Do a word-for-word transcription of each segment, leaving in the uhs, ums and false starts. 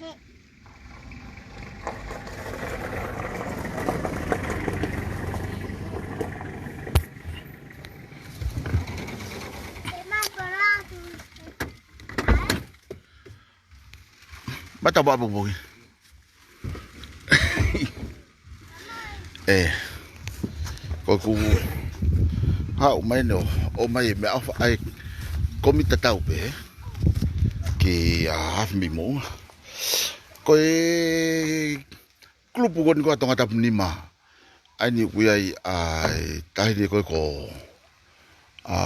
Mata wa poki. ʻE, ko ʻeku haʻu mai ʻeni ʻo, ʻomai e meʻaʻofa ʻa e kōmiti tatau pē, ē, ki he Afi mei Moʻunga. Ko e kulupu ko eni ko e Tongatapu nima. ʻA eni ʻoku ʻi ai ʻa e taʻahine ko ē ko, ʻa,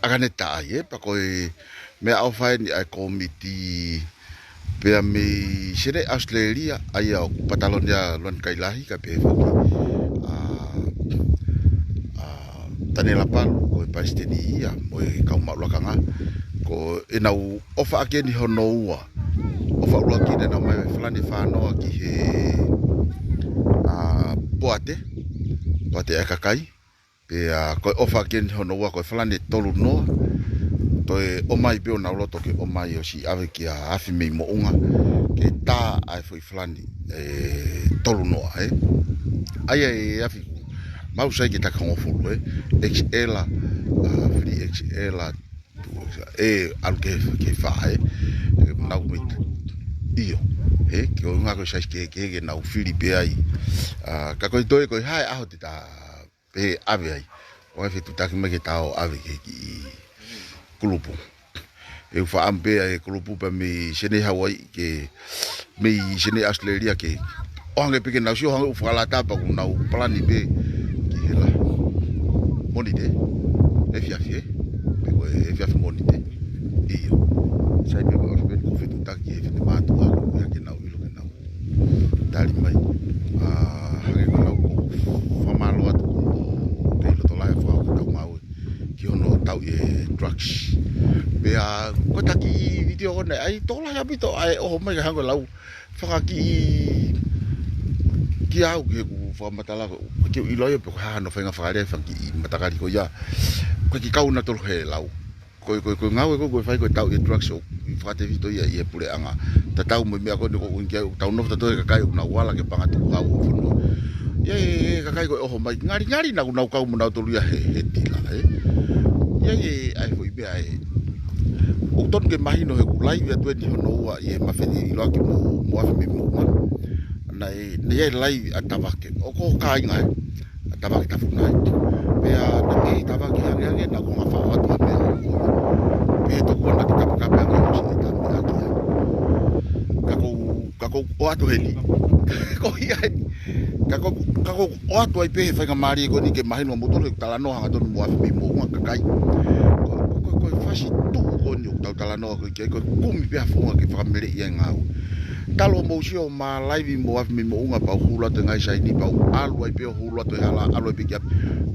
ʻAkaneta ai, ē, pea ko e meʻaʻofa ʻeni ʻa e kōmiti pea mei Senē ʻAositelēlia, ʻa ia ʻoku patalonia Luana Kailahi, kae pehē foki ʻa, ʻa Taniela Palu, ko e palesiteni ia, mo e kau maʻu lakanga. Ko ʻenau ʻofa ʻaki ʻeni hono ua. ʻOfa ʻuluaki naʻa nau ʻomai e falani ʻe fā noa ki he, ʻa, poate, poate ʻa e kakai. Pea ko e ʻofa ʻaki ʻeni hono ua ko e falani ʻe tolu noa. Toe ʻomai pē ʻo nau loto ke ʻomai ʻo siʻi ʻave ki he Afi mei Moʻunga, ke tā ʻa e foʻi falani ʻe tolu noa, ē. ʻA ia ʻe Afi, mau sai ki he taki hongofulu, ē. X L, ʻa, three X L, ʻe ʻalu ki he, ki he fā, ē. ʻE, nau mei, ʻio. Ē, ko e ʻuhinga ko e size kehekehe ke nau fili pē ai. ʻA, ka ko e toe, ko e hā e ʻaho te ta pehē ʻave ai. ʻOua ʻe fetuʻutaki mai ke ta ō ʻave ki he kiʻi kulupu. ʻE u fakaʻamu pē ʻa e kulupu pea mei Senē Hauaiʻi ke, mei Senē ʻAositelēlia ke ʻoange pē ke nau sio hangē ʻoku fakalata pea ʻoku nau palani pē ki he la Mōnite, efiafi, ē? Pe ko e efiafi Mōnite. ʻIo. Sai pē ko e ʻosi pē ʻoku fetuʻutaki he finemātuʻa ko ia ke nau ʻilo ke nau tali mai. ʻA, hangē ko ʻeku fakamālō atu ʻoku kei loto lahi ʻa e fakaʻau ke tau ngāue ki hono tauʻi e drugs. Pea ko e taki vitiō ko eni, ʻai tō lahi ʻaupito ʻa e ʻoho mai ka hangē ko e lau fakakiʻi kiate au ki heʻeku fakamatala ko ē, ke u ʻilo ai pe ko e hā hono faʻahinga fakalea e fanga kiʻi matakali ko ia. Ko e kiʻi kau nautolu he lau. Ko e, ko e, ko e ngāue ko ē ʻoku fai ko e tauʻi e drugs ʻoku fakatefito ia ʻi he puleʻanga. Tatau mo e meʻa ko eni ʻoku ʻuhinga ki ai ʻoku tau nofo tautolu he kakai ʻoku nau ala ke panga tukuhau ʻo e fonua. ʻI ai e kakai ko ē ʻoho mai, ngalingali naʻa nau kau mo nautolu ia he, he tila, ē. ʻI ai e, ʻa e foʻi meʻa ē. ʻOku tonu ke mahino he ʻoku laivi atu ʻeni hono ua ʻi he Mafeʻi ʻiloa ki mo, mo Afi mei Moʻunga. Naʻe, naʻe ʻi ai e laivi ʻa Tavake. ʻOku ou kāinga ē. ʻA Tavake Tafuna ē. Pea naʻe ʻi ai Tavake angeange naʻa ku hanga faʻo atu ha meʻa. Pea toku ana ke kapekape ange ʻosi e tami ʻaki ai. Ka ʻoku ou, ka ʻoku ou ʻoatu heni. Ko ia eni. Ka ʻoku ou, ka ʻoku ou ʻoatu ai pē he faingamālie ko eni ke mahino mo tolu he talanoa hangatonu mo Afi mei Moʻunga kakai. Ko, ko, ko, ko e fasi tuʻu ko eni ʻoku tau talanoa ko ē ki ai ko e kumi pē ha founga ke fakameleʻi ai e ngāue. Talu ʻo mou sio ʻo ma laivi mo Afi mei Moʻunga pea u hulu atu e ngaahi saini pea u ʻalu ai pē ʻo hulu atu e hala ʻalu ai pē ki ʻapi.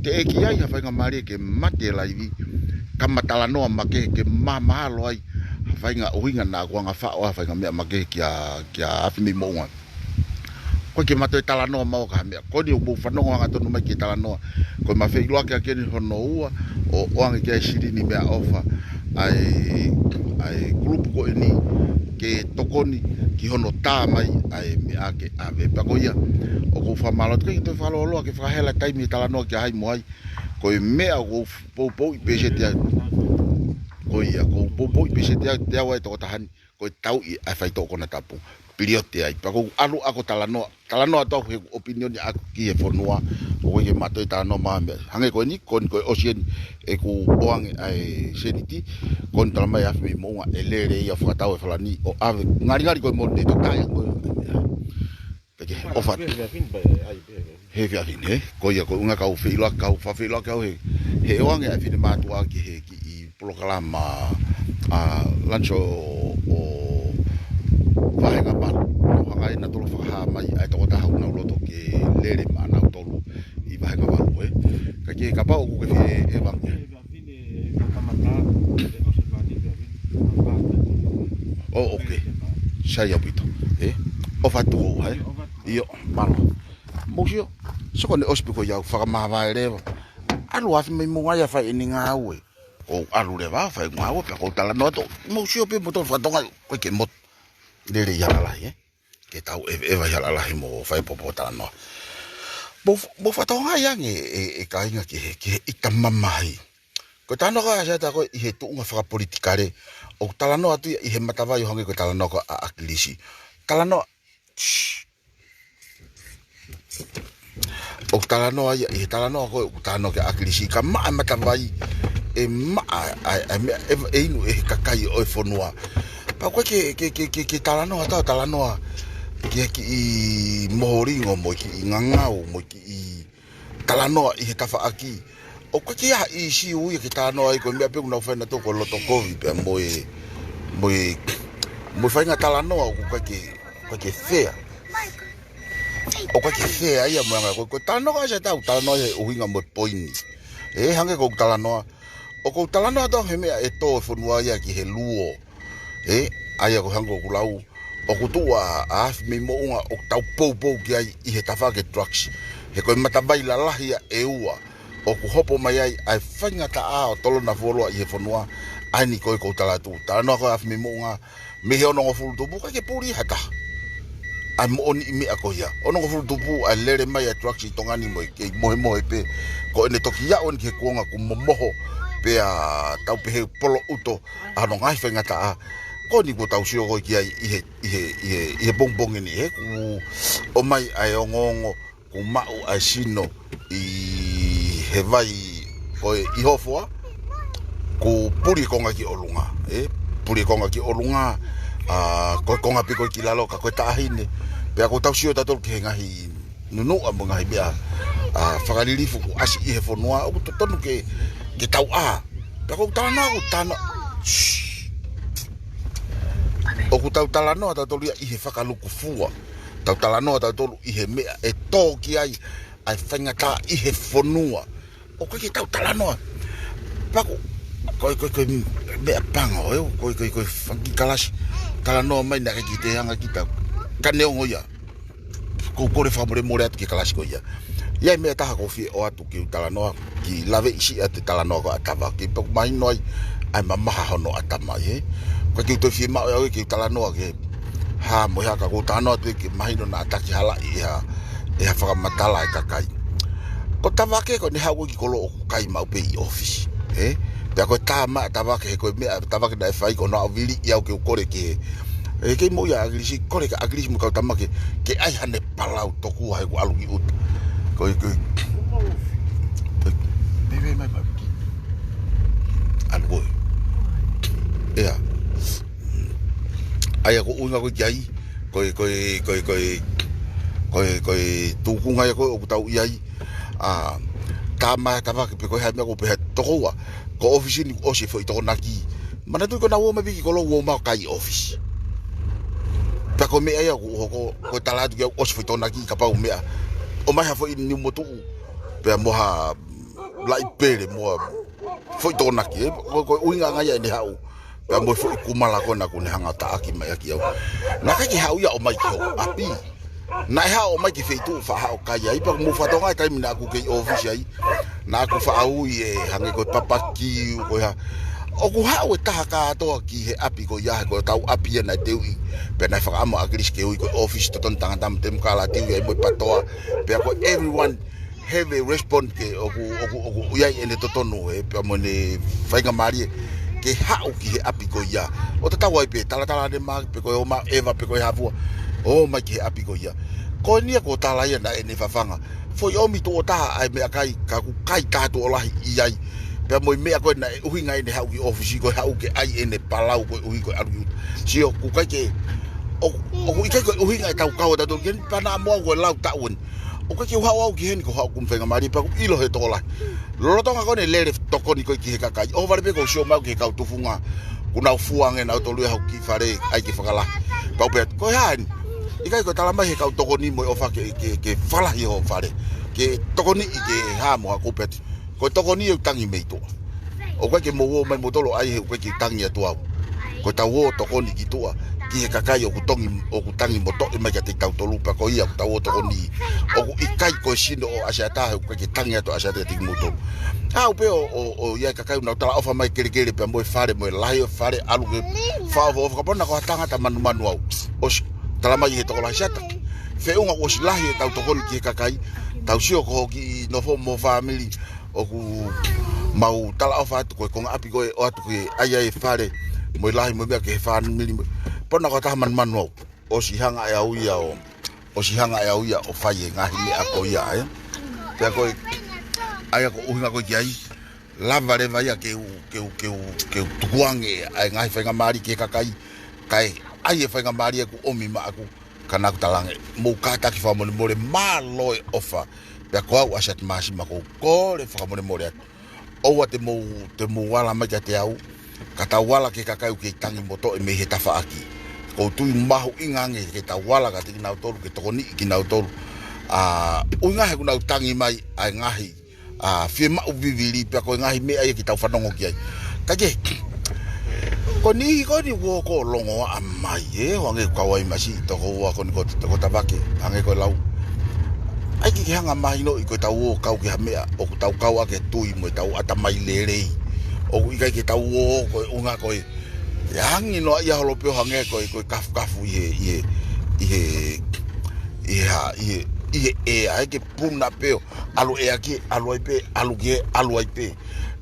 Teʻeki ai ha faingamālie ke mate e laivi ka ma talanoa makehe ke ma mahalo ai ha faʻahinga ʻuhinga naʻa ku hanga faʻo ha faʻahinga meʻa makehe kia, kia Afi mei Moʻunga. Ko e ke ma toe talanoa maua ki ha meʻa. Ko eni ʻoku mou fanongo hangatonu mai ki he talanoa. Ko e Mafeʻi ʻiloa ki ai ʻeni hono ua, ʻo, ʻoange ki ai e silini meʻaʻofa ʻa e, ʻa e kulupu ko eni ke tokoni ki hono tā mai ʻa e meʻa ke ʻave. Pea ko ia, ʻoku ou fakamālō atu ke toe fakalōloa ke fakahela taimi he talanoa kia hai mo hai. Ko e meʻa ʻoku ou poupouʻi pē seti ai. Ko ia, ʻoku ou poupouʻi pē seti ai, te au ai tokotaha ni. Ko e tauʻi ʻa e faitoʻo konatapu. Piliote ai. Pea ʻoku ou ʻalu ʻaku ʻo talanoa. Talanoa atu au he ʻoku ou ʻopinioni ʻaku ki he fonua. ʻOku ʻikai ke ma toe talanoa maua ha meʻa. Hangē ko eni, ko eni ko e ʻosi eni ʻeku ʻoange ʻa e seniti. Ko eni talamai ʻe Afi mei Moʻunga ʻe lele ia ʻo fakatau e falani ʻo ʻave. Ngalingali ko e Mōnite toki ʻai ko e. Pea ke ʻofa atu. He efiafi ni, ē? Ko ia, ko e ʻuhinga ka u feʻiloaki, ka u fakafeʻiloaki au he, he ʻoange ʻa e finemātuʻa ki he kiʻi polokalama, ʻa, Lanso ʻo Vahega Valu. Nau hanga ʻe nautolu ʻo fakahā mai ʻa e tokotaha ʻoku nau loto ke lele maʻanautolu ʻi Vahega Valu, ē? Ka ke kapau ʻoku ke fie ʻevange. ʻO, ʻoke. Sai ʻaupito. Ē? ʻOfa atu ʻo hai. ʻIo, mālō. Mou sio. Sio ko eni ʻosi pē ko ia ʻoku fakamāvae leva. ʻAlu Afi mei Moʻunga ia ʻo fai ʻene ngāue. ʻOku ou ʻalu leva ʻo fai ngāue pea ʻoku ou talanoa atu. Mou sio pē mo tolu fakatonga ko e ke motu. lele ʻi ha lalahi, ē? Ke tau ʻeveʻeva ʻi ha lalahi mo fai popo talanoa. Mo, mo fakatokangaʻi ange ʻe, ʻe kāinga ki he, ki he ʻita mamahi. Ko e talanoa ko ē ʻa Asiata ko ē ʻi he tuʻunga fakapolitikale, ʻoku talanoa atu ia ʻi he matavai ʻo hangē ko e talanoa ko ē ʻa ʻAkilisi. Talanoa, shh. ʻOku talanoa ia ʻi he talanoa ko ē, ʻoku talanoa ki ʻAkilisi, ka maʻa e matavai, ʻe maʻa ʻa e, ʻa e meʻa ʻe, ʻe inu ʻe he kakai ʻo e fonua. Pea ko e ke, ke, ke, ke, ke talanoa, tau talanoa ki he kiʻi moholingo mo e kiʻi ngangau mo e kiʻi talanoa ʻi he tafaʻaki. ʻOku ʻikai ke ʻi ai ha ʻīsiu ia ke talanoa ai, ko e meʻa pē ʻoku nau fai nautolu ko e loto kovi pea mo e, mo e, mo e faʻahinga talanoa ʻoku ʻikai ke, ʻikai ke fair. ʻOku ʻikai ke fair ia mo e anga ko, ko e talanoa ko ē ʻa Asiata ʻoku talanoa ia he ʻuhinga mo e poini. Ē, hangē ko ʻeku talanoa, ʻoku ou talanoa atu au he meʻa ʻe tō e fonua ia ki he luo. Ē, ʻa ia ko e hangē ko ʻeku lau, ʻoku tuʻu ʻa, ʻa Afimeimoʻunga ʻoku tau poupou ki ai ʻi he tafaʻaki e drugs. He ko e matavai lalahi ia ʻe ua ʻoku hopo mai ai ʻa e faingataʻa ʻo tolona fuoloa ʻi he fonua. ʻA eni ko ē ʻoku ou tala atu, talanoa ko ē ʻa Afimeimoʻunga mei he onongofulu tupu, ʻikai ke puli ha taha. ʻA e moʻoniʻi meʻa ko ia. Onongofulu tupu ʻa e lele mai ʻa e drugs ʻi Tonga ni mo e kei mohemohe pē. Ko ʻene toki aʻu eni ki he kuonga kuo momoho pea tau pehē poloʻuto ʻa hono ngaahi faingataʻa. Ko eni kuo tau sio ko ē ki ai ʻi he, ʻi he, ʻi he, ʻi he pongipongi ni, he kuo ʻomai ʻa e ongoongo kuo maʻu ʻa e sino ʻi he vai ko ē ʻi Hofoa, kuo puli e konga ki ʻolunga, ē? Puli e konga ki ʻolunga, ʻa, ko e konga pē ko ē ki lalo ka ko e taʻahine. Pea kuo tau sio tautolu ki he ngaahi nunuʻa mo e ngaahi meʻa, ʻa, fakalilifu kuo ʻasi ʻi he fonua, ʻoku totonu ke, ke tau ʻā. Pea ʻoku ou talanoa, ʻoku ou talanoa, shh. ʻOku tau talanoa tautolu ia ʻi he fakalukufua. Tau talanoa tautolu ʻi he meʻa ʻe tō ki ai ʻa e faingataʻa ʻi he fonua. ʻOku ʻikai ke tau talanoa. Pea ko, ko, ko, ko e meʻa pango, ē, ko, ko, ko e fanga kiʻi kalasi. Talanoa mai naʻe ʻikai ke toe hanga kita. Ka neongo ia, ʻoku ou kole fakamolemole atu ki he kalasi ko ia. ʻI ai e meʻa ʻe taha ʻoku ou fie ʻoatu ke u talanoa, ke laveʻi siʻi atu e talanoa ko ē ʻa Tavake, pea ʻoku mahino ai ʻa e mamaha hono ʻatamai, ē. ʻOku ʻikai ke u toe fiemaʻu ʻe au ia ke u talanoa ki he hā mo e hā, ka ʻoku ou talanoa atu ia ke mahino naʻa takihalaʻi ʻe ha, ʻe ha fakamatala ʻa e kakai. Ko Tavake ko ʻene haʻu ko ē ki kolo ʻoku kai maʻu pē ʻi ʻōfisi, ē? Pea ko e tā mai ʻa Tavake, he ko e meʻa ʻa Tavake naʻe fai ko hono ʻalu ʻo viliʻi au ke u kole ki he, ē, kei moʻui ʻa ʻAkilisi, kole kia ʻAkilisi mo e kau tamake ke ʻai haʻane palau tokua he kuo ʻalu ki ʻuta. Ko e, ko e, ko e, pē, pē, mai, mai. ʻAlu ko ē. ʻEa. ʻA ia ko e ʻuhinga ko ē ki ai, ko e, ko e, ko e, ko e, ko e, ko e tūkunga ia ko ē ʻoku tau ʻi ai, ʻa, tā mai ʻa Tavake pe ko e hā e meʻa ʻoku pehē ʻe he tokoua, ko e ʻōfisi ni kuo ʻosi e foʻi tokonaki. Manatuʻi ko ʻenau ō mai pē ki kolo ʻoku ō mai ʻo kai ʻi ʻōfisi. Pea ko e meʻa ia ʻoku hoko, ko e tala atu ki ai ʻoku ʻosi e foʻi tokonaki kapau meʻa. ʻOmai ha foʻi niu motuʻu pea mo ha laʻi pele mo ha foʻi tokonaki, ē, ko, ko e ʻuhinga ange ia ʻene haʻu. Pea mo e foʻi kumala ko ena kuo ne hanga ʻo taʻaki mai ʻaki au. Naʻe ʻikai ke haʻu ia ʻo ʻomai ki hoku ʻapi. Naʻe haʻu ʻo ʻomai ki he feituʻu ʻoku faʻa haʻu ʻo kai ai, pea ʻoku mou fakatokangaʻi e taimi naʻa ku kei ʻōfisi ai. Naʻa ku faʻa ui e hangē ko e papakiu, ko e hā. ʻOku haʻu e taha kātoa ki he ʻapi ko ia, he ko hotau ʻapi ia naʻe teuʻi. Pea naʻe fakaʻamu ʻa ʻAkilisi ke ui ko e ʻōfisi totonu tangata mo e temokalati, ui ai mo e patoa. Pea ko everyone have a respond ke ʻoku, ʻoku, ʻoku ʻi ai ʻene totonu, ē, pea mo ʻene faingamālie ke haʻu ki he ʻapi ko ia. ʻO tatau ai pē, talatala ne mā, pe ko e ōmai ʻeva, pe ko e hā fua, ō mai ki he ʻapi ko ia. Ko eni ia kuo tala ia naʻe ʻene fafanga. Foʻi ʻomi tuʻo taha ʻa e meʻakai, ka ʻoku kai taha tuʻo lahi ʻi ai. Pea mo e meʻa ko ē naʻe ʻuhinga ʻene haʻu ki ʻōfisi, ko e haʻu ke ʻai ʻene palau koeʻuhi ko e ʻalu ki ʻuta. Sio, ʻoku ʻikai ke, ʻo, ʻoku ʻikai ko e ʻuhinga ʻetau kau ʻa tautolu ki heni, pea naʻa mo au ko e lau taʻu eni. ʻOku ʻikai ke u haʻu au ki heni ko haʻu kumu faingamālie pea ʻoku ʻilo he tokolahi. Lolotonga ko eni e lele tokoni ko ē ki he kakai. ʻOhovale pē ʻoku ou sio mai au ki he kau tufunga. Kuo nau fua ange nautolu ia ʻi haʻaku kiʻi fale, ʻai ke fakalahi. Pea u pehē atu, ko e hā eni? ʻIkai ko e tala mai he kau tokoni mo e ʻofa ke, ke, ke fakalahi hoʻo fale. Ke tokoniʻi ke hā mo hā, ʻoku ou pehē atu. Ko e tokoni ʻoku tangi mei tuʻa. ʻOku ʻikai ke mou ō mai moutolu ʻo ʻai he ʻoku ʻikai ke tangi atu au. Ko ʻetau ō tokoni ki tuʻa, ki he kakai ʻoku tongi, ʻoku tangi mo toʻe mai kiate kitautolu pea ko ia ʻoku tau ō tokoni. ʻOku ʻikai ko e sino ʻo ʻAsiata he ʻoku ʻikai ke tangi atu ʻa ʻAsiata kiate kimoutolu. Haʻu pē ʻo, ʻo, ʻo ʻi ai e kakai ʻoku nau talaʻofa mai kelekele pea mo e fale, mo e lahi ʻo e fale, ʻalu ke fakaʻofoʻofa kapau naʻa ko ha tangata manumanu au. ʻOsi talamai ʻe he tokolahi, Siata, feʻunga ʻoku ʻosi lahi ʻetau tokoni ki he kakai, tau sio ko hoʻo kiʻi nofo mo e fāmili, ʻoku mau talaʻofa atu ko e konga ʻapi ko ē ʻoatu ke ʻai ai e fale mo e lahi mo e meʻa ki he fāmili mo e. Pea naʻe ʻikai ha taha manumanu au. ʻOsi hanga ʻe au ia ʻo, ʻosi hanga ʻe au ia ʻo fai e ngaahi meʻa ko ia, ē. Pea ko e, ʻa ia ko e ʻuhinga ko ē ki ai, lava leva ia ke u, ke u, ke u, ke u tukuange ʻa e ngaahi faingamālie ki he kakai, kae ʻai e faingamālie ʻoku ʻomi maʻaku, ka naʻa ku talaange, mou kātaki fakamolemole, mālō e ʻofa. Pea ko au ʻa Siata Māsima ʻoku ou kole fakamolemole atu. ʻOua te mou, te mou ala mai kiate au, ka tau ala ki he kakai ʻoku kei tangi mo toʻe mei he tafaʻaki. ʻOku ou tui mahuʻinga ange ke tau ala kiate kinautolu, ke tokoniʻi kinautolu. ʻA, ʻuhinga he ʻoku nau tangi mai ʻa e ngaahi, ʻa, fiemaʻu vivili pea ko e ngaahi meʻa ia ke tau fanongo ki ai. Ka ke, ko e niʻihi ko eni ʻoku ou longoaʻa mai, ē, ʻo hangē ko e kau ai masi, tokoua ko eni ko, ko Tavake, hangē ko e lau. ʻAi ke ke hanga mahinoʻi ko ʻetau ō kau ki ha meʻa, ʻoku tau kau ʻaki e tui mo ʻetau ʻatamai lelei. ʻOku ʻikai ke tau ō ko e ʻuhinga ko e, ʻe angi noa ia holo pē ʻo hangē ko e, ko e kafukafu ʻi he, ʻi he, ʻi he, ʻi he hā, ʻi he, ʻi he ʻea, ʻai ke puna pē ʻo ʻalu ʻea ki, ʻalu ai pē, ʻalu ki, ʻalu ai pē.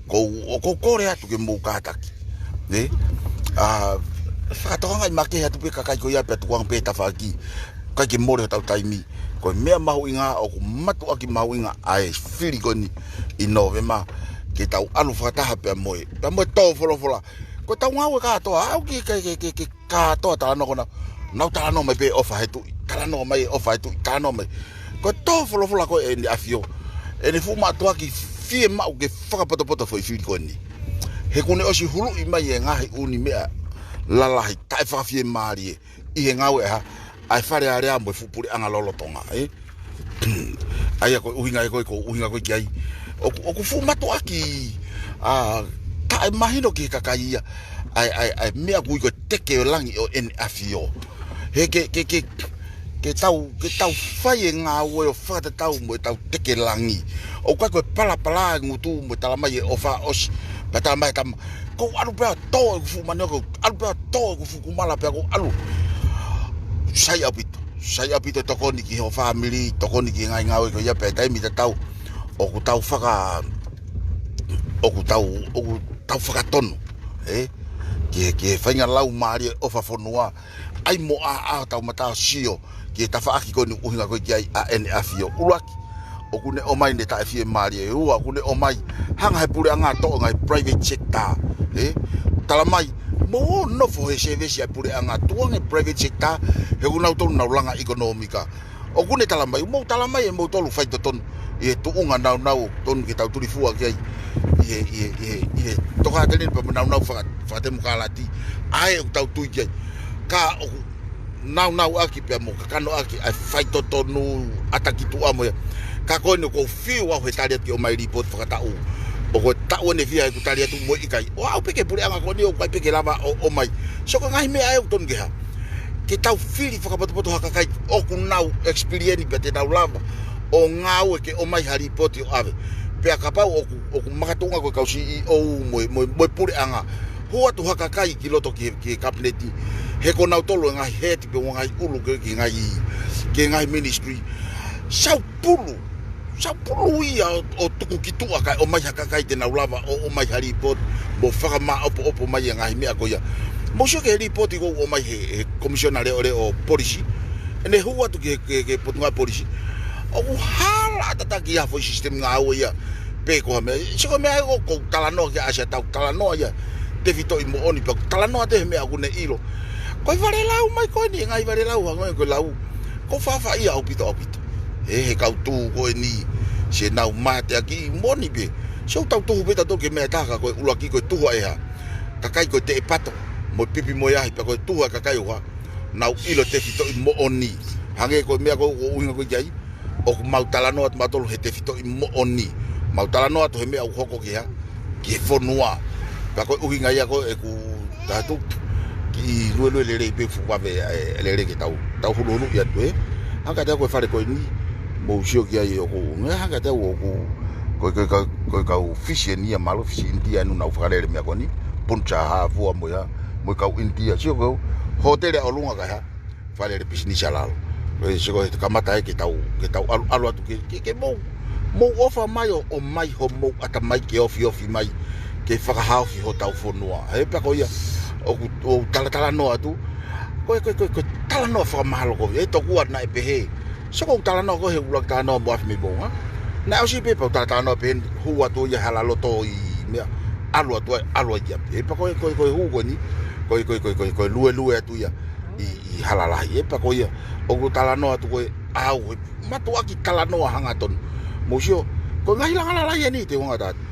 Ko u, ʻoku ou kole atu ke mou kātaki. Nē? ʻA, fakatokangaʻi makehe atu pē kakai ko ia pea tukuange pē tafaʻaki. ʻIkai ke mole hotau taimi. Ko e meʻa mahuʻinga, ʻoku mātuʻaki mahuʻinga ʻa e fili ko eni ʻi Nōvema. Ke tau ʻalu fakataha pea mo e, pea mo e tō folofola. Ko ʻetau ngāue kātoa, ʻoku ʻikai ke, ke, ke, ke, kātoa talanoa ko ena, nau talanoa mai pē ʻofa he tuʻi, talanoa mai ʻofa he tuʻi, talanoa mai. Ko e tō folofola ko ē ʻEne ʻAfio, ʻene fuʻu mātuʻaki fiemaʻu ke fakapotopoto foʻi fili ko eni. He ʻoku ne ʻosi huluʻi mai e ngaahi ʻū meʻa lalahi, taʻefakafiemālie, ʻi he ngāue ʻa e hā, ʻa e Fale Alea mo e fuʻu puleʻanga lolotonga, ē? ʻA ia ko e ʻuhinga ē ko ē, ko e ʻuhinga ko ē ki ai. ʻOku, ʻoku fuʻu mātuʻaki, ʻa, taʻemahino ki he kakai ia, ʻa e, ʻa e, ʻa e meʻa ʻoku ui ko e teke ʻo langi ʻo ʻEne ʻAfio. He ke, ke, ke, ke tau, ke tau fai e ngāue ʻo fakatatau mo ʻetau teke langi. ʻOku ʻikai ko e palapala e ngutu mo e talamai e ʻofa ʻosi, pea talamai e tama. Ko u ʻalu pea tō ʻeku fuʻu manioke, ʻalu pea tō ʻeku fuʻu kumala pea ko u ʻalu. Sai ʻaupito, sai ʻaupito tokoni ki hoʻo fāmili, tokoni ki he ngaahi ngāue ko ia pea taimi tatau. ʻOku tau faka, ʻoku tau, ʻoku tau fakatonu, ē? Ki he, ki he faʻahinga laumālie ʻofa fonua, ʻai mo ʻā, ʻā hotau mata ʻo sio, ki he tafaʻaki ko eni ʻuhinga ko ē ki ai ʻa ʻEne ʻAfio. ʻUluaki, ʻoku ne ʻomai ʻene taʻefiemālie. Ua, ʻoku ne ʻomai, hanga he puleʻanga ʻo toʻo e ngaahi private sector, ē? Talamai, mou ō nofo he service ʻa e puleʻanga, tukuange private sector, he ʻoku nau tonu nau langa ʻekonōmika. ʻOku ne talamai, mou talamai ʻe moutolu faitotonu, ʻi he tuʻunga naunau, tonu ke tau tulifua ki ai, ʻi he, ʻi he, ʻi he, ʻi he tokāteline pea mo e naunau faka-, fakatemokalati, ʻa ē ʻoku tau tui ki ai. Ka ʻoku naunauʻaki pea mo kakanoʻaki ʻa e faitotonu ʻata ki tuʻa mo ia. Ka ko eni ʻoku ou fiu au he tali atu ke ʻomai lipooti fakataʻu. ʻOku taʻu ʻene fiha ʻeku tali atu mo e ʻikai. ʻO aʻu pē ki he puleʻanga ko eni ʻoku ʻikai pē ke lava ʻo, ʻomai. So ko e ngaahi meʻa ē ʻoku tonu ke hā. Ke tau fili fakapotopoto ha kakai ʻoku nau experience pea te nau lava ʻo ngāue ke ʻomai ha lipooti ʻo ʻave. Pea kapau ʻoku, ʻoku makatuʻunga ko e kau C E O mo e, mo e, mo e puleʻanga. Hū atu ha kakai ki loto ki, ki he kapineti. He ko nautolu e ngaahi head pe ngaahi ʻulu ki he, ki he ngaahi, ki he ngaahi ministry. Saupulu, saupulu ia ʻo, ʻo tuku ki tuʻa kae ʻomai ha kakai te nau lava ʻo, ʻomai ha lipooti, mo fakamāʻopoʻopo mai e ngaahi meʻa ko ia. Mou sio ki he lipooti ʻoku ʻomai he, he Komisiona Leʻoleʻo Polisi. ʻEne hū atu ki he, ki he, ki he Potungāue Polisi. ʻOku hala tataki ia foʻi system ngāue ia. Pe ko ha meʻa, sio ko e meʻa ʻoku ou talanoa ki ai, ʻa Siata, ʻoku talanoa ia. Tefitoʻi moʻoni pea ʻoku talanoa atu he meʻa ʻoku ne ʻilo. Ko e valelau mai ko eni, e ngaahi valelau, hangē ko e lau. ʻOku ou faʻa faʻa ia ʻaupito, ʻaupito. He, he kau tū ko eni, siʻenau mateaki moʻoni pē. Sio ʻoku tau tuhu pē tautolu ki he meʻa ʻe taha ka ko e ʻuluaki ko e tuhu ʻa e hā. Kakai ko e teʻepato, mo e pipi mo e ahi, pea ko e tuhu ʻa e kakai ʻoku hā. Nau ʻilo tefitoʻi moʻoni. Hangē ko e meʻa ko ē ʻoku ʻuhinga ko ē ki ai. ʻOku mau talanoa atu mautolu he tefitoʻi moʻoni. Mau talanoa atu he meʻa ʻoku hoko ki hā. Ki he fonua. Pea ko e ʻuhinga ia ko ē ʻeku tatu. Kiʻi luelue lelei pē fuʻu vave ʻa e lelei ke tau, tau huluhulu ia atu ē. Hanga ʻe au ko e fale ko eni. Mou sio ki ai ʻoku. Hanga ʻe au ʻoku. Ko e, ko e, ko e, ko e kau Fisi eni ia mālō Fisi India ʻoku nau fakalele meʻa ko eni. Puncha hā fua mo ia. Mo e kau India. Sio ko e. Hōtele ʻolunga kae hā. fale lele pisinisi ʻa lalo. Ko e sio ko e kamata ai ke tau, ke tau ʻalu, ʻalu atu ke, ke, ke mou, mou ʻofa mai ʻo, ʻomai homou ʻatamai ke ofiofi mai, ke fakahaofi hotau fonua. He pea ko ia, ʻoku, ʻoku talatalanoa atu. Ko e, ko e, ko e, ko e talanoa fakamahalo ko e, ʻe tokua naʻe pehē. Sio ko e talanoa ko e he ʻuluaki talanoa mo afi mei mounga. Naʻe ʻosi pē pau talatalanoa pē hū atu ia hala loto ʻi meʻa. ʻAlu atu ai, ʻalu ai ia. He pea ko e, ko e, ko e hū ko eni. Ko e, ko e, ko e, ko e, ko e luelue atu ia. ʻI, ʻi hala lahi. He pea ko ia, ʻoku talanoa atu ko e au, he matuʻaki talanoa hangatonu. Mou sio, ko e ngaahi langa lalahi eni te u hanga atu.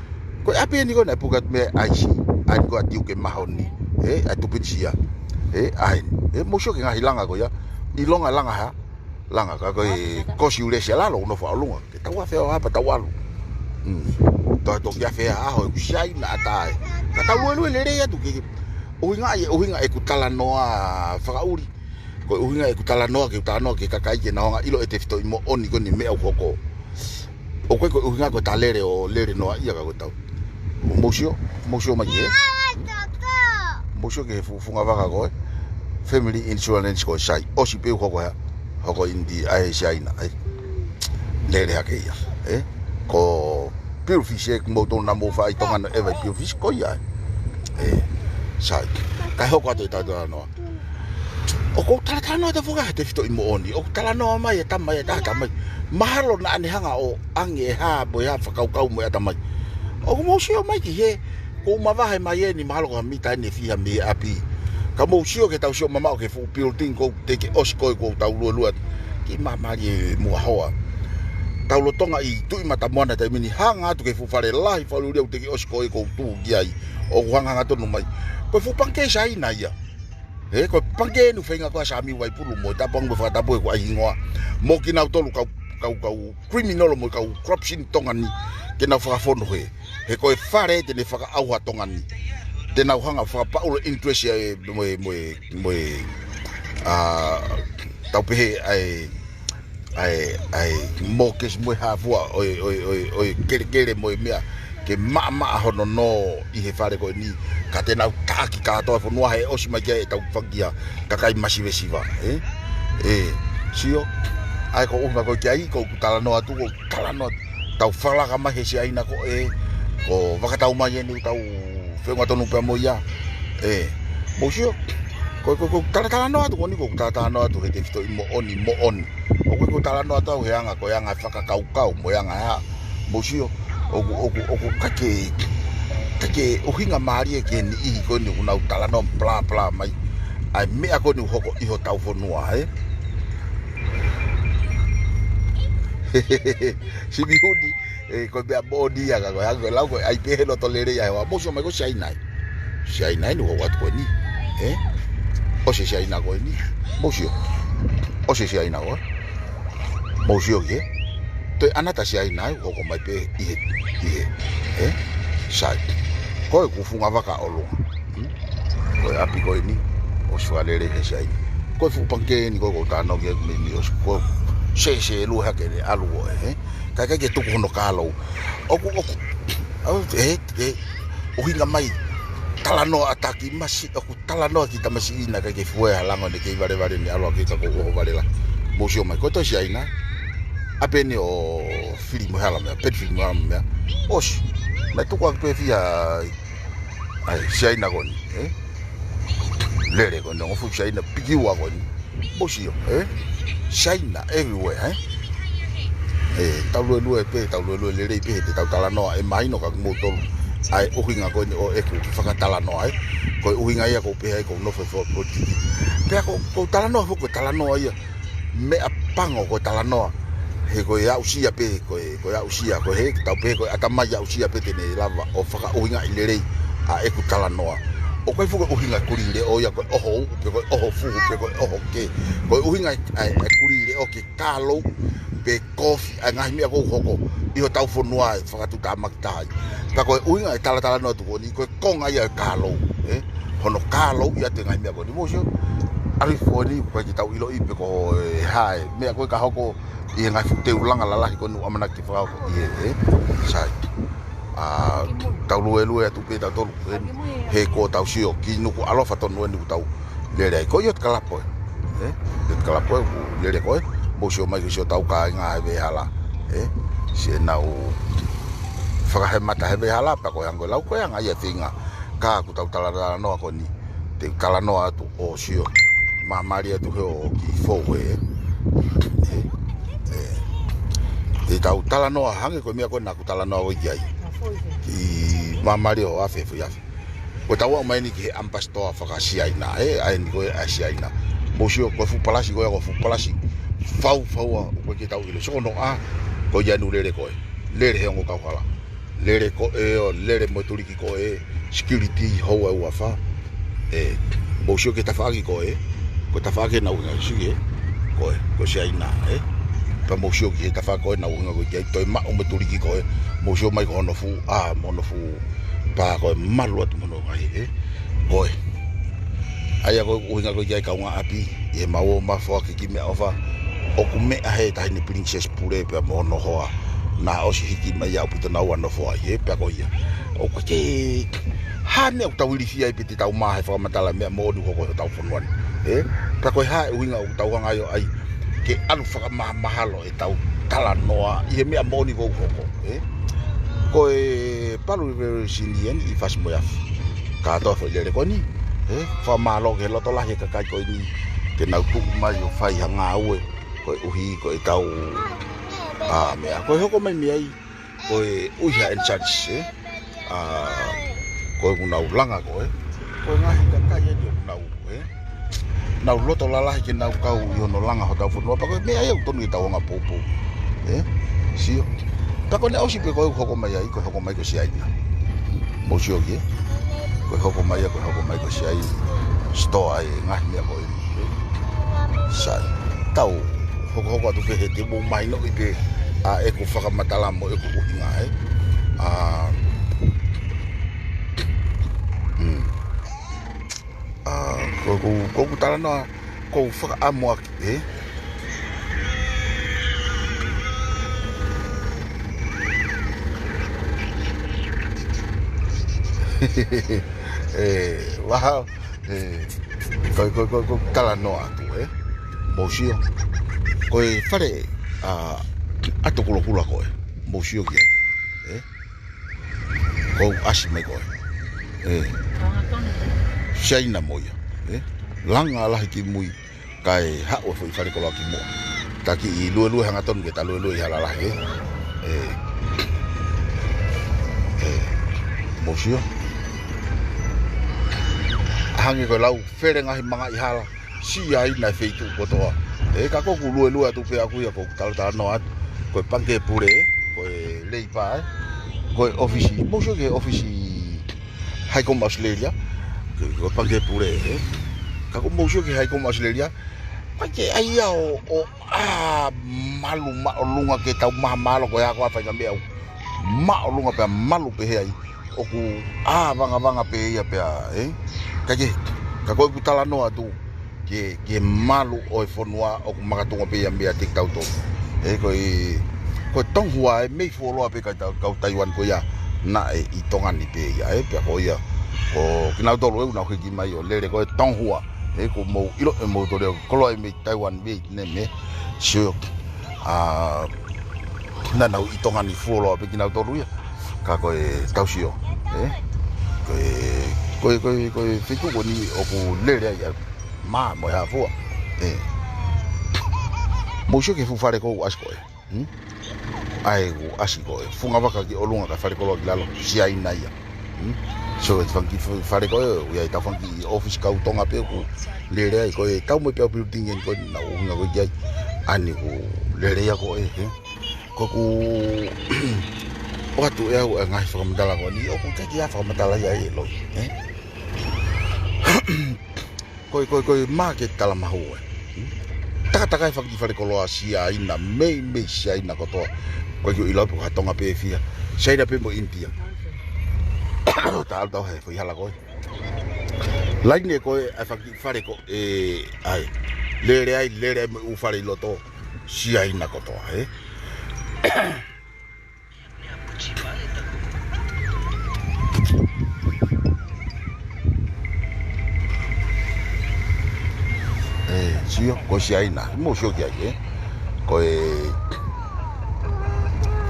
Ko e ʻapi eni ko ē naʻe puke atu mei ai ʻaisi, ʻa eni ko ē ʻa Tiuke Mahoni. He, ʻa Tupinisia. He, ʻa eni. He, mou sio ki he ngaahi langa ko ia, ʻilonga langa hā, langa ka ko e kosi ulesi ʻa lalo, ʻo nofo ʻi ʻolunga. Ke tau afe ʻo hapa tau ʻalu. Mm. Tau toki afe ʻaho ʻeku Siaina ʻa tae. Ka tau luelue lelei atu ke, ke ʻuhinga ia, ʻuhinga ʻeku talanoa fakaʻuli. Ko e ʻuhinga ʻeku talanoa, ke u talanoa ki he kakai ke nau hanga ʻilo e tefitoʻi moʻoni ko eni meʻa ʻoku hoko. ʻOku ʻikai ko e ʻuhinga ko e ta lele ʻo lele noa ia ka ko e tau. Mou sio, mou sio mai ē. Mou sio ki he fu-, funga vaka ko e. Family insurance ko e sai. ʻOsi pē ʻoku hoko hea. Hoko ʻi India, ʻa e Siaina, ʻa e. Lele hake ia. Ē? Ko Pure Fish ē, ko moutolu naʻa mou faʻa ʻi Tonga naʻe ʻeva ʻi Pure Fish, ko ia ē. Ē, sai. Kae hoko atu e talanoa. ʻOku ou talatalanoa atu foki he tefitoʻi moʻoni. ʻOku talanoa mai e tama ia, ta tama ia. Mahalo naʻa ne hanga ʻo ʻange e hā mo e hā fakakaukau mo e ʻatamai. ʻOku mou sio mai ki he, ʻoku ou mavahe mai eni mahalo ko ha mita eni ʻe fiha mei he ʻapi. Ka mou sio ke tau sio mamaʻo ki he fuʻu building ʻoku teʻeki ʻosi ko ē ʻoku tau luelue atu. Kiʻi māmālie muʻa hoa. Tau lolotonga ʻi Tuʻi Matamoana taimi ni hanga atu ki he fuʻu fale lahi fakaliliu ʻoku teʻeki ʻosi ko ē ʻoku tuʻu ki ai. ʻOku hanga hangatonu mai. Ko e fuʻu pangikē Siaina ia. He, ko e pangikē eni ʻoku feinga ko ē ʻa Sami Vaipulu mo e tapu ange mo e fakatapu ʻeku ʻai hingoa. Mo kinautolu kau, kau, kau criminal mo e kau corruption Tonga ni ke nau fakafonu he. He ko e fale te ne fakaʻauha Tonga ni. Te nau hanga fakapaʻulo interest ia e mo e, mo e, mo e, ʻa, tau pehē ʻa e, ʻa e, ʻa e mortgage mo e hā fua ʻo e, ʻo e, ʻo e, ʻo e kelekele mo e meʻa ke maʻamaʻa hono nō ʻi he fale ko eni. Ka te nau taʻaki kātoa e fonua he ʻosi mai ki ai ʻetau fanga kakai masivesiva, ē? Ē, sio. ʻA e ko e ʻuhinga ko ē ki ai, ʻoku ou talanoa atu, ʻoku ou talanoa atu. Tau fakalaka mai he Siaina ko ē, ko e vakatau mai eni ʻoku tau feʻunga tonu pea mo ia. Ē, mou sio. Ko, ko, ʻoku ou talatalanoa atu, ko eni ʻoku ou talatalanoa atu he tefitoʻi moʻoni, moʻoni. ʻOku ʻikai ko e talanoa atu au he anga, ko e anga fakakaukau, mo e anga ʻa, mou sio, ʻoku, ʻoku, ʻoku ʻikai ke, ʻikai ke ʻuhinga mālie ki he niʻihi ko eni ʻoku nau talanoa plā, plā mai. ʻA e meʻa ko eni ʻoku hoko ʻi hotau fonua, ē? Simi huni, ē, ko e meʻa moʻoni ia ka ko e, ko e lau ko e ʻai pē he loto lelei ʻa e hoa. Mou sio mai ko e Siaina ē. Siaina eni ʻoku ʻoatu ko eni. Ē? ʻOsi e Siaina ko eni. Mou sio. ʻOsi e Siaina ko ē. Mou sio ki he. Toe ʻanata Siaina ē, ʻoku hoko mai pē ʻi he, ʻi he. Ē? Sai. Ko e kuo funga vaka ʻolunga. Hmm? Ko e ʻapi ko eni. ʻOsi fakalele he Siaina. Ko e fuʻu pangikē eni ko ē ʻoku ou talanoa ki ai mei ni ʻosi. Ko e sēsē lue hake ne ʻalu ko ē, ē? Kae ʻikai ke tuku hono kālou. ʻOku, ʻoku. ʻAu, ē, ē. ʻUhinga mai. Talanoa ʻa taki masi, ʻoku talanoa ki tamasiʻi naʻe ʻikai ke fua e halango ne kei valevale ne ʻalu hake ka ko e ʻoho vale la. Mou sio mai, ko e toe Siaina. ʻApi eni ʻo fili mo e hala meʻa, pet fili mo e hala meʻa. ʻOsi. Naʻe tuku ʻaki pē fiha ʻa e Siaina ko eni, ē? Lele ko eni, ongo fuʻu Siaina pikiua ko eni. Mou sio, ē? Siaina everywhere, ē? Ē, tau luelue pē, tau luelue lelei pē, he te tau talanoa, ʻe mahino kia moutolu. ʻA e ʻuhinga ko eni ʻo ʻeku fakatalanoa, ē? Ko e ʻuhinga ia ʻoku ou pehē ai ʻoku ou nofo he fo-, politiki. Pea ʻoku ou, ʻoku ou talanoa foki, ko e talanoa ia. Meʻapango ko e talanoa. He ko e aʻusia pē, ko e, ko e aʻusia, ko e he, tau pehē ko e ʻatamai aʻusia pē te ne lava ʻo fakaʻuhingaʻi lelei ʻa ʻeku talanoa. ʻOku ʻikai foki ʻuhinga kulī leʻo ia ko e ʻoho uʻu, pe ko e ʻoho fuhu, pe ko e ʻoho kē. Ko e ʻuhinga ʻa e, ʻa e kulī leʻo ke kālou, pe kofi, ʻa e ngaahi meʻa ʻoku hoko ʻi hotau fonua ʻe fakatuʻutāmaki taha ai. Ka ko e ʻuhinga e talatalanoa atu ko eni, ko e konga ia e kālou, ē? Hono kālou ia ʻa e ngaahi meʻa ko eni, mou sio. ʻAlu hifo eni, ʻoku ʻikai ke tau ʻiloʻi pe ko e hā e meʻa ko ē ka hoko ʻi he ngaahi fuʻu teu langa lalahi ko eni ʻoku ʻamanaki ke fakahoko ʻi he, ē? Sai. ʻA, tau luelue atu pē tautolu, ē? He ʻoku tau sio ki Nukuʻalofa tonu eni ʻoku tau lele ai. Ko ia ʻoku kalapo ē. ē? Yacht Club ko ē, ʻoku lele ko ē, mou sio mai ki siʻotau kāinga he veʻehala, ē? Siʻenau fakahemata he veʻehala, pea ko e hangē ko e lau ko ē ʻa e ngaahi feinga, ka ʻoku tau talatalanoa ko eni, te u talanoa atu ʻo sio, māmālie atu he ʻoku kiʻi fou ē, ē? Ē, te tau talanoa hangē ko e meʻa ko ē naʻá ku talanoa ko ē ki ai. Kiʻi māmālie ʻo afe foʻi afe. Ko ʻetau aʻu mai eni ki he ʻamipasitoa faka-Siaina, ē, ʻa eni ko ē ʻa Siaina. Mou sio ko e fuʻu palasi ko ē, ko e fuʻu palasi faufaua, ʻoku ʻikai ke tau ʻilo. Sio ko hono ʻā, ko ia eni ʻoku lele ko ē. Lele he ongo kauhala. Lele ko ē ʻo lele mo e tuliki ko ē, security houa ʻe uafā. Ē, mou sio ki he tafaʻaki ko ē, ko e tafaʻaki ʻenau ʻuhinga sio ki ai, ko ē, ko Siaina, ē. Pea mou sio ki he tafaʻaki ko ē ʻenau ʻuhinga ko ē ki ai, toe maʻu mo e tuliki ko ē, mou sio mai ko hono fuʻu, ʻā, mo hono fuʻu pā ko ē malu atu mo hono ngaahi, ē. Ko ē. ʻA ia ko e ʻuhinga ko ē ki ai kaungāʻapi, ʻi heʻemau ō mai ʻo foaki kiʻi meʻaʻofa, ʻoku meʻa he taʻahine Princess Pule pea mo hono hoa. Naʻe ʻosi hiki mai ʻaupito ʻenau ō ʻo nofo ai, ē, pea ko ia. ʻOku ʻikai ke hā e meʻa ʻoku tau ilifia ai pe te tau maʻu ha fakamatala meʻa moʻoni ʻoku hoko ʻi hotau fonua ni, ē? Pea ko e hā e ʻuhinga ʻoku tau hanga ai ʻo ʻai ke ʻalu fakamahamahalo ʻetau talanoa ʻi he meʻa moʻoni ʻoku hoko, ē? Ko e Palu River Senior ni ʻi Fasi mo e Afi. Kātoa foʻi lele ko eni, ē? Fakamālō ki he loto lahi e kakai ko eni ke nau tuʻu mai ʻo fai ha ngāue, koeʻuhi ko ʻetau, ʻā, meʻa. Ko e hoko mai mei ai, ko e ʻuhi ha entrance, ē? ʻA, ko ʻenau langa ko ē. Ko e ngaahi kakai eni ʻoku nau, ē? Nau loto lalahi ke nau kau ʻi hono langa hotau fonua, pea ko e meʻa ia ʻoku tonu ke tau anga poupou. Ē? Sio. Pea ko ʻene ʻosi pē ko ē ʻoku hoko mai ai, ko e hoko mai ko Siaina. Mou sio ki ai. Ko e hoko mai ia, ko e hoko mai ko Siaina. Sitoa ai e ngaahi meʻa ko ē. Sai. Tau hokohoko atu pē he te mou mahinoʻi pē ʻa ʻeku fakamatala mo ʻeku ʻuhinga, ē. ʻA, mm. ʻA, ko ʻeku, ko ʻeku talanoa, ko ʻeku fakaʻamu ʻaki, ē. Ē, wow. Ē, ko, ko, ko, ko e talanoa atu, ē. Mou sio. Ko e fale, ʻa, ʻa Tukulokula ko ē. Mou sio ki ai. Ē. Ko ʻeku ʻasi mai ko ē. Ē. Siaina mo ia. Ē. Langa lahi ki mui. Kae haʻu e foʻi falekoloa ki muʻa. Taki ʻi luelue hangatonu ke ta luelue ʻi hala lahi, ē. Ē. Ē. Mou sio. Hangē ko e lau fele ngaahi manga ʻi hala. Siaina e feituʻu kotoa. Ē, ka ko ʻeku luelue atu pē ʻaku ia ko ʻeku talatalanoa atu. Ko e Pangikē Pule, ko e Leipa, ē. Ko e ʻōfisi. Mou sio ki he ʻōfisi High Comm Australia, ko, ko e Pangikē Pule, ē. Ka ko e mou sio ki he High Comm Australia, ʻikai ke ʻai ia ʻo, ʻo, ʻā, malu māʻolunga ke tau mahamahalo ko e hā ko ā faʻahinga meʻa ʻoku māʻolunga pea malu pehē ai. ʻOku, ʻā, vangavanga pē ia pea, ē. Ka ke, ka ko ʻeku talanoa atu, ke, ke malu ʻo e fonua ʻoku makatuʻunga pē ia meiate kitautolu. Ē, ko e, ko e Tonghua ē, mei fuoloa pē kau, kau Taiwan ko ia naʻe ʻi Tonga ni pē ia, ē, pea ko ia, ko kinautolu ē, ʻoku nau hiki mai ʻo lele ko e Tonghua, ē, ʻoku mou ʻilo ʻe moutolu ʻoku koloa ia mei Taiwan, Vietnam, ē, sio, ʻa, naʻa nau ʻi Tonga ni fuoloa pē kinautolu ia. Ka ko e tau sio, ē, ko e, ko e, ko e, ko e feituʻu ko eni ʻoku lele ai ʻa Mā mo e Hā Fua. Ē. Mou sio ki he fuʻu fale ko ē ʻoku ʻasi ko ē. Hmm? ʻA ē ʻoku ʻasi ko ē. Funga vaka ki ʻolunga kae falekoloa ki lalo. Siaina ia. Hmm? So, e fanga kiʻi f-, fale ko ē, ʻoku ʻi ai ʻetau fanga kiʻi ʻōfisi kau Tonga pē ʻoku lele ai ko ē. Tau mo e peau building eni ko ē naʻa ku ʻuhinga ko ē ki ai. ʻA eni ʻoku lele ia ko ē, ē. Ko ʻeku ʻoatu ʻe au e ngaahi fakamatala ko eni, ʻoku ʻikai ke ʻi ai ha fakamatala ia ʻe loi, ē? Ko e, ko e, ko e mā ke tala mahu ē. Takatakai fanga kiʻi falekoloa Siaina, mei, mei Siaina kotoa. ʻOku ʻikai ke u ʻilo pe ko ha Tonga pē ʻe fiha. Siaina pē mo ʻInitia. Talu tau he foʻi hala ko ē. Laine ko ē ʻa e fanga kiʻi fale ko ē ʻa ē. Lele ai, lele ai mo e ʻū fale ʻi loto. Siaina kotoa, ē? Ē, Sio, ko Siaina, mou sio ki ai, ē. Ko e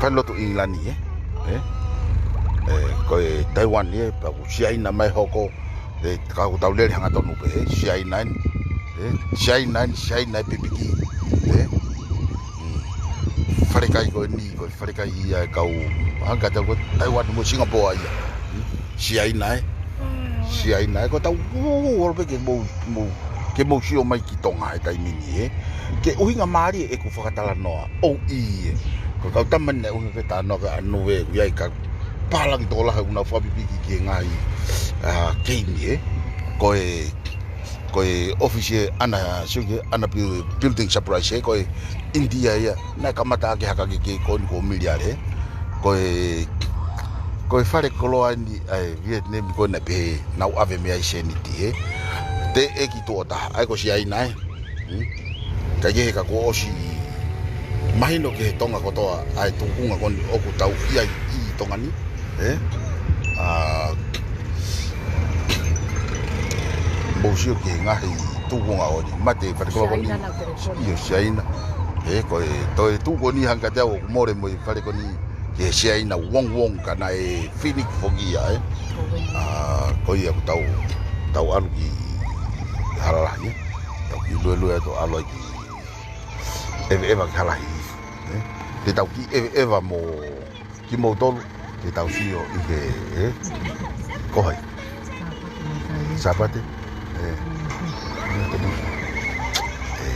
falelotu ʻIngilani, ē. Ē? Ē, ko e Taiwan, ē, pea ko Siaina mai hoko, ē, ka ʻoku tau lele hangatonu pē, ē. Siaina eni, ē. Siaina eni, Siaina e pipiki, ē. Mm. Falekai ko eni, ko e falekai ia e kau, hangē kiate au ko Taiwan mo Singapore ia. Mm. Siaina, ē. Siaina, ē, ko ʻetau, ʻo, ʻo, ʻo, pē ke mou, mou, ke mou sio mai ki Tonga he taimi ni, ē. Ke ʻuhinga mālie ʻeku fakatalanoa, ʻoku ʻi ai, ē. Ko e kau tama ni ʻuhinga ke talanoa ka anu ē, ʻoku ʻi ai ka pālangi tokolahi ʻoku nau fakapipiki ki he ngaahi, ā, keimi, ē. Ko e, ko e ʻōfisi ē ʻana, sio ki he ʻana bu-, building surprise, ē, ko e ʻInitia ia, naʻe kamata ʻaki e haka kehekehe ko eni ko Miliale. Ko e, ko e fale koloa eni ʻa e Vietnam ko ē naʻe pehē naʻa nau ʻave mei ai e sēniti, ē. Teʻeki tuʻo taha, ʻa ia ko Siaina, ē. Hmm? Kae kehe ka kuo ʻosi mahino ki he Tonga kotoa ʻa e tuʻunga ko eni ʻoku tau ʻi ai ʻi Tonga ni, ē? Ā, mou sio ki he ngaahi tuʻunga ko eni. Mate fale koloa ko eni. Siaina naʻa ku telefoni. ʻIo, Siaina. Ē, ko e, toe tuʻu ko eni hangē kiate au ʻoku mole mo e fale ko eni ki he Siaina Wong Wong ka naʻe Phoenix foki ia, ē. Ā, ko ia ʻoku tau, tau ʻalu ki Halalahi, ē. Tau kiʻi luelue atu ʻalu ai ki ʻEveʻeva ki Halahi, ē. Te tau kiʻi ʻeveʻeva mo kimoutolu, te tau sio ʻi he, ē. Ko hai? Sāpate? Ē. Ē.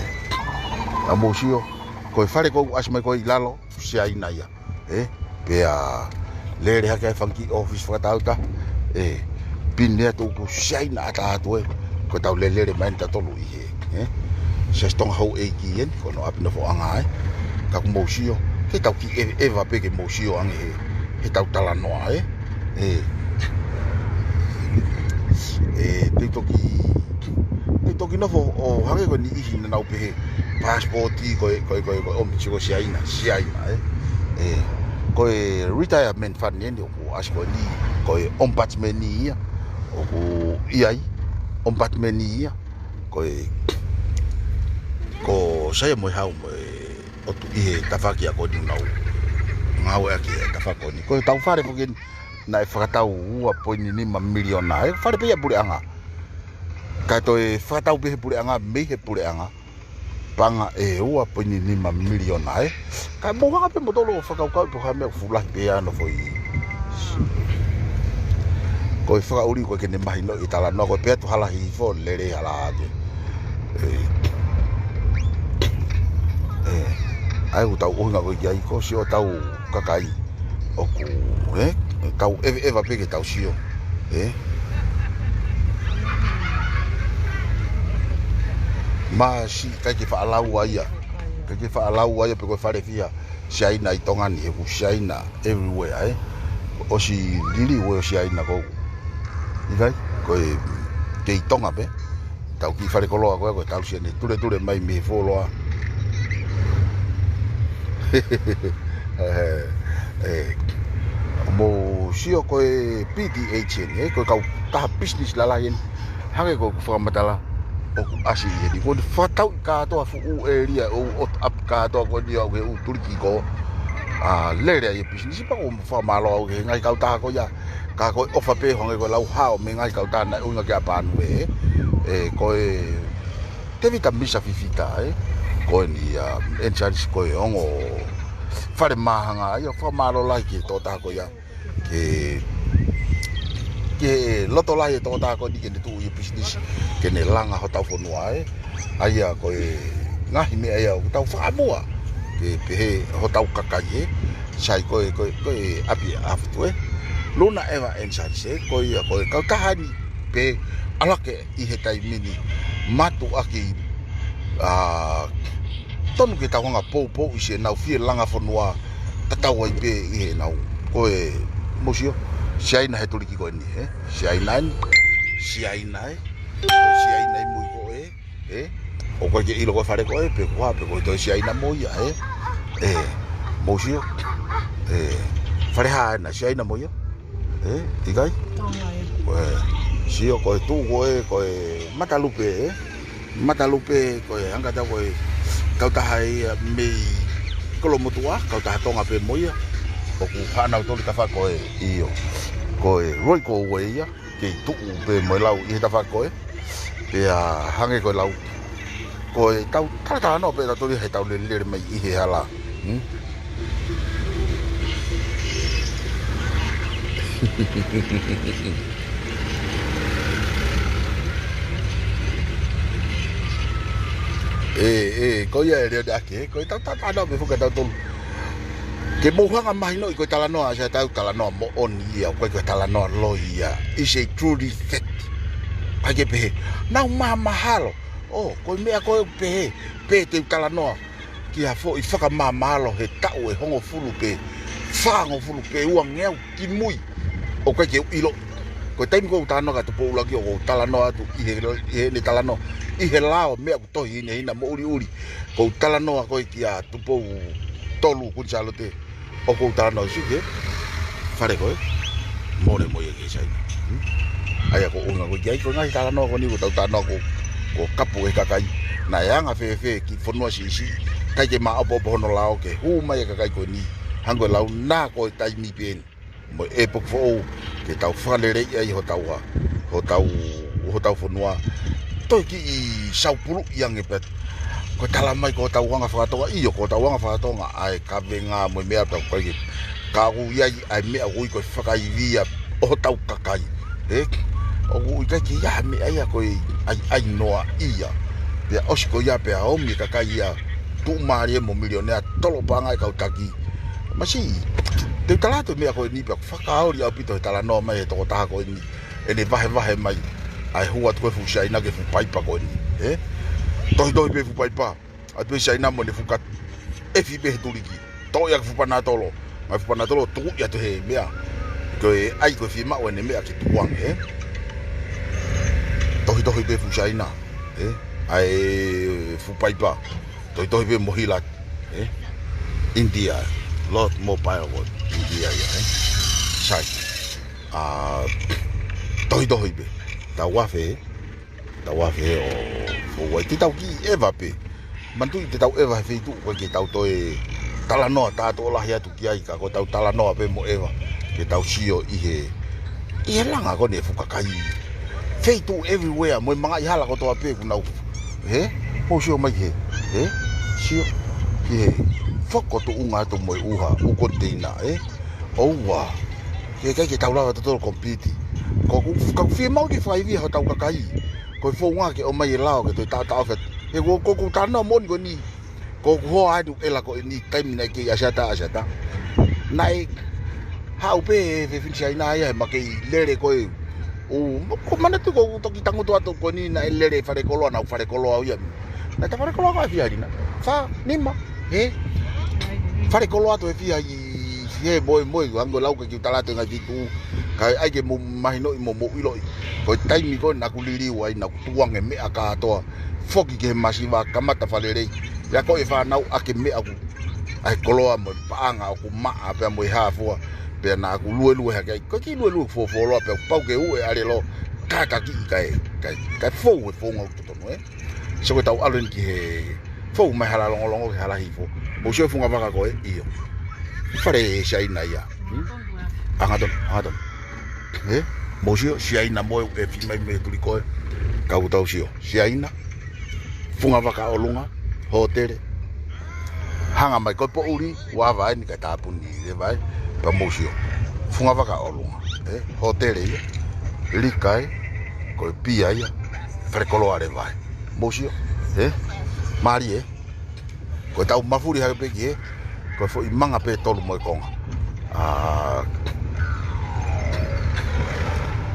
ʻA mou sio, ko e fale ʻoku ʻasi mai ko ē ʻi lalo, Siaina ia. Ē, pea lele hake ai e fanga kiʻi ʻōfisi fakatauta, ē, pine atu ʻoku Siaina ʻataʻatā atu ē, ko ʻetau lele mai eni tautolu ʻi he, ē, Siasi Tonga houʻeiki eni, ko hono ʻapi nofoʻanga ē, ka ʻoku mou sio, ke tau kiʻi ʻeveʻeva pē ke mou sio ange he, heʻetau talanoa ē, ē, ē, te u toki Te u toki nofo ʻo hangē ko e niʻihi naʻa nau pehē passport ko e, ko e, ko e, ko e ʻomi sio ko Siaina, Siaina, ē. Ē, ko e retirement fund eni ʻoku ʻasi ko eni, ko e ombudsman ia, ʻoku ʻi ai, ombudsman ia, ko e, ko Saia mo e Hau mo e ʻOtu ʻi he tafaʻaki ko eni ʻoku nau ngāueʻaki e tafaʻaki ko eni. Ko ʻetau fale foki eni naʻe fakatau ua poini nima miliona, ē, fale pē ia puleʻanga. Kae toe fakatau pē he puleʻanga, mei he puleʻanga, paʻanga ʻe ua poini nima miliona, ē. Kae mou hanga pē moutolu ʻo fakakaukau pe ko e hā e meʻa ʻoku fuʻu lahi pē ʻa hono foʻi. Ko e fakaʻuli ko ē ke ne mahinoʻi e talanoa ko ē pē atu Halahi hifo lele hala ake. Ē. Ē. ʻA ia ʻoku tau ʻuhinga ko ē ki ai ko e sio ʻetau kakai ʻoku, ē? Tau ʻeveʻeva pē ke tau sio, ē? Masi, ʻikai ke faʻa lau ʻa ia. ʻIkai ke faʻa lau ʻa ia pe ko e fale fiha Siaina ʻi Tonga ni, he ʻoku Siaina everywhere, ē? ʻOsi liliu ʻo Siaina ko ē. ʻIkai, ko e kei Tonga pē. Tau kiʻi fale koloa ko ē, ko e tau Siaina tuletule mai mei he fuoloa. Ē, ē, mou sio ko e P T H eni, ē, ko e kau taha business lalahi eni. Hangē ko ʻeku fakamatala, ʻoku ʻasi ʻi heni. Ko e fakatau kātoa fuʻu ʻēlia ʻo ʻoatu ʻapi kātoa ko eni ʻo ke ʻū tuliki ko. Ā, lele ai e business pea ʻoku ou fakamālō au ki he ngaahi kautaha ko ia. Ka ko e ʻofa pē hangē ko e lau hao mei he ngaahi kautaha naʻe ʻuhinga ki ʻApānume, ē. Ē, ko e Tevita Misa Fifita, ē. Ko eni, ā, ʻeni Sālisi ko e ongo fale māhanga ia, fakamālō lahi ki he tokotaha ko ia. Ke, ke loto lahi e tokotaha ko eni ke ne tuʻu ʻi he business, ke ne langa hotau fonua, ē. ʻA ia ko e ngaahi meʻa ia ʻoku tau fakamuʻa, ke pehē hotau kakai, ē. Sai ko e, ko e, ko e ʻapi ʻa Futu, ē. Luna Eva ʻeni Sālisi, ē, ko ia, ko e kautaha ni pē ʻalu hake ʻi he taimi ni mātuʻaki, ā, tonu ke tau hanga poupouʻi siʻenau fie langa fonua tatau ai pē ʻi heʻenau. Ko e mou sio, Siaina he tuliki ko eni, ē? Siaina eni, Siaina, ē? Ko Siaina ʻi mui ko ē, ē? ʻOku ʻikai ke ʻilo ko e fale ko ē, pe ko e hā, pe ko e toe Siaina mo ia, ē? Ē, mou sio, ē, fale hā ena, Siaina mo ia? Ē, ʻikai? Tonga ē. Ko e, sio ko e tuʻu ko ē, ko e matalupe, ē? Matalupe, ko e anga ʻetau, ko e kautaha ia mei Kolomotuʻa, kautaha Tonga pē mo ia. ʻOku haʻanau toli tafaʻaki ko ē, ʻio, ko e Royal Way ia, kei tuʻu pē mo e lau ʻi he tafaʻaki ko ē. Pea hangē ko e lau, ko ʻetau talatalanoa pē ʻetau toli he ʻetau lelele mai ʻi he hala. Hmm? ʻE, ʻe, ko ia ʻe Leone ake, ko ʻetau talatalanoa pē foki ʻetau tolu. Ke mou hanga mahinoʻi ko e talanoa, ʻa ʻetau talanoa moʻoni ia, ʻoku ʻikai ko e talanoa loi ia. It's a truly fact. ʻIkai ke pehē, naʻa ku mahamahalo. ʻO, ko e meʻa ko ē pehē, pē te u talanoa ki ha foʻi fakamahamahalo he taʻu ʻe hongofulu pē, fāngofulu pē, uangeau kimui. ʻOku ʻikai ke u ʻilo. Ko e taimi ʻoku ou talanoa kia Tupou ʻUluaki, ʻoku ou talanoa atu ʻi he, ʻi heʻene talanoa ʻi he lao, meʻa ʻoku tohi hinehina mo ʻuliʻuli. ʻOku ou talanoa ko ē kia Tupou Tolu Kuini Sālote, ʻoku ou talanoa ʻi he fale ko ē, mole mo ia ki Saina. Hmm? ʻA ia ko e ʻuhinga ko ē ki ai, ko e ngaahi talanoa ko eni, ko ʻetau talanoa ko, ko e kapu e kakai. Naʻe anga fēfē ki fonua siʻisiʻi, ʻikai ke maʻopoʻopo hono lao ke hū mai e kakai ko eni. Hangē ko e lau, naʻa ko e taimi pē eni mo e ʻepoki foʻou ke tau fakaleleiʻi ai hotau, hotau, hotau fonua. Toe kiʻi saupuluʻi ange pē. Ko e tala mai ko hotau anga faka-Tonga, ʻio, ko hotau anga faka-Tonga ʻa e kavenga mo e meʻa, pea ʻoku ʻikai ke, ka ʻoku ʻi ai ʻa e meʻa ʻoku ui ko e fakaivia ʻo hotau kakai. Ē? ʻOku ʻikai ke ʻi ai ha meʻa ia ko e ʻai, ʻai noa ia. Pea ʻosi ko ia pea ʻomi e kakai ia tuʻumālie mo milionea, tolopanga e kau taki. Masiʻi, te u tala atu e meʻa ko eni pea ʻoku fakaoli ʻaupito he talanoa mai he tokotaha ko eni, ʻene vahevahe mai ʻa e hū atu ko ē fuʻu Siaina ki he fuʻu paipa ko eni, ē? Tohitohi pē fuʻu paipa atu pē Siaina mo ʻene fuʻu kati, ʻefi pē he tuliki, toʻo ia ki he fuʻu panatolo, mai fuʻu panatolo tuku ia atu he meʻa, ko e ʻai ko e fiemaʻu ʻene meʻa ke tukuange, ē? Tohitohi pē fuʻu Siaina, ē? ʻA e fuʻu paipa. Tohitohi pē mo Hilati, ē? India, Lord Mobile ko India ia, ē? Sai. ʻA, tohitohi pē. Tau afe, tau afe ʻo fou ai. Te tau kiʻi ʻeva pē. Manatuʻi te tau ʻeva he feituʻu ko ē ke tau toe talanoa, tā tō lahi atu ki ai, ka ko ʻetau talanoa pē mo ʻeva ke tau sio ʻi he, ʻi he langa ko eni e fuʻu kakai. Feituʻu everywhere, mo e mangaʻi hala kotoa pē ʻoku nau, hē? Mou sio mai hē? Hē? Sio ki he foko tuʻunga atu mo e ʻuha, ʻū koniteina, ē? ʻOua. Ke ʻikai ke tau lava tautolu compete. Ko ʻeku, ka ʻoku fiemaʻu ke fakaivia hotau kakai. Ko e founga ke ʻomai e lao ke toe taʻotaʻo feta. He ko, ko, ko e talanoa moʻoni ko eni. Ko ʻeku hoa ʻa Nuʻu ʻEla ko eni, taimi naʻe kei ʻAsiata, ʻAsiata. Naʻe haʻu pē e fefine Siaina ia he makehe lele ko ē. ʻO, ko e manatu ko ʻeku toki tangutu atu ko eni naʻe lele falekoloa, naʻa ku falekoloa au ia. Naʻe ta falekoloa ko e fiha lina. Fā, nima, ē? Falekoloa atu e fiha ʻi he moemoe, hangē ko e lau ka kiu tala atu e ngaahi fitu. Kae ʻai ke mou mahinoʻi mo mou ʻiloʻi. Ko e taimi ko ē naʻa ku liliu ai, naʻa ku tukuange meʻa kātoa. Foki ki he masiva, kamata fakalelei. Pea ko e fānau ʻaki e meʻa ʻoku, ʻa e koloa mo e paʻanga ʻoku maʻa pea mo e hā fua. Pea naʻa ku luelue hake ai. Ko e kiʻi luelue fuofua loa pea pau ke uʻu e ʻalelo. Kātaki kae, kae, kae fou e founga ʻoku totonu, ē? So ke tau ʻalu eni ki he fou mai Hala Longolongo ki Hala Hihifo. Mou sio e funga vaka ko ē, ʻio. Fale Siaina ia. Hmm? Hangatonu, hangatonu. Ē? Mou sio, Siaina mo e ʻefi mai mei tuli ko ē. Kau tau sio. Siaina. Funga vaka ʻolunga. Hōtele. Hanga mai ko e poʻuli, ʻoku ava ai ni kae tāpuni leva ai. Pea mou sio. Funga vaka ʻolunga. Ē? Hōtele ia. Lika ē. Ko e pia ia. Falekoloa leva ai. Mou sio. Ē? Mālie ē. Ko ʻetau mafuli hake pē ki hē, ko e foʻi manga pē tolu mo e konga. ʻA,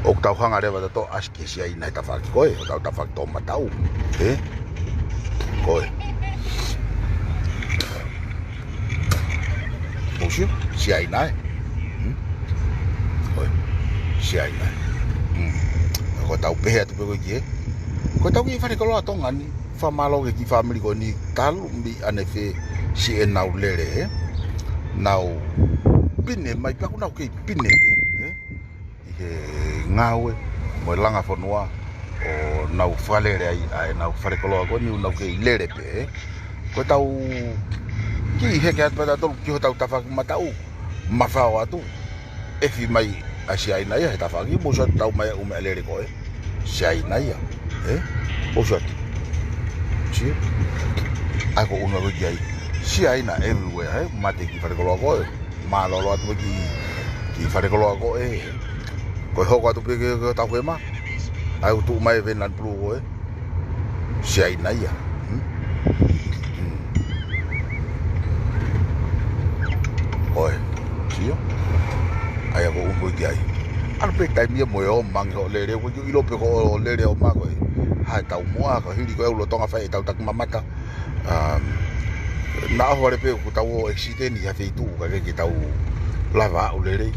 ʻoku tau hanga leva tautolu ʻo ʻasi ki he Siaina he tafaʻaki ko ē, hotau tafaʻaki toʻomataʻu. Ē? Ko ē. Mou sio, Siaina ē. Hmm? Ko ē. Siaina ē. Hmm. Ko ʻetau pehē atu pē ko ē ki hē. Ko ʻetau kiʻi falekoloa Tonga ni. Fakamālō ki he kiʻi fāmili ko eni, talu mei ʻanefē siʻenau lele, ē? Nau pine mai, pea ʻoku nau kei pine pē, ē? ʻI he ngāue mo e langa fonua, ʻo nau fakalele ai ʻa ʻenau falekoloa ko eni, ʻo nau kei lele pē, ē. Ko ʻetau kiʻi heke atu pē tautolu ki hotau tafaʻaki mataʻu, mafao atu. ʻEfi mai ʻa Siaina ia he tafaʻaki, mou sio atu, tau mai ʻū meʻalele ko ē. Siaina ia, ē? Mou sio atu. Sio? ʻAi ko e ʻuhinga ko ē ki ai. Siaina everywhere, ē? Mate kiʻi falekoloa ko ē. Mālōlō atu pē kiʻi, kiʻi falekoloa ko ē. Ko e hoko atu pē ki, ki hotau hema. ʻAi ʻo tuʻu mai e Vinland Blue ko ē. Siaina ia. Hmm? Hmm. ʻOi, sio? ʻAi ko e ʻuhinga ko ē ki ai. ʻAlu pē taimi ia mo e ō mai ange hoʻo lele, ʻoku ʻikai ke u ʻilo pe ko hoʻo lele ʻo mai ko ē. Hā ʻetau muʻa, ko e hili ko ē ʻa e lolotonga fai ʻetau takimamata. Um, naʻa ʻohovale pē ʻoku tau ō ʻo accident ʻi ha feituʻu kae ʻikai ke tau lava ʻo lele.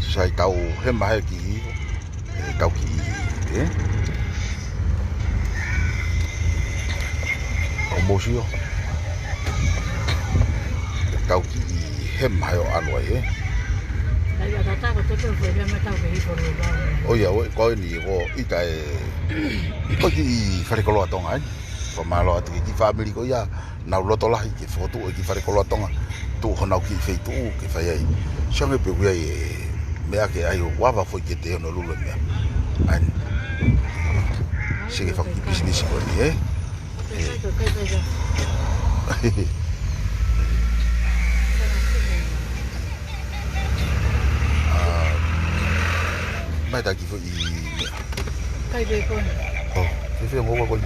Sai, tau hema he kiʻi, ē, tau kiʻi, ē? ʻO mou sio. Tau kiʻi hema he ʻo ʻalu ai, ē? ʻAi, ʻa tata ko te pe fue dia me tau ke hifo lo ba. ʻOi, ʻa, ʻoku ʻi ai ni ko ʻeta e, ko e kiʻi falekoloa Tonga ē. Fakamālō atu ki he kiʻi fāmili ko ia, nau loto lahi ke fokotuʻu e kiʻi falekoloa Tonga, tuʻu honau kiʻi feituʻu ke fai ai. Sio ange pē ʻoku ʻi ai e meʻa ke ʻai ʻo ava foʻi ke te ono lulu e meʻa. ʻAi. Sio ki he fanga kiʻi pisinisi ko eni, ē? Ah, mai taki foʻi meʻa. Kai pē ko ē. Oh, fēfē ngoue ko ē?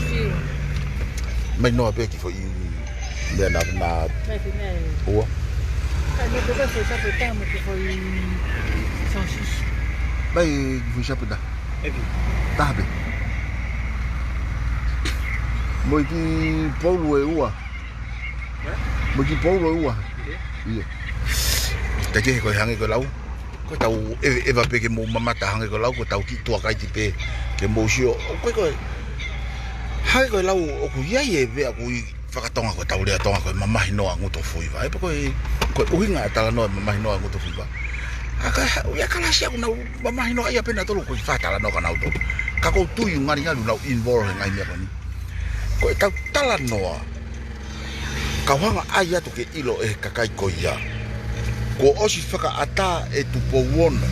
Sio. Mai noa pē kiʻi foʻi meʻa na, na. Mai pē meʻa ē. Ua. Kai mai pē ko ē foʻi sape tamu ki foʻi saucisse. Mai kiʻi foʻi sape taha. ʻEiki. Taha pē. Mo e kiʻi poulu ʻe ua. Ē? Mo e kiʻi poulu ʻe ua. ʻIo. ʻIo. Te ke ko e hangē ko e lau. Ko ʻetau ʻeva, ʻeva pē ke mou mamata hangē ko e lau, ko ʻetau kiʻi tuakaiti pē ke mou sio. ʻOku ʻikai ko e, hangē ko e lau ʻoku ʻi ai e meʻa ʻoku ui fakatonga ko ʻetau lea Tonga ko e mamahi noa ngutu fuiva. ʻE pē ko e, ko e ʻuhinga e talanoa e mamahi noa ngutu fuiva. ʻA ka, ʻoku ʻi ai e kalasia ʻoku nau mamahi noa ia pē nautolu ko e fakatalanoa kia nautolu. Ka ʻoku ou tui ʻoku ngali ngali nau involve he ngaahi meʻa ko eni. Ko ʻetau talanoa, kau hanga ʻai atu ke ʻilo ʻe he kakai ko ia. Kuo ʻosi fakaʻatā ʻe Tupou Ono.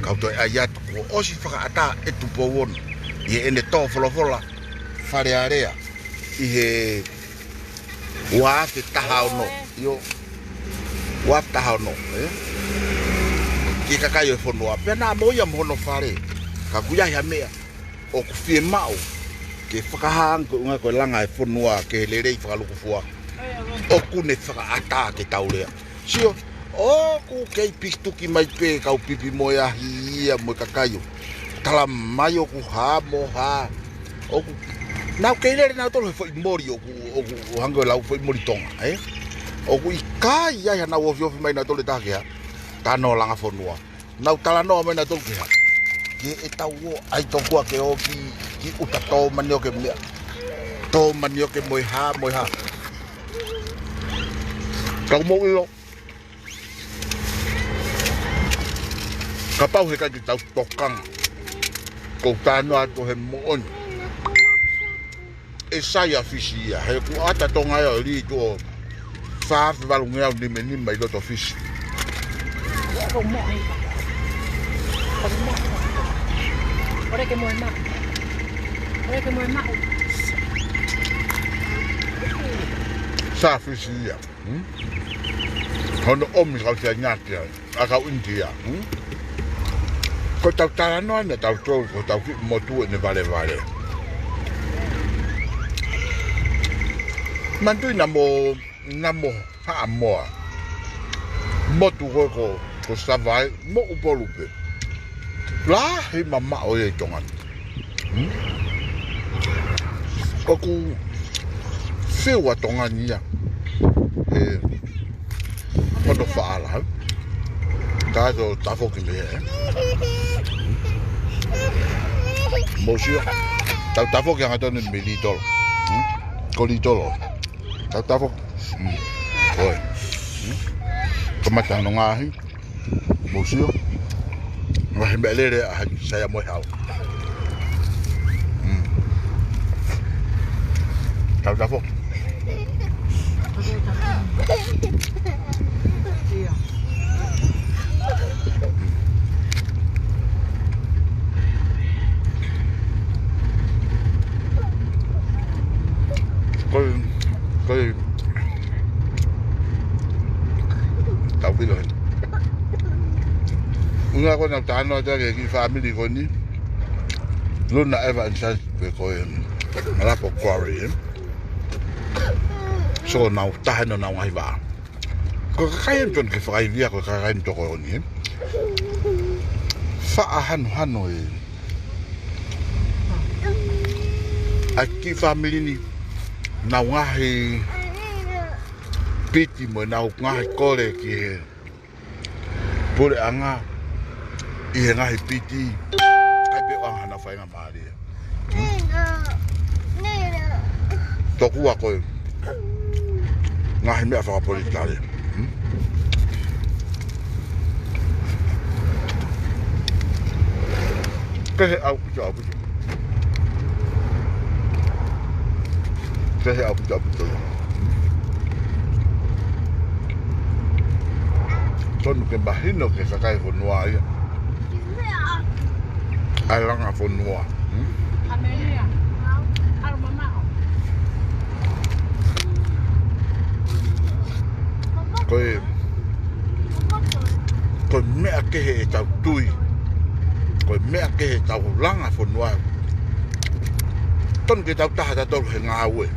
Kau toe ʻai atu, kuo ʻosi fakaʻatā ʻe Tupou Ono ʻi heʻene tō folofola Fale Alea ʻi he ua afe taha ono. ʻIo. Ua afe taha ono, ē? Ki he kakai ʻo e fonua. Pea naʻa mo ia mo hono fale. Ka ʻoku ʻi ai ha meʻa ʻoku fiemaʻu ke fakahā ange ko e ʻuhinga ko e langa e fonua ki he lelei fakalūkufua. ʻOku ne fakaʻatā ke tau lea. Sio, ʻoku kei pisituki mai pē kau pipi mo e ahi ia mo e kakai ʻo tala mai ʻoku hā mo hā. ʻOku, nau kei lele nautolu he foʻi moli ʻoku, ʻoku, ʻoku hangē ko e lau foʻi moli Tonga, ē? ʻOku ʻikai ʻi ai hanau ofiofi mai nautolu ʻe taha ke hā. Talanoa langa fonua. Nau talanoa mai nautolu ke hā. Ke ʻetau ō ʻai tokua ke ō ki, ki ʻuta tō manioke meʻa. Tō manioke mo e hā, mo e hā. Ka ʻoku mou ʻilo. Kapau he ʻikai ke tau tokanga. Ko e talanoa atu he moʻoni. ʻE sai ʻa Fisi ia, he ʻoku ʻata Tonga ia ʻo lī tuʻo fā afe valungeau nima nima ʻi loto Fisi. Ia ko mo e. Ko mo e. Ore ke mo e ma. Ore ke mo e ma. Sai ʻa Fisi ia. Hmm? Hono ʻomi kau Siaina ki ai, ʻa kau ʻInitia, hmm? Ko ʻetau talanoa ʻeni ʻa tautolu, ko ʻetau kiʻi motu ʻene valevale. Manatuʻi naʻa mo, naʻa mo Haʻamoa. Motu ko, ko, ko Savaiʻi, mo ʻUpolu pē. Lahi mamaʻo ia ʻi Tonga ni. Hmm? ʻOku fiu ʻa Tonga ni ia. He, hono faʻala, ē? Ka to tafoki mei hē, ē? Mou sio. Tau tafoki hangatonu mei Litolo. Hmm? Ko Litolo. Tau tafoki. Hmm. ʻOi. Hmm? Kamata hono ngaahi. Mou sio. Ngaahi meʻalele ʻa hai sai a moe hau. Mm. Tau tafo. Koi, koi. Tau pilo heni. ʻUhinga ko ʻenau talanoa atu ki he kiʻi fāmili ko eni. Luna Eva and Sons pe ko e Malapo Quarry, ē. So nau taha ʻenau ngaahi vā. Ko e kakai eni tonu ke fakaivia ko e kakai eni tokoni, ē. Faʻa hanohano ē. ʻA e kiʻi fāmili ni, nau ngaahi piti mo ʻenau ngaahi kole ki he puleʻanga ʻi he ngaahi piti, ʻikai pē ʻoange hana faingamālie. Tokua ko e ngaahi meʻa fakapolitikale. Kehe ʻaupito, ʻaupito. Kehe ʻaupito, ʻaupito. Tonu ke mahino ki he kakai fonua ia ʻa e langa fonua. Hmm? Ko e, ko e meʻa kehe ʻetau tui. Ko e meʻa kehe ʻetau langa fonua. Tonu ke tau taha tautolu he ngāue.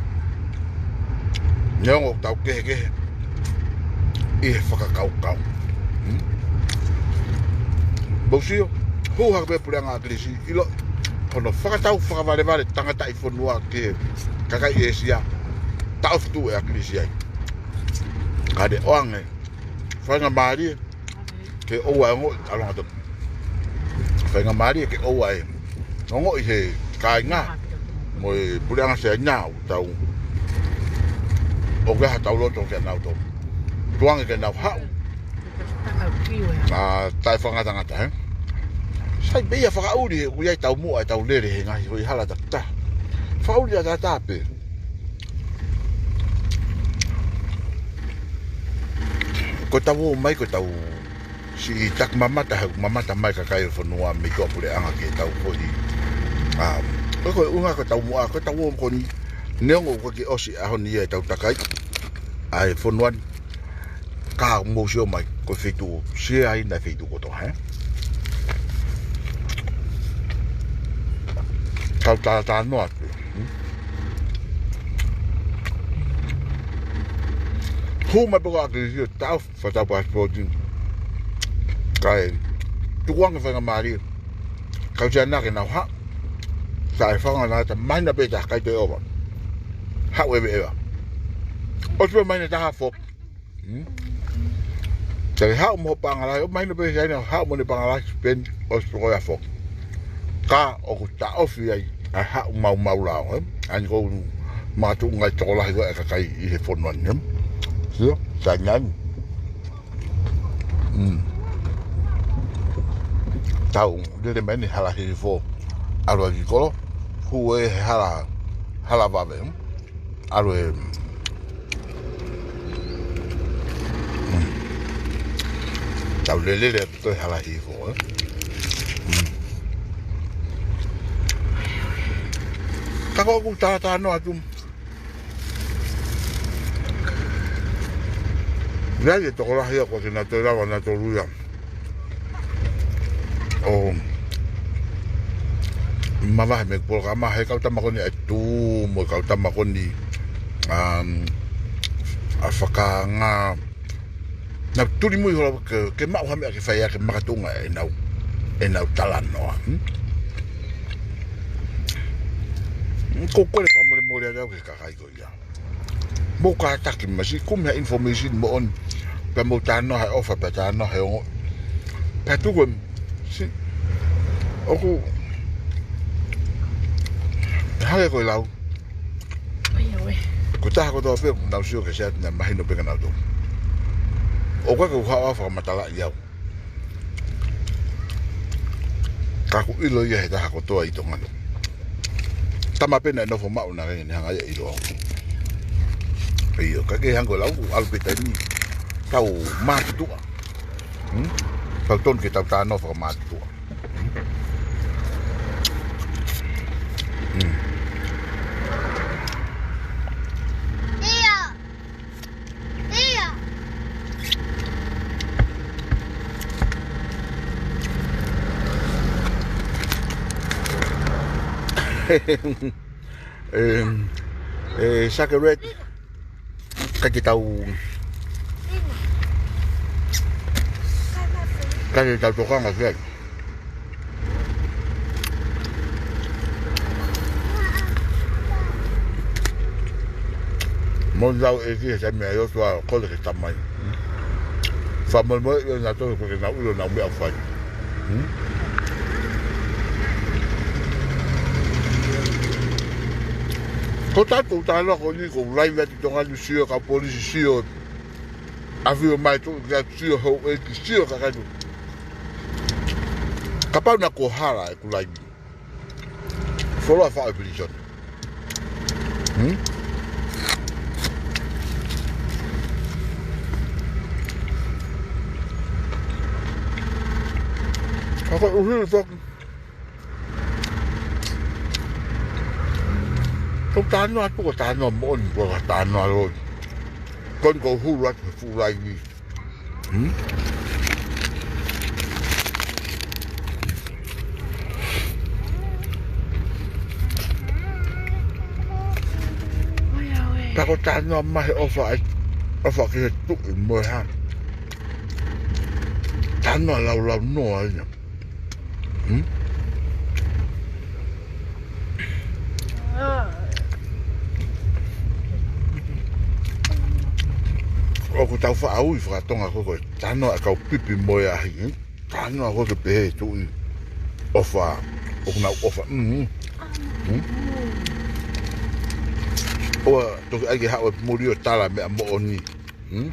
Neongo ʻoku tau kehekehe ʻi he fakakaukau. Hmm? Mou sio, hū hake pē puleʻanga ʻAkilisi, ʻilo, hono fakatau fakavalevale tangataʻi fonua ki he kakai ʻĒsia, taʻofi tuʻu ʻe ʻAkilisi ai. Ka ne ʻoange faingamālie ke ʻoua ʻe ongoʻi ʻa e langa tonu. Faingamālie ke ʻoua ʻe ongoʻi he kāinga mo e puleʻanga Siaina ʻoku tau, ʻoku ʻi ai haʻatau loto kia nautolu. Tuku ange ke nau haʻu ʻo taʻefakangatangata, ē? Sai pē ia fakaʻuli he ʻoku ʻi ai taumuʻa ʻetau lele he ngaahi foʻi hala takitaha. Fakaʻuli ʻataʻatā pē. Ko ʻetau ō mai, ko ʻetau siʻi taki mamata, he ʻoku mamata mai kakai ʻo e fonua mei tuʻapuleʻanga ki heʻetau foʻi, um, ko e, ko e ʻuhinga ko ʻetau muʻa, ko ʻetau ō ko eni, neongo ʻoku ʻikai ke ʻosi ʻaho ni ia ʻetau takai ʻa e fonua ni. Ka mou sio mai, ko e feituʻu, Siaina ai ʻa e feituʻu kotoa, ē? Kau talatalanoa atu. Hmm? Hū mai pē ko ʻAkilisi ʻo taʻofi fakatau pasipoti. Kae tuku ange faingamālie. Kau Siaina ke nau haʻu. Taʻefakangatangata, māhina pē taha, ʻikai toe ova. Haʻu ʻeveʻeva. ʻOsi pē māhina taha foki. Hmm? Te ke haʻu mo ho paʻanga lahi, ʻo māhina pē Siaina, haʻu mo ʻene paʻanga lahi, spend, ʻosi pē ko ia foki. Ka ʻoku taʻofi ai ʻa e haʻu maumau lao, ē? ʻA eni ko e makatuʻunga ʻa e tokolahi ko ē ʻa e kakai ʻi he fonua ni, ē? Sio, Siaina ni. Mm. Tau lele mai eni Hala Hihifo, ʻalu ʻa e kiʻi kolo, hū ē he hala, hala vave, ē? ʻAlu ē, mm. Tau lele atu ē Hala Hihifo, ē? Mm. Ka ko ʻeku talatalanoa atu. Naʻe ʻi ai e tokolahi ia ʻoku ʻikai ke nau toe lava nautolu ia ʻo mavahe mei he polokalama, he kau tama ko eni ʻa e Tū mo e kau tama ko eni, um, ʻa Fakaanga. Nau tuli mui holo ke, ke maʻu ha meʻa ke fai ʻaki e makatuʻunga ʻenau, ʻenau talanoa. Hmm? Ko e kole fakamolemole atu au ki he kakai ko ia. Mou kātaki mai, siʻi kumi ha information moʻoni. Pea mou talanoa he ʻofa, pea talanoa he ongo. Pea tuku ē, siʻi, ʻoku, hangē ko e lau. Ko e taha kotoa pē, nau sio ki he seati naʻe mahino pē kia nautolu. ʻOku ʻikai ke u haʻu au ʻo fakamatalaʻi au. Ka ʻoku ʻilo ia he taha kotoa ʻi Tonga ni. Tama pē naʻe nofo maʻu naʻa ne hanga ia ʻo ʻilo. ʻIo, ka ke hanga ʻo lau ʻalu pē taimi. Tau mātuʻa. Hmm? Tau tonu ke tau talanoa fakamātuʻa. Hmm. ʻE, ʻe, Sake Red, ka ke tau, ka ke tau tokanga ki ai. Mo nau e ki he taimi ʻa e ʻOtua ʻo kole ke tamai. Fakamolemole ʻi he nau tō ko ke nau ʻilo nau meʻa fai. Hmm? Ko tatu talanoa ko eni ko laivi atu Tonga ni sio ka polisi sio. ʻAfio mai tu ka sio houʻeiki sio ka katu. Kapau naʻa ko hala ʻeku laivi. Foloa faʻo e pilīsone. Hmm? Ka ko e ʻuhinga foki. Ko e talanoa atu ko e talanoa moʻoni ko e talanoa loi. Ko eni ko e hulu atu he fuʻu laivi. Hmm? Ka ko e talanoa mai he ʻofa ai, ʻofa ki he tuʻi mo e hā. Talanoa laulaunoa ia. Hmm? ʻOku tau faʻa ui fakatonga ko e ko e talanoa ʻa e kau pipi mo e ahi, hmm? Talanoa ko e ke pehē tuʻi ʻofa, ʻoku nau ʻofa, hmm? Hmm? ʻOua toki ʻai ke haʻu e muli ʻo tala meʻa moʻoni. Hmm?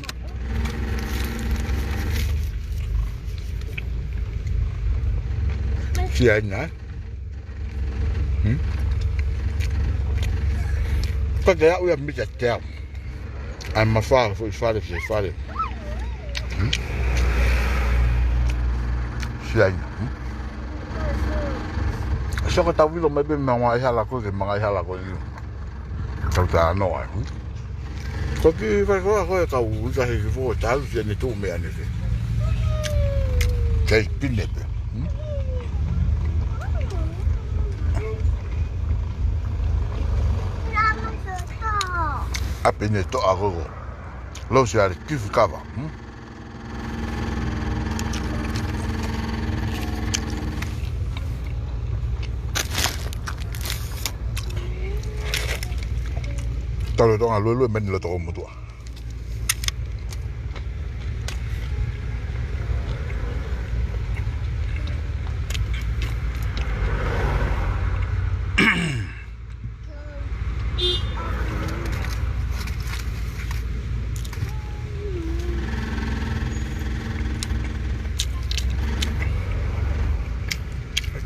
Siaina, eh? Hmm? Ka te aʻu ia mita te au. ʻAi mafā foʻi fale ki he fale. Hmm? Siaina, hmm? Sio ka tau vilo mai pē manga hala ko ke manga hala ko iu. Tau talanoa, hmm? Ko ki fai koa ko e kau ika he ki fo talu sia ne tuʻu meʻa ne ke. Kei pine pē. Hmm? ʻA pine toʻa ko ko. Lau sia le kifi kava. Hmm? Tau le tonga luelue meni lo toko mutua.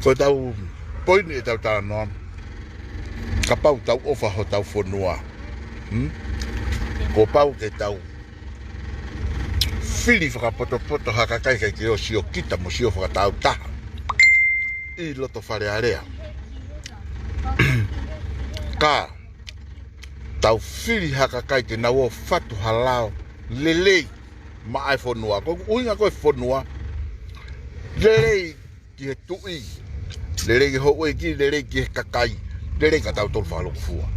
Ko e tau poini e tau talanoa. Kapau tau ʻofa hotau fonua. Hmm? Kuo pau ke tau fili fakapotopoto ha kakai kai ke ʻo sio kita mo sio fakatautaha. ʻI loto Fale Alea. Ka tau fili ha kakai te nau ō fatu ha lao lelei maʻa e fonua. Ko e ʻuhinga ko e fonua. Lelei ki he tuʻi. Lelei ki he houʻeiki, lelei ki he kakai. Lelei ka tau tolu fakalukufua.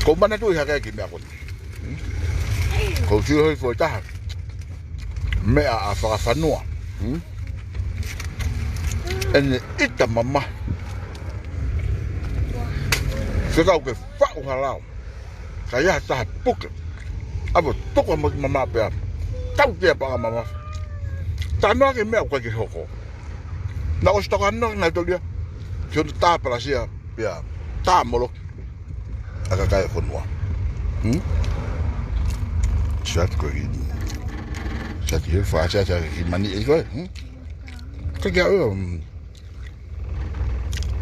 Ko mana tuʻi hake ki meʻa ko eni. Hmm? Ko sio hoi foʻi taha. Meʻa ʻa fakafanua. Hmm? ʻEne ʻita mamahi. Fekau ke faʻu ha lao. Ka ia taha puke. ʻApo toko mo mama pea. Tau tia paʻanga mama. Talanoa ki he meʻa ʻoku ʻikai ke hoko. Naʻe ʻosi toko ano na tolia. Ki hono tā palasia pea. Tā moloki. ʻA e kakai e fonua. Hmm? Siat ko i. Siat i he fa, siat, siat i mani e ko. Hmm? Ke kia u, um,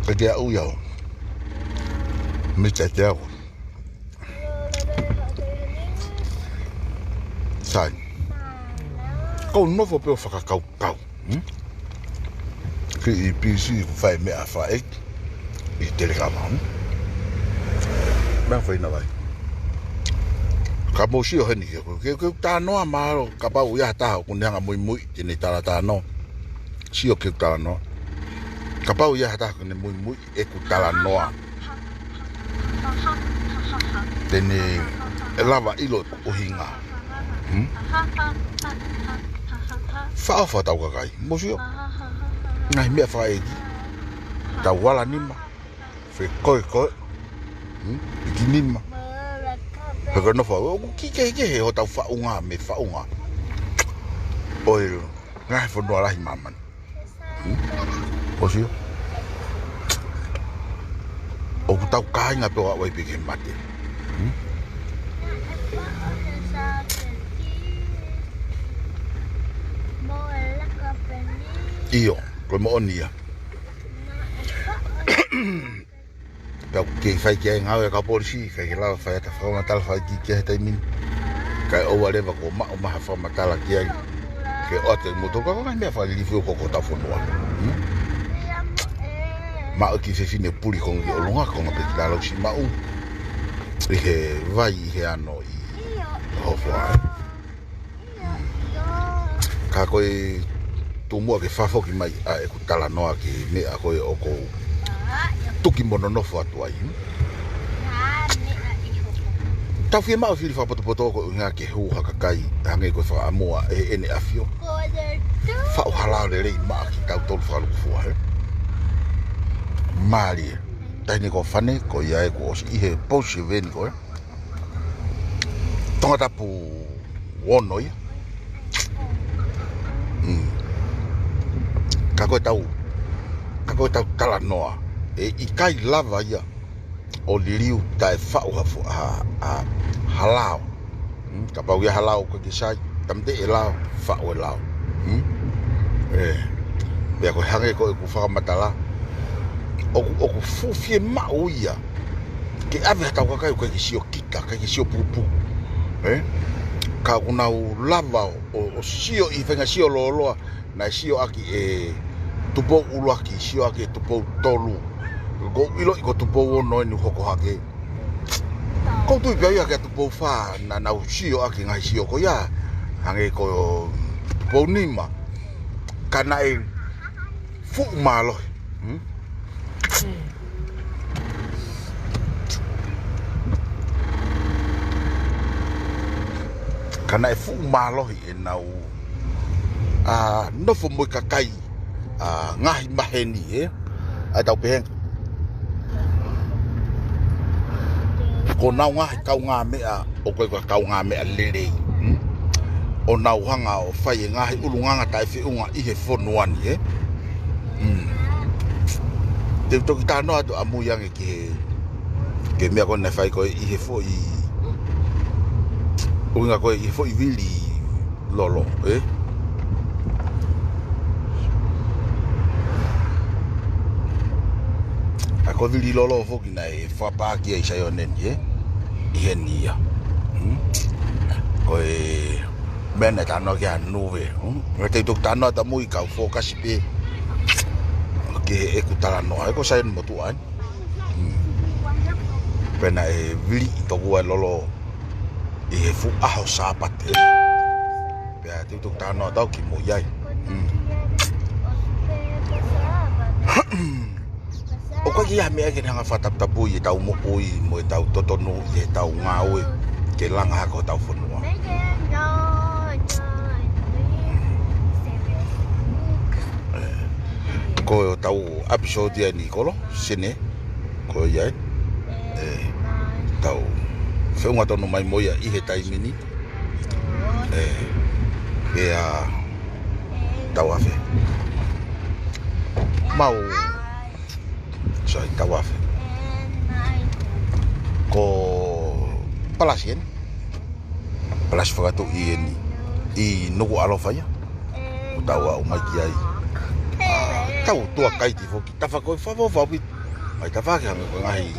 ke kia u iau. Mita te au. Sai. Ko u nofo pē ʻo fakakaukau. Hmm? Ki i pisi ku fai meʻa faʻeiki. I telekava. Hmm? Meʻa fai na vai. Ka mou sio heni ke, ke, ke talanoa mahalo, kapau ia ha taha ʻoku ne hanga muimui, te ne tala talanoa. Sio ke talanoa. Kapau ia ha taha ʻoku ne muimui, ʻeku talanoa. Te ne lava ʻilo ʻeku ʻuhinga. Hmm? Faʻo fa tau kakai. Mou sio. Ngaahi meʻa faʻeiki. Tau ala nima. Fekoekoe. Hmm? Piki nima. Fekoe nofo. ʻOku kiʻi kehekehe hotau faʻunga mei he faʻunga ʻo e ngaahi fonua lahi ʻi māmani. Hmm? Mou sio. ʻOku tau kāinga pē ʻo aʻu ai pē ki he mate. Hmm? ʻIo, ko e moʻoni ia. Pea ʻoku kei fai ki ai e ngāue ʻa e kau polisi, ʻikai ke lava fai ʻa e fakamatala faʻeiki ki he taimi ni. Kae ʻoua leva kuo maʻu mai ha fakamatala ki ai. Ke ʻoatu e motu ka ko e ngaahi meʻa fakalilifu ʻoku hoko ʻi hotau fonua. Hmm? Maʻu e kiʻi fefine puli konga ki ʻolunga, konga pē ki lalo siʻi maʻu. ʻI he vai, ʻi he ano ʻi Hofoa, ē. Ka ko e tuʻu muʻa ke fakafoki mai ʻa ʻeku talanoa ki he meʻa ko ē ʻoku ou tuki mo nonofo atu ai. Tau fiemaʻu fili fakapotopoto ko e ʻuhinga ke hū ha kakai hangē ko e fakaʻamua ʻe Heʻene ʻAfio. Faʻu halao lelei maʻa kitautolu fakalukufua, ē. Mālie. Taʻahine ko Fane, ko ia ē kuo ʻosi ʻi he pousi ʻe Veni ko ē. Tongatapu ono ia. Mm. Ka ko e tau, ka ko e tau talanoa. ʻE ʻikai lava ia ʻo liliu taʻe faʻu ha fu-, ha, ha, ha lao. Mm. Kapau ia ha lao ko e ke sai, tāmateʻi e lao, faʻu e lao. Mm. ʻE. Pea ko e hangē ko ʻeku fakamatala. ʻOku, ʻoku fuʻu fiemaʻu ia. Ke ʻave ha tau kakai ʻoku ʻikai ke sio kita, ʻikai ke sio pupu. Ē? Ka ʻoku nau lava ʻo, ʻo sio ʻi he faʻahinga sio lōloa, naʻe sio ʻaki ʻe Tupou ʻUluaki, sio ʻaki ʻe Tupou Tolu. Ko u ʻiloʻi ko Tupou Ono eni ʻoku hoko hake. Ko u tui pē au ia kia Tupou Fā, naʻa nau sio ʻaki e ngaahi sio ko ia. Hangē ko Tupou Nima. Ka naʻe fuʻu mālohi. Hmm? Ka naʻe fuʻu mālohi ʻenau, ʻa, nofo mo e kakai, ʻa, ngaahi maheni, ē? ʻA e tau pehē. Ko ʻenau ngaahi kaungāmeʻa ʻoku ʻikai ko e kaungāmeʻa lelei. Hmm? ʻO nau hanga ʻo fai e ngaahi ʻulungaanga taʻefeʻunga ʻi he fonua ni, ē? Hmm. Te u toki talanoa atu ʻamui ange ki he, ki he meʻa ko ē naʻe fai ko ē ʻi he foʻi, ʻuhinga ko ē ʻi he foʻi vili lolo, ē? ʻA ko e vili lolo foki naʻe fakapaʻaki ai Saione ni, ē? ʻI heni ia. Hmm? Ko e meʻa naʻe talanoa ki ai ʻa Nuve. Hmm? Naʻa te u toki talanoa atu ʻamui ka u fokasi pē ki heʻeku talanoa. Ē ko Saione motuʻa, ē? Hmm. Pea naʻe vili ʻi tokua e lolo ʻi he fuʻu ʻaho Sāpate. Pea te u toki talanoa atu au ki mui ai. Hmm. ʻOku ʻikai ke ʻi ai ha meʻa ke ne hanga ʻo fakataputapui ʻetau moʻui mo ʻetau totonu ʻi heʻetau ngāue ke langa hake hotau fonua. Ē, ko ʻetau ʻapisōti ʻa e Nikolo, Sene, ko ia ē. Ē, tau feʻunga tonu mai mo ia ʻi he taimi ni. Ē, pea tau afe. Mau, sai, tau afe. Ko Palasi eni. Palasi fakatuʻi eni ʻi Nukuʻalofa ia. ʻOku tau aʻu mai ki ai. ʻA, tau tuʻa kaiti foki, tafa ko e fafo fafit. Mai tafa ki hanga ko e ngaahi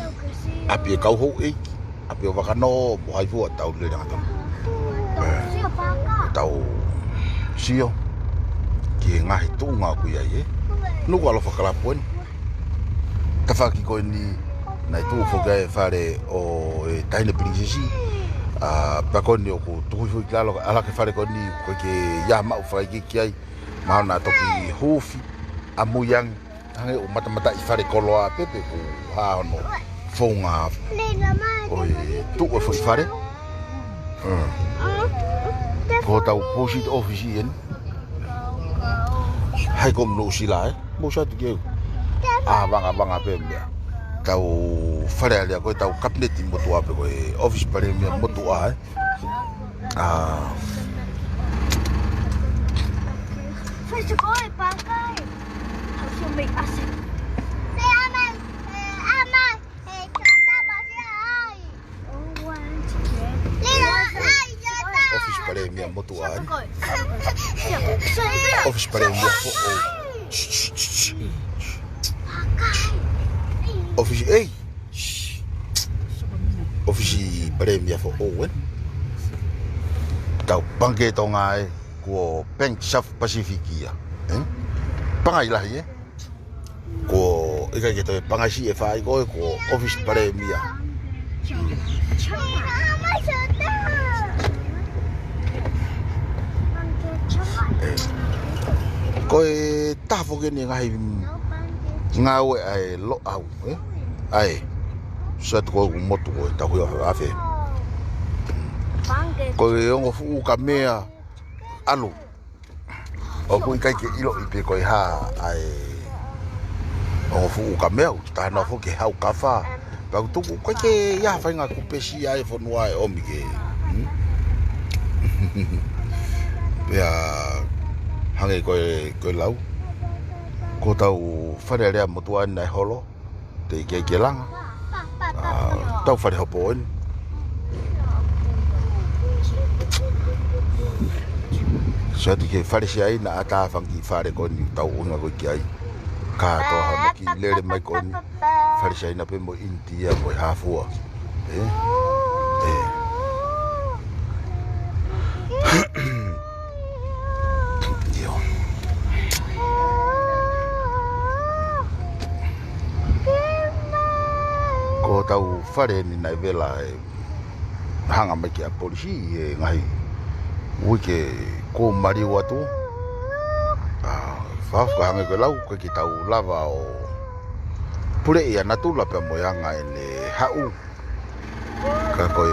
ʻapi e kau houʻeiki, ʻapi ʻo Vakanō, mo Haifua, tau lele angatonu. Ē, tau sio ki he ngaahi tuʻunga ʻoku ʻi ai, ē. Nukuʻalofa kalapu eni. Tafaʻaki ko eni, naʻe tuʻu foki ai e fale ʻo e Taʻahine Pilinisesi. ʻA, pea ko eni ʻoku tukuhifo ki lalo, ʻa e fale ko eni, ko e ke ia maʻu fai ki ai. Mahalo naʻa toki huufi ʻamui ange, hangē ʻoku matamataʻi fale koloa pē pe ʻoku hā hono founga ʻo e tuʻu e foʻi fale. Mm. Ko hotau post office eni. High Comm Nuʻusila, ē? Mou sio atu ki ai. ʻA, vangavanga pē meʻa. Tau Fale Alea ko e tau kapineti motuʻa pe ko e ʻofisi palēmia motuʻa, ē? ʻA. ʻOfisi palēmia motuʻa eni. ʻOfisi palēmia foʻou. ʻOfisi, ei. ʻOfisi palēmia foʻou eni. Tau pangikē Tonga ē, ko Bank South Pacific ia. Ē? Pangai lahi ē. Ko e ʻikai ke toe pangai siʻi e fai ko e, ko ʻofisi palēmia. Ē. Ko e taha foki eni e ngaahi ngāue ʻa e Loʻau, ē? ʻA e. Sio atu ko e motu ko e tau hio afe. Ko e ongo fuʻu kamea ʻalu. ʻOku ʻikai ke ʻiloʻi pe ko e hā ʻa e ongo fuʻu kamea, ʻoku taha noa foki he hau kafa. Pea ʻoku tuku, ʻikai ke ʻi ai ha faʻahinga kupesi ʻa e fonua ʻe ʻomi ke. Hmm? Pea hangē ko e, ko e lau. Ko hotau Fale Alea motuʻa eni naʻe holo. Teʻeki ai ke langa. ʻA, tau fale hopo eni. Sio atu ki he fale Siaina, ʻatā e fanga kiʻi fale ko eni tau ʻuhinga ko ē ki ai. Kātoa hono kiʻi lele mai ko eni. Fale Siaina pē mo ʻInitia mo e Haifua. Ē? Ē. ʻIo. Ko hotau fale eni naʻe vela e hanga mai ki ai e polisi he ngaahi uike kuo maliu atu. ʻA, fakafuka hangē ko e lau, ʻoku ʻikai ke tau lava ʻo puleʻi ʻa natula pea mo e anga ʻene haʻu. Ka ko e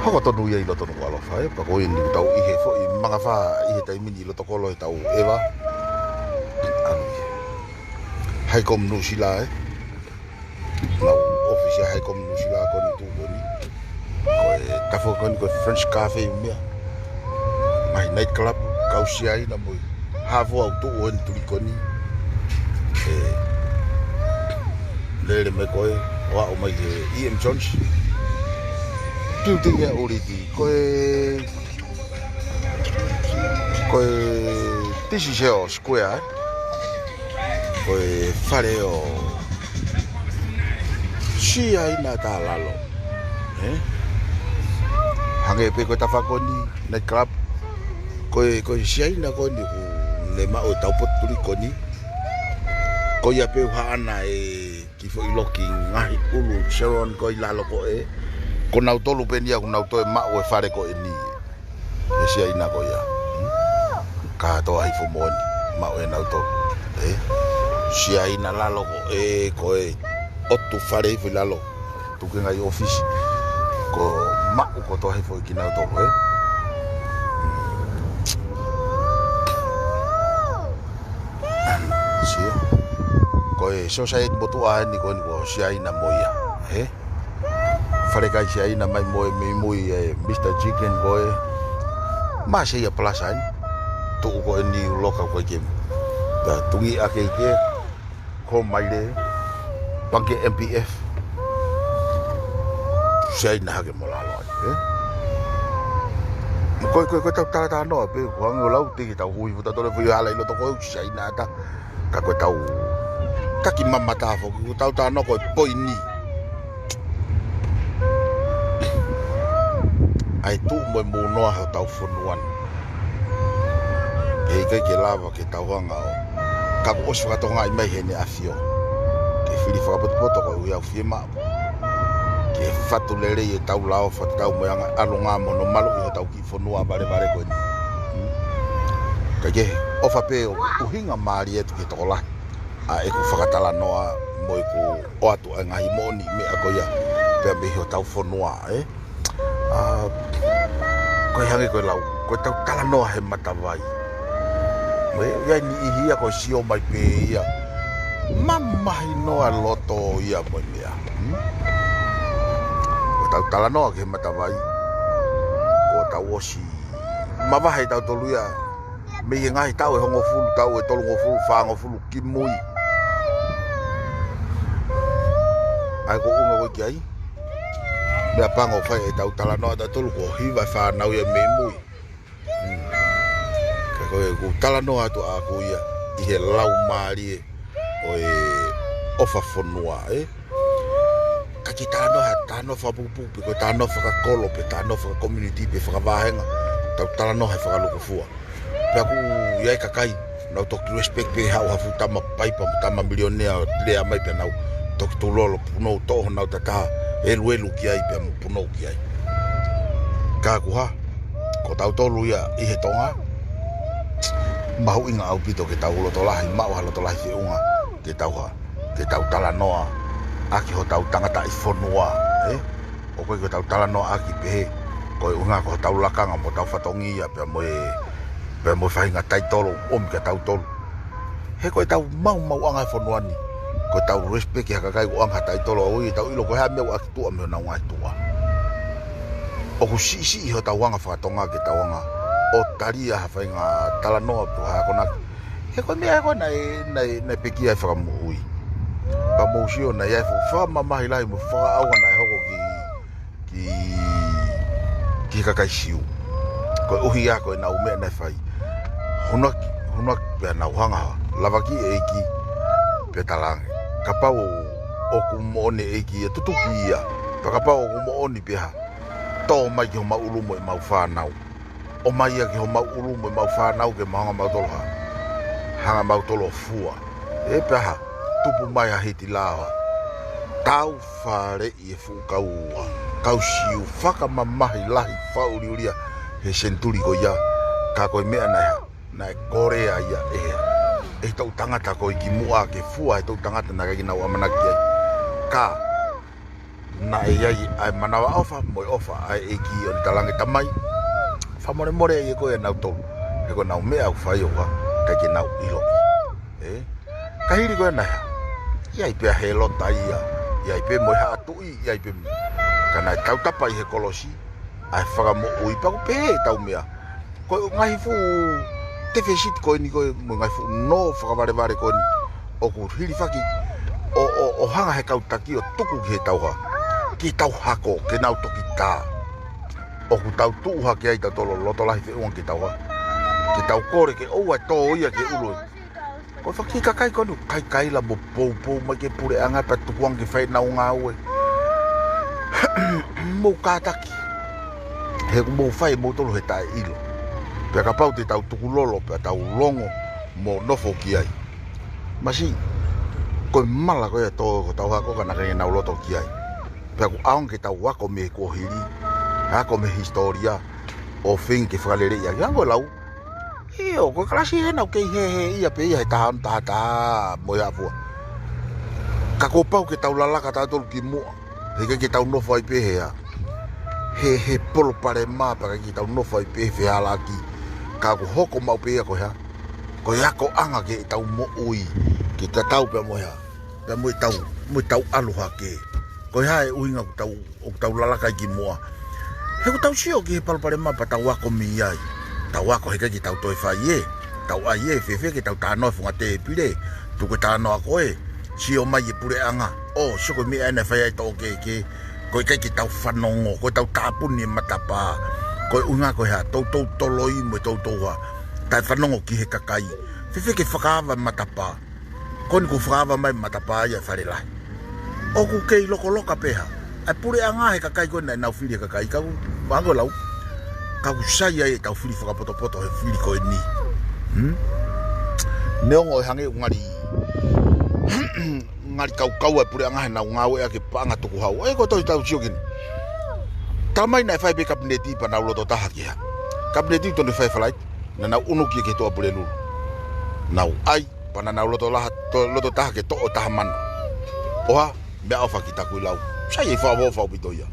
hoko tonu ia ʻi loto Nukuʻalofa, ē, pea ko eni ʻoku tau ʻi he foʻi mangafā ʻi he taimi ni ʻi loto kolo ʻetau ʻeva. ʻAlu ia. High Comm Nuʻusila, ē. Ngaahi ʻofisi ʻa e High Comm Nuʻusila ko eni tuʻu ko eni. Ko e tafa ko eni ko e French Cafe ʻi meʻa. Ngaahi night club, kau Siaina mo e Haifua ʻoku tuʻu eni tuli ko eni. Ē, lele mai ko ē, ʻo aʻu mai ki he E M Jones. Building ia ʻoku lelei, ko e, ko e Digicel Square, ē? Ko e fale ʻo Siaina tā lalo. Ē? Hangē pē ko e tafa ko eni, night club. Ko e, ko e Siaina ko eni ʻoku ne maʻu e taupotu tuli ko eni. Ko ia pē ʻoku haʻana e kiʻi foʻi loki ngaahi ʻulu Sharon ko ē ʻi lalo ko ē. Ko nautolu pē eni ia ʻoku nau toe maʻu e fale ko eni. E Siaina ko ia. Kātoa hifo moʻoni, maʻu ʻe nautolu. Ē? Siaina lalo ko ē, ko e ʻotu fale hifo ʻi lalo. Tuku e ngaahi ʻofisi. Ko e maʻu kotoa hifo ʻe kinautolu, ē? Sio. Ko e society motuʻa eni ko eni ko Siaina mo ia, ē? Fale kai Siaina mai mo e meimei e Mister Chicken ko ē. Mā Seia Plaza eni. Tuʻu ko eni ʻo loka ko ē ke. Pea tungi ake ke. Ko mai le. Pangikē M P F. Siaina hake mo lalo ai, ē? Ko e, ko e, ko ʻetau talatalanoa pē, ko e hangē ʻoku lau te ke tau hui, futa tole fui hala ʻi loto ko e Siaina ata, ka ko ʻetau taki mamata foki, ko ʻetau talanoa ko e poini. ʻA e tuʻu mo e mūnoa hotau fonua ni. He ʻikai ke lava ke tau hanga ʻo, ka kuo ʻosi fakatokangaʻi mai heʻene ʻAfio, ke fili fakapotopoto koeʻuhi ʻoku fiemaʻu ke fatu lelei ʻetau laofa, tatau mo e anga ʻalunga mo hono maluʻi hotau kiʻi fonua valevale ko eni. Ka ke ʻofa pē ʻo ʻuhinga mālie atu ki he tokolahi ʻa ʻeku fakatalanoa mo ʻeku ʻoatu ʻa e ngaahi moʻoni meʻa ko ia pea mei hotau fonua, ē? ʻA, ko e hangē ko e lau, ko ʻetau talanoa he matavai. Mo e, ʻi ai e niʻihi ia ko e sio mai pē ia, mamahi noa loto ia mo e meʻa. Hmm? Ko ʻetau talanoa ki he matavai, ko ʻetau ʻosi mavahe tautolu ia mei he ngaahi taʻu ʻe hongofulu, taʻu ʻe tolungofulu, fāngofulu kimui. ʻA ia ko e ʻuhinga ko ē ki ai, meʻapango fai ʻetau talanoa tautolu ko e hiva e fānau ia mei mui. Hmm. Ka ko ʻeku talanoa atu ʻaʻaku ia ʻi he laumālie ʻo e ʻofa fonua, ē? Ka ke talanoa ha talanoa fakapupupu, pe ko e talanoa fakakolo, pe talanoa fakakomiunitī, pe fakavāhenga, tau talanoa he fakalukufua. Pea ʻoku ʻi ai e kakai, nau toki respect pē haʻu ha fuʻu tama paipa, tama milionea, lea mai pea nau toki tulolo, punou toʻo honau tataha, eluelu ki ai pea mo punou ki ai. Ka ko e hā, ko tautolu ia ʻi he Tonga, mahuʻinga ʻaupito ke tau loto lahi, maʻu ha loto lahi feʻunga, ke tau hā, ke tau talanoa ʻaki hotau tangataʻi fonua, ē? ʻOku ʻikai ke tau talanoa ʻaki pehē, ko e ʻuhinga ko hotau lakanga mo hotau fatongia pea mo e, pea mo e faʻahinga taitolo ʻomi kia tautolu. He ko ʻetau maumauʻanga he fonua ni, ko ʻetau respect ki ha kakai ʻoku ʻoange ha taitolo, ʻoku ʻikai ke tau ʻilo ko e hā e meʻa ʻoku ʻaki tuʻa mei honau ngaahi tuʻa. ʻOku siʻisiʻi hotau anga fakatonga ke tau hanga ʻo talia ha faʻahinga talanoa pe ko ha akonaki. He ko e meʻa ko ē naʻe, naʻe, naʻe pekia e Fakamoʻui. Pea mou sio naʻe ʻi ai e fuʻu fakamamahi lahi mo e fakaʻauha naʻe hoko ki, ki, ki he kakai Siu. Koeʻuhi ia ko ʻenau meʻa naʻe fai. Hunuaki, hunuaki pea nau hanga ʻo lavaki e ʻEiki pea talaange, kapau ʻoku moʻoni e ʻEiki ia, tutuki ia. Pea kapau ʻoku moʻoni pē ha, tō mai ki homau ʻulu mo ʻemau fānau. ʻOmai ia ki homau ʻulu mo ʻemau fānau ke mau hanga mautolu ʻo hā, hanga mautolu ʻo fua. ʻE pea hā, tupu mai ha Hitilā ʻo hā, tau faleʻi e fuʻu kau, kau Siu fakamamahi lahi fakaʻuliʻulia he senituli ko ia. Ka ko e meʻa naʻe hā, naʻe kolea ia ʻe he, ʻe he toʻu tangata ko ē kimuʻa ke fua he toʻu tangata naʻe ʻikai ke nau ʻamanaki ai. Ka naʻe ʻi ai ʻa e manavaʻofa mo e ʻofa ʻa e ʻEiki ʻo ne talaange, tamai, fakamolemole ʻa e ko ē ʻa nautolu, he ko ʻenau meʻa ʻoku fai ʻoku ʻikai ke nau ʻilo. Ē? Ka hili ko ē naʻe hā, ʻi ai pē ʻa Hēlota ia, ʻi ai pē mo e haʻa tuʻi, ʻi ai pē mo. Ka naʻe tautapa ʻi he kolosi ʻa e Fakamoʻui, pea ʻoku pehē ʻetau meʻa. Ko e ngaahi fuʻu tefesiti ko eni ko ē, mo e ngaahi fuʻu nō fakavalevale ko eni, ʻoku hilifaki ʻo, ʻo, ʻo hanga he kau taki ʻo tuku ki he tauha, ki he tauha ko ē, ke nau toki tā. ʻOku tau tuʻu hake ai tautolu loto lahi feʻunga ki he tauha, ke tau kole ke ʻoua ʻe tō ia ki he ʻulu. Ko e faʻahinga kakai ko eni ʻoku kaikaila mo poupou mai ki he puleʻanga pea tukuange ke fai ʻenau ngāue. Mou kātaki. He ʻoku mou fai moutolu he taʻeʻilo. Pea kapau te tau tukulolo, pea tau longo mo nofo ki ai. Masiʻi, ko e mala ko ia ʻo e tō ko ē ʻo e tauha ko ē ka naʻe ʻikai ke nau loto ki ai. Pea ʻoku ʻaonga ke tau ako mei he kuohili, ako mei he hisitōlia, ʻo feinga ke fakaleleiʻi ʻaki. Hangē ko e lau, ʻio, ko e kalasi ē naʻa nau kei hēhēʻia pē ia he taha ono, taha taha mo e hā fua. Ka kuo pau ke tau lalaka tautolu kimuʻa. He ʻikai ke tau nofo ai pē he hā, he, he palopalema, pea ʻikai ke tau nofo ai pē he fehālaaki. Ka ʻoku hoko maʻu pē ia ko e hā, ko e akoʻanga ki heʻetau moʻui, ke tatau pea mo e hā, pea mo ʻetau, mo ʻetau ʻalu hake. Ko e hā e ʻuhinga ʻoku tau, ʻoku tau lalaka ai kimuʻa? He ʻoku tau sio ki he palopalema pea tau ako mei ai. Tau ako, he ʻikai ke tau toe fai ē. Tau ʻai ē, fēfē ke tau talanoa he funga tēpile. Tuku e talanoa ko ē, sio mai e puleʻanga. ʻŌ, sio ko e meʻa ē naʻe fai ai e toʻo kehekehe. Ko e ʻikai ke tau fanongo, ko e tau tāpuni e matapā. Ko e ʻuhinga ko e hā, toutou toloi mo e toutou hā. Taʻe fanongo ki he kakai. Fēfē ke fakaava e matapā. Ko eni kuo fakaava mai e matapā ia ʻa e Fale Lahi. ʻOku kei lokoloka pē hā. ʻA e puleʻanga he kakai ko ē naʻa nau fili e kakai ka ʻoku, ʻoku lau. Ka ʻoku sai ai e tau fili fakapotopoto he fili ko eni. Hmm? Neongo e hangē ʻoku ngali ngali kaukau ʻa e puleʻanga he nau ngāueʻaki e paʻanga tukuhau. ʻE ko e tohi tau sio ki ai. Talamai naʻe fai pē kapineti pea nau loto taha ki hā. Kapineti tonu fai Falaite, naʻa nau ʻunuki ki he Toʻa Pulelulu. Nau ʻai, pea naʻa nau loto laha, to-, loto taha ke toʻo taha mano. ʻO hā, meʻaʻofa ki taku lau. Sai e fakaʻofoʻofa ʻaupito ia.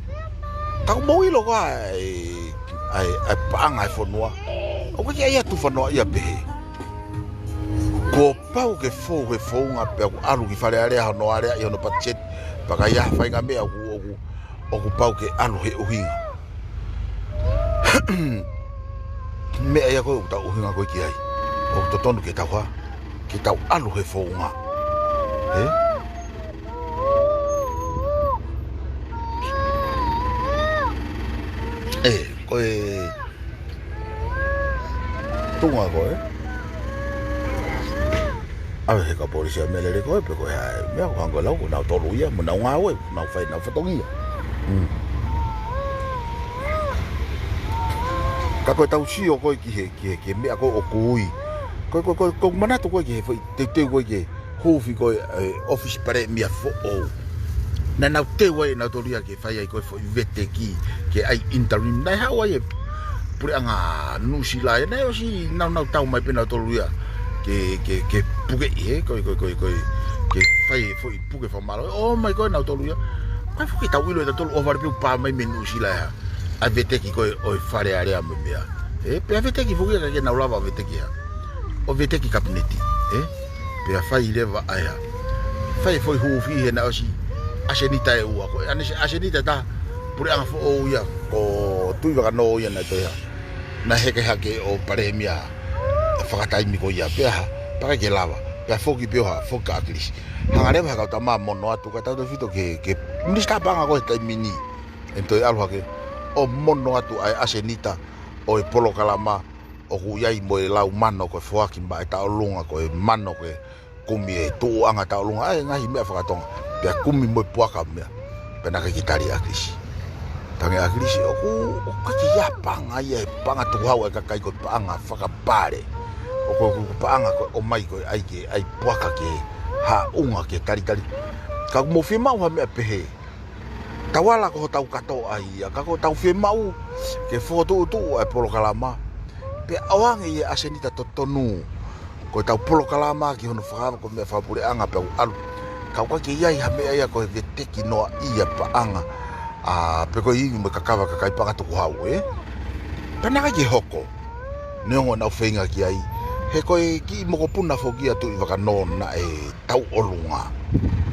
Ka ʻoku mou ʻilo ko ā e, ʻa e, ʻa e paʻanga e fonua. ʻOku ʻikai ke ʻi ai ha tuʻu fonua ia pehē. Kuo pau ke fou he founga pea ʻoku ʻalu ki Fale Alea hono aleaʻi hono patiseti, pea ka ʻi ai ha faʻahinga meʻa ʻoku, ʻoku, ʻoku pau ke ʻalu he ʻuhinga. Meʻa ia ko ē ʻoku tau ʻuhinga ko ē ki ai. ʻOku totonu ke tau hā, ke tau ʻalu he founga. Ē? Ē, ko e tuʻunga ko ē. ʻAve he kau polisi ʻa Melele ko ē, pe ko e hā e meʻa, ko e hangē lau, ko nautolu ia, mo nau ngāue, ko nau fai, nau fatongia. Mm. Ka ko e tau sio ko ē ki he, ki he, ki he meʻa ko ē ʻoku ui. Ko, ko, ko, ko manatu ko ē ki he foʻi teuteu ko ē ki he huufi ko ē, e, ʻōfisi palēmia foʻou. Naʻa nau teu ai nautolu ia ke fai ai ko e foʻi veteki, ke ʻai interim. Naʻe haʻu ai e puleʻanga Nuʻusila, naʻe ʻosi nau, nau tau mai pē nautolu ia ke, ke, ke pukeʻi, ē, ko e, ko e, ko e, ko e, ke fai e foʻi puke fakamālō. ʻO mai ko ē nautolu ia. Ko e foʻi tau ʻilo ʻe tautolu ʻohovale pē ʻoku pā mai mei Nuʻusila ē hā. ʻA e veteki ko ē ʻo e Fale Alea mo e meʻa. Ē, pea veteki foki ia ka ʻikai ke nau lava veteki hā. ʻO veteki kapineti, ē? Pea fai leva ʻa e hā. Fai e foʻi huufi he naʻe ʻosi ʻasenita ʻe ua ko ē. ʻAne ʻasenita ʻe taha, puleʻanga foʻou ia, ko Tuʻivakanō ia naʻe toe hā. Naʻe heke hake ʻo palēmia fakataimi ko ia. Pea hā, pea ʻikai ke lava. Pea foki pē ʻo hā, foki kia ʻAkilisi. Hanga leva he kau tama mono atu, ka tautautefito ki he, ki he minisitā paʻanga ko ē he taimi ni. ʻE toe ʻalu hake, ʻo mono atu ʻa e ʻasenita ʻo e polokalama, ʻoku ʻi ai mo e lau mano ko e foaki maʻa e tauʻolunga ko e mano ko e kumi e tuʻuʻanga tauʻolunga, ʻa e ngaahi meʻa fakatonga, pea kumi mo e puaka meʻa, pea naʻe ʻikai ke tali ʻe ʻAkilisi. Tangi ʻe ʻAkilisi, ʻoku, ʻoku ʻikai ke ʻi ai ha paʻanga ia, e paʻanga tukuhau ʻa e kakai ko e paʻanga fakapale. ʻOku, ʻoku paʻanga ko e ʻomai ko e ʻai ke, ʻai puaka ke haʻunga ke talitali. Ka ʻoku mou fiemaʻu ha meʻa pehē. Tau ala ko hotau kātoa ia, ka ko ʻetau fiemaʻu ke fokotuʻutuʻu ʻa e polokalama. Pea ʻoange ʻe he ʻasenita totonu. Ko ʻetau polokalama ki hono fakaava ko e meʻa fakapuleʻanga pea ʻoku ʻalu. Ka ʻoku ʻikai ke ʻi ai ha meʻa ia ko e veteki noa ia paʻanga. ʻA, pe ko e ivi mo e kakava kakai paʻanga tukuhau, ē? Pea naʻe ʻikai ke hoko. Neongo ʻenau feinga ki ai. He ko e kiʻi mokopuna foki ʻa Tuʻivakanō naʻe tauʻolunga.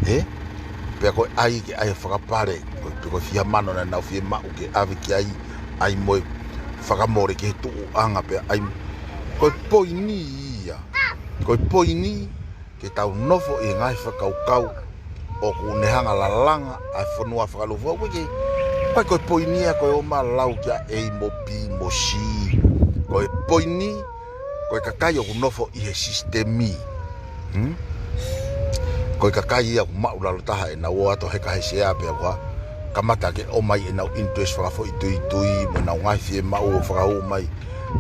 Ē? Pea ko e ʻai ke ʻai fakapale, ko e, pe ko e fiha mano naʻa nau fiemaʻu ke ʻave ki ai, ʻai mo e fakamole ki he tuʻuʻanga pea ʻai. Ko e poini ia. Ko e poini ke tau nofo ʻi he ngaahi fakakaukau ʻoku ne hanga lalanga ʻa e fonua fakalūkufua. ʻOku ʻikai ke, ʻikai ko e poini ia ko e ō mai ʻo lau kia A mo B mo C. Ko e poini, ko e kakai ʻoku nofo ʻi he sisitemi. Hmm? Ko e kakai ia ʻoku maʻulalo taha ʻenau ō atu ʻo heka he sea pea ʻoku kamata ke ʻomai ʻenau interest fakafoʻituitui, mo ʻenau ngaahi fiemaʻu ʻo fakahū mai,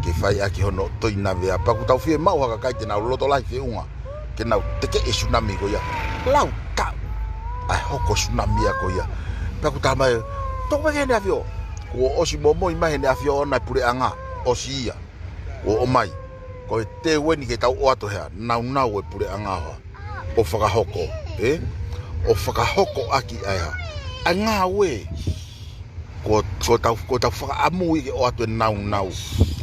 ke fai ʻaki hono toinavea. Pea ʻoku tau fiemaʻu ha kakai te nau loto lahi feʻunga, ke nau tekeʻi e tsunami ko ia. Lau taʻu ʻa e hoko tsunami ia ko ia. Pea ʻoku talamai, toʻo mai ki heʻene ʻafio. Kuo ʻosi momoi mai heʻene ʻafio ʻona e puleʻanga. ʻOsi ia. Kuo ʻomai. Ko e teu eni ke tau ō atu he ʻa, naunau e puleʻanga ʻo hā. ʻO fakahoko, ē? ʻO fakahoko ʻaki ʻa e hā. ʻA e ngāue. Ko, ko tau, ko tau fakaʻamu ia ke ō atu e naunau.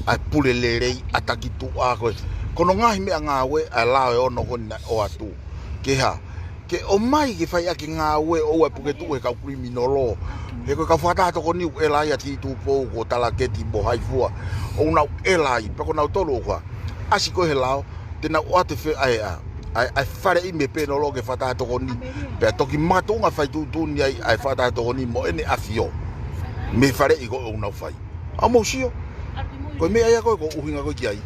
ʻA e pule lelei, ʻa e taki tuʻa ko e. Ko hono ngaahi meʻangāue, ʻa e lao ʻe ono ko eni naʻe ō atu. Ke hā. Ke ʻomai ke fai ʻaki e ngāue ʻoua ʻe puke tuʻu he kau kiliminolo. He ko e kau fakataha tokoni ʻoku ʻela ai ʻa Tupou ko Talaketi mo hai fua. ʻOku nau ʻela ai, pea ko nautolu ʻoku hā. ʻAsi ko ē he lao, te nau ō atu e fe-, ʻa e hā. ʻa e, ʻa e faleʻi mei Pēnololo ki he Fakataha Tokoni. Pea toki makatuʻunga fai tuʻutuʻuni ai ʻa e Fakataha Tokoni mo ʻEne ʻAfio mei he faleʻi ko ē ʻoku nau fai. ʻOku mou sio? Ko e meʻa ia ko ē ʻoku ou ʻuhinga ko ē ki ai.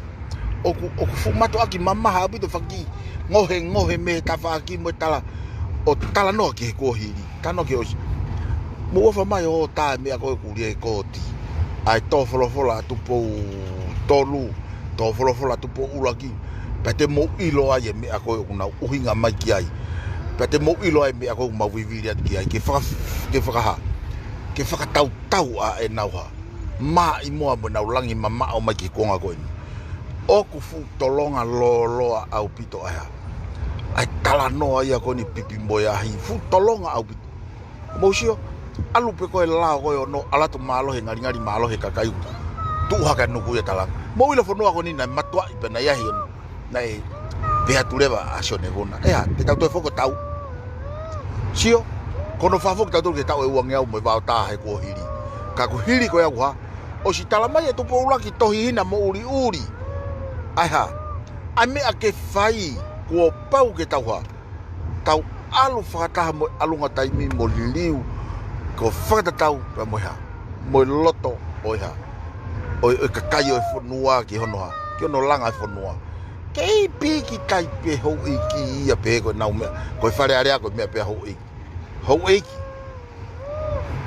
ʻOku, ʻoku fuʻu mātuʻaki mamaha ʻaupito e fanga kiʻi ngohengohe mei he tafaʻaki mo e tala, ʻo talanoa ki he kuohili. Talanoa ki he ʻosi. Mou ʻofa mai ʻo tā e meʻa ko ē ʻoku ʻi he kooti. ʻA e tō folofola ʻa Tupou Tolu, tō folofola ʻa Tupou ʻUluaki. Pea te mou ʻilo ai e meʻa ko ē ʻoku nau ʻuhinga mai ki ai. Pea te mou ʻilo ai e meʻa ko ē ʻoku mau vivili atu ki ai. Ke faka-, ke fakahā, ke fakatautau ʻa ʻenau hā, maʻimoa mo ʻenau langi mamaʻo mai ki he kuonga ko eni. ʻOku fuʻu tolonga lōloa ʻaupito ʻa e hā, ʻa e talanoa ia ko eni, Pipi mo e Ahi, fuʻu tolonga ʻaupito. Mou sio, ʻalu pē ko e lao ko ē ʻo nau ʻalu atu mālohi, ngalingali mālohi e kakai, tuʻu hake ʻa Nukuʻia, Talanga. Mou ʻilo e fonua ko eni naʻe mātuʻaki pē, naʻe ʻi ai e, naʻe pehē atu leva ʻa Sione Vuna, ʻe hā, te tau toe foki ʻo tau. Sio, ko hono fakafoki tautolu ki he taʻu ʻe uangeau mo e vaotaha he kuohili. Ka ko e hili ko ia ʻoku hā, ʻosi tala mai ʻe Tupou ʻUluaki, Tohihina mo ʻUliʻuli, ʻa e hā, ʻa e meʻa ke fai, kuo pau ke tau hā, tau ʻalu fakataha mo e ʻalunga taimi mo liliu, ko e fakatatau pea mo e hā, mo e loto ʻo e hā, ʻo e, ʻo e kakai ʻo e fonua ki hono hā, ki hono langa e fonua. Kei pīkitai pē houʻeiki ia pē ko ʻenau meʻa, ko e Fale Alea ko e meʻa pē ʻa houʻeiki. Houʻeiki.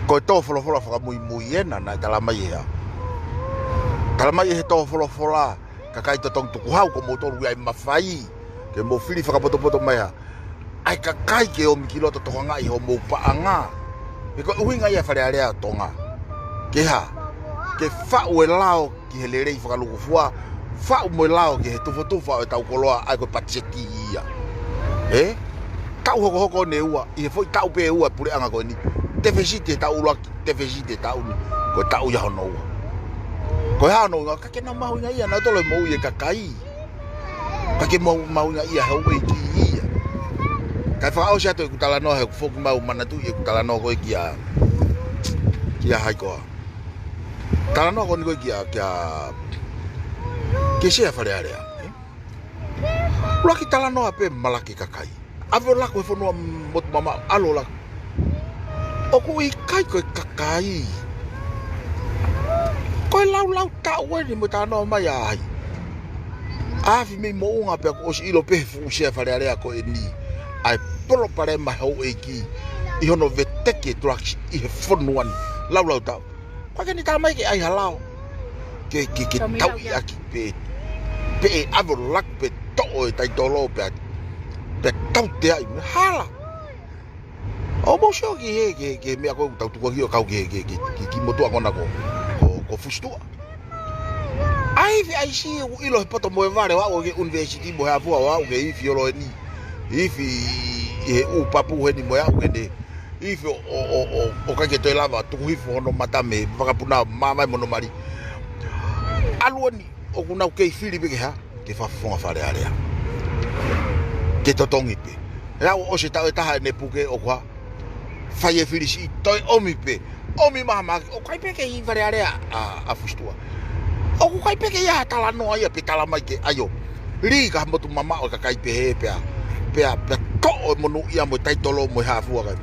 Ko e tō folofola fakamuimui ena naʻe tala mai ʻe hā, tala mai ʻe he tō folofola, kakai totongi tukuhau, ko moutolu ia ʻe mafai ke mou fili fakapotopoto mai hā, ʻa e kakai ke omi ki loto, tokangaʻi hoʻomou paʻanga. He ko e ʻuhinga ia e Fale Alea ʻo Tonga, ke hā, ke faʻu e lao ki he lelei fakalūkufua, faʻu mo e lao ki he tufotufa ʻo ʻetau koloa, ʻa ia ko e patiseti ia. Ē? Taʻu hokohoko ʻeni ʻe ua, ʻi he foʻi taʻu pē ʻe ua e puleʻanga ko eni. Tefesiti he taʻu ʻuluaki, tefesiti he taʻu ni, ko e taʻu ia hono ua. Ko e hā hono ʻuhinga? Ka ke nau mahuʻingaʻia nautolu e moʻui e kakai. Ka ke mau, mahuʻingaʻia houʻeiki ia. Kae fakaʻosi atu ʻeku talanoa, he ʻoku foki mau manatuʻi ʻeku talanoa ko ē kia, kia hai koā. Talanoa ko eni ko ē kia, kia, kia Sea Fale Alea, ē? ʻUluaki talanoa pē, malaki e kakai. ʻAve ʻo laku he fonua motu mamaʻo, ʻalu ʻo laku. ʻOku ʻikai ko e kakai. Ko e laulau taʻu eni mo e talanoa mai ʻa hai. Afi mei moʻunga pea kuo ʻosi ʻilo pē he fuʻu Sea Fale Alea ko eni ʻa e palopalema houʻeiki ʻi hono veteki e drugs ʻi he fonua ni. Laulau taʻu. Ko e ke ni tā mai ke ʻai ha lao ke, ke, ke tauʻi ʻaki pē, pē ʻe ʻave ʻo laku pē, toʻo e taitolo pē, pē tauteaʻi mo e hala. ʻOku mou sio ki he, ki he, ki he meʻa ko ē ʻoku tau tukuakiʻi ʻo kau ki he, ki he, ki he, ki he, ki he motuʻa ko ena ko, ko, ko Fusitua. ʻAi, fē ʻai si ʻoku ʻilo he poto mo e vale ʻo aʻu ki he university mo e hā fua, ʻo aʻu ki he ifi ʻo lo eni. Ifi ʻi he ʻū papu heni mo e aʻu ki he ifi ʻo, ʻo, ʻo, ʻo, ʻo ʻikai ke toe lava tuku hifo hono mata mei he vakapuna, māvae mo hono mali. ʻAlu eni ʻoku nau kei fili pē ke hā, ke fakafofonga Fale Alea. Ke totongi pē. ʻE aʻu ʻosi e taʻu ʻe taha ʻene puke ʻoku hā, fai e fili siʻi, toe ʻomi pē. ʻOmi mahamahaki, ʻoku ʻikai pē ke ʻi Fale Alea ʻa, ʻa Fusitua. ʻOku ʻikai pē ke ʻi ai ha talanoa ia pe tala mai ke ʻai ʻo lī ki ha motu mamaʻo e kakai pehē pea, pea, pea toʻo e monūʻia mo e taitolo mo e hā fua kai.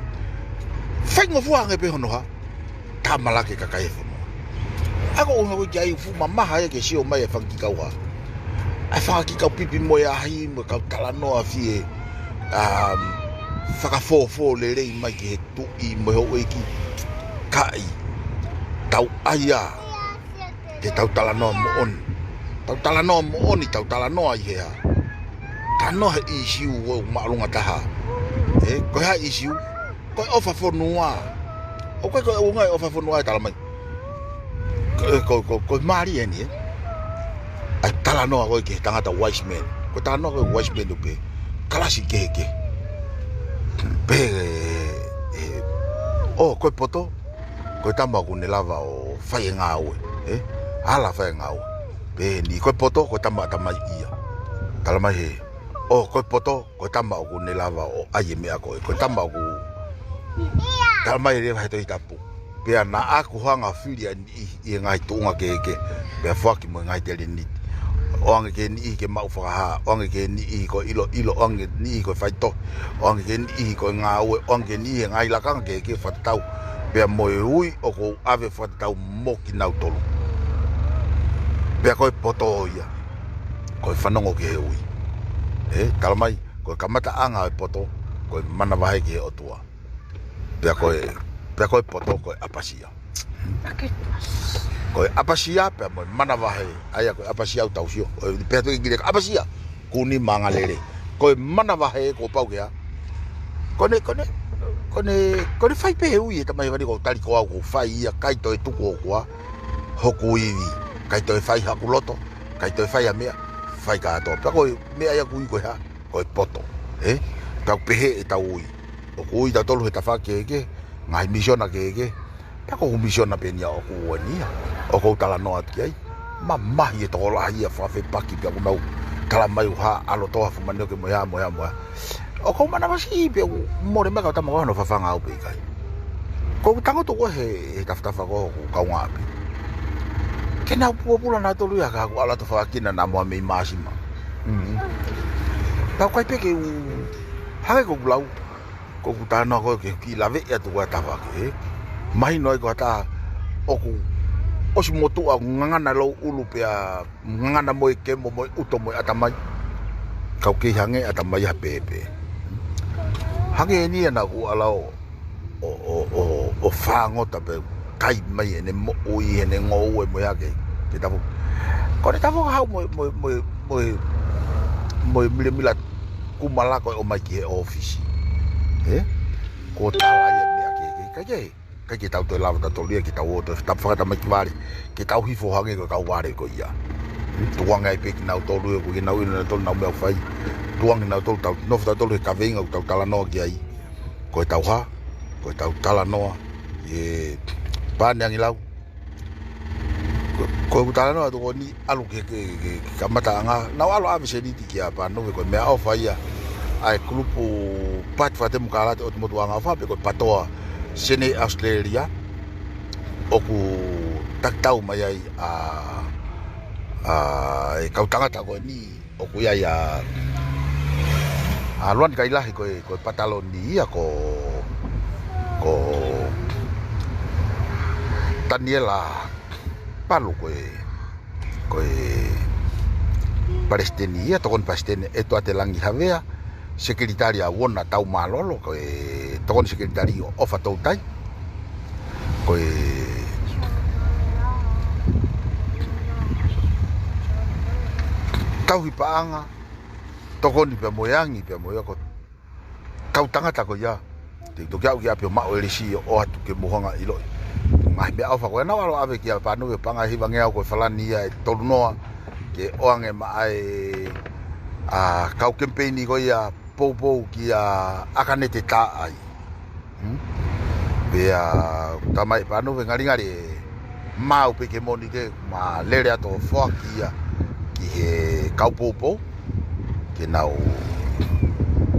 Faingofua ange pē hono hā, tā malaki e kakai e fonua. ʻA ia ko e ʻuhinga ko ē ki ai ʻoku fuʻu mamaha ia ke sio mai e fanga kiʻi kau hā, ʻa e fanga kiʻi kau Pipi mo e Ahi mo e kau talanoa fie, um, fakafōfō lelei mai ki he tuʻi mo e houʻeiki. Kae tau ʻai ia ke tau talanoa moʻoni. Tau talanoa moʻoni, tau talanoa ʻi he hā, talanoa he ʻīsiu ʻoku māʻolunga taha. Ē, ko e hā e ʻīsiu? Ko e ʻofa fonua. ʻOku ʻikai ko e ʻuhinga e ʻofa fonua ʻe tala mai. Ko, ko, ko, ko e mālie eni, ē? ʻA e talanoa ko ē ki he tangata wise man. Ko e talanoa ko ē wise man ʻoku pehē, kalasi kehekehe. Pehē, ē, ē, ʻo, ko e poto, ko e tama ʻoku ne lava ʻo fai e ngāue, ē? Ala fai e ngāue. Pehē ni, ko e poto, ko e tama ʻatamai ia. Tala mai hē, ʻo, ko e poto, ko e tama ʻoku ne lava ʻo ʻai e meʻa ko ē. Ko e tama ʻoku, tala mai leva he Tohi Tapu, pea naʻa ku hanga ʻo fili ʻa e niʻihi ʻi he ngaahi tuʻunga kehekehe, pea foaki mo e ngaahi teleniti. ʻOange ki he niʻihi ke maʻu fakahā, ʻoange ki he niʻihi ko e ʻiloʻilo, ʻoange ki he niʻihi ko e faitohi, ʻoange ki he niʻihi ko e ngāue, ʻoange ki he niʻihi he ngaahi lakanga kehekehe fakatatau. Pea mo e ui ʻoku ou ʻave fakatatau mo kinautolu. Pea ko e poto ia, ko e fanongo ki he ui. Ē, tala mai, ko e kamataʻanga ʻo e poto, ko e manavahē ki he ʻOtua. Pea ko e, pea ko e poto, ko e ʻapasia. Ko e ʻapasia pea mo e manavahē, ʻa ia ko e ʻapasia ʻoku tau sio. ʻOku pehē atu ʻEngilisi ko e ʻapasia, kuni, maʻanga, lele. Ko e manavahē kuo pau ke ʻi ai. Ko ʻene, ko ʻene, ko ʻene, ko ʻene fai pē ui e tamai hēvani, ko e tali ko au, ko e fai ia, ʻikai toe tuku ʻe au hoku ivi, ʻikai toe fai haku loto, ʻikai toe fai ha meʻa, fai kātoa. Pea ko e meʻa ia ʻoku ui ko e hā? Ko e poto. Ē? Tau pehē ʻetau ui. ʻOku ui tautolu he tafaʻaki kehekehe, ngaahi misiona kehekehe. Pea ko hoku misiona pē eni ia ʻoku ou ʻi ai. ʻOku ou talanoa atu ki ai. Mamahi e tokolahi ia fakafepaki pea ʻoku nau tala mai ʻoku hā ʻa loto ha fuʻu manioke mo e hā, mo e hā, mo e hā. ʻOku ou manavasiʻi pē ʻoku mole mai kau tama ko hono fafanga au pe ʻikai. ʻOku ou tangutu ko ē he, he tafatafa ko ē ʻo hoku kaungāʻapi. Ke nau pōpula nautolu ia ka ʻoku ala tō fakakina naʻa mo mei māsima. Mm. Pea ʻoku ʻikai pē ke u hangē ko ʻeku lau, ko ʻeku talanoa ko ē ke u kiʻi laveʻi atu ko e tafaʻaki, ē. Mahino ai ko ha taha ʻoku ʻosi motuʻa, ngangana louʻulu pea ngangana mo e kemo mo e ʻuto mo e ʻatamai. Ka ʻoku kei hangē ʻatamai ha pēpē. Hangē eni ia naʻa ku ala ʻo, ʻo, ʻo, ʻo, ʻo fāngota pē kai mai ʻene moʻui, ʻene ngoue mo e hā ke, ke tapu. Ko ʻene tapu hau mo, mo, mo, mo, mo e milemila kumala ko ē ʻomai ki he ʻōfisi. Ē? Ko e tala ia meʻa ke, ke, ke, ke. ʻIkai ke tau toe lava tautolu ia ke tau ō toe tapu fakatamaiki vale, ke tau hifo hangē ko e kau vale ko ia. Tukuange ai pē kinautolu ia, ko kinautolu ia, nautolu nau meʻa ʻoku fai. Tukuange nautolu, tau nofo tautolu he kaveinga ʻoku tau talanoa ki ai. Ko ʻetau hā, ko ʻetau talanoa, ē, Pane Angilau. Ko, ko ʻeku talanoa atu ko eni ʻalu ki he, ki he, ki he, ki he kamataʻanga. Naʻa ku ʻalu ʻo ʻave seniti kia Pānove, ko e meʻaʻofa ia ʻa e kulupu Paati Fakatemokalati ʻo e Motuʻanga ʻOfa pe ko e PATOA Senate ʻAositelēlia. ʻOku takitau mai ai ʻa, ʻa e kau tangata ko eni. ʻOku ʻi ai ʻa, ʻa Luani Kailahi ko e, ko e pataloni ia, ko, ko Taniela Palu ko e, ko e palesiteni ia, tokoni palesiteni ʻa ʻEtuate Langi Havea, sekelitali ʻa Uona Taumālolo, ko e tokoni sekelitali ʻo ʻOfa Toutai. Ko e tauhi paʻanga, tokoni pea mo e angi, pea mo ia ko e kau tangata ko ia. Te u toki aʻu ki ʻapi ʻo maʻu ʻelesi ʻo ʻoatu ke mou hanga ʻo ʻiloʻi. Ngaahi meʻaʻofa ko ē naʻa ku ʻalu ʻo ʻave kia Pānove, paʻanga ʻe hivangeau ko e falani ia ʻe tolunoa, ke ʻoange maʻa e, ʻa, kau kemipeini ko ia poupou kia ʻAkanete Taʻai. Hmm? Pea, tala mai ʻe Pānove ngalingali ʻe maau pē ki he Mōnite, ma lele atu ʻo foaki ia ki he kau poupou. Ke nau,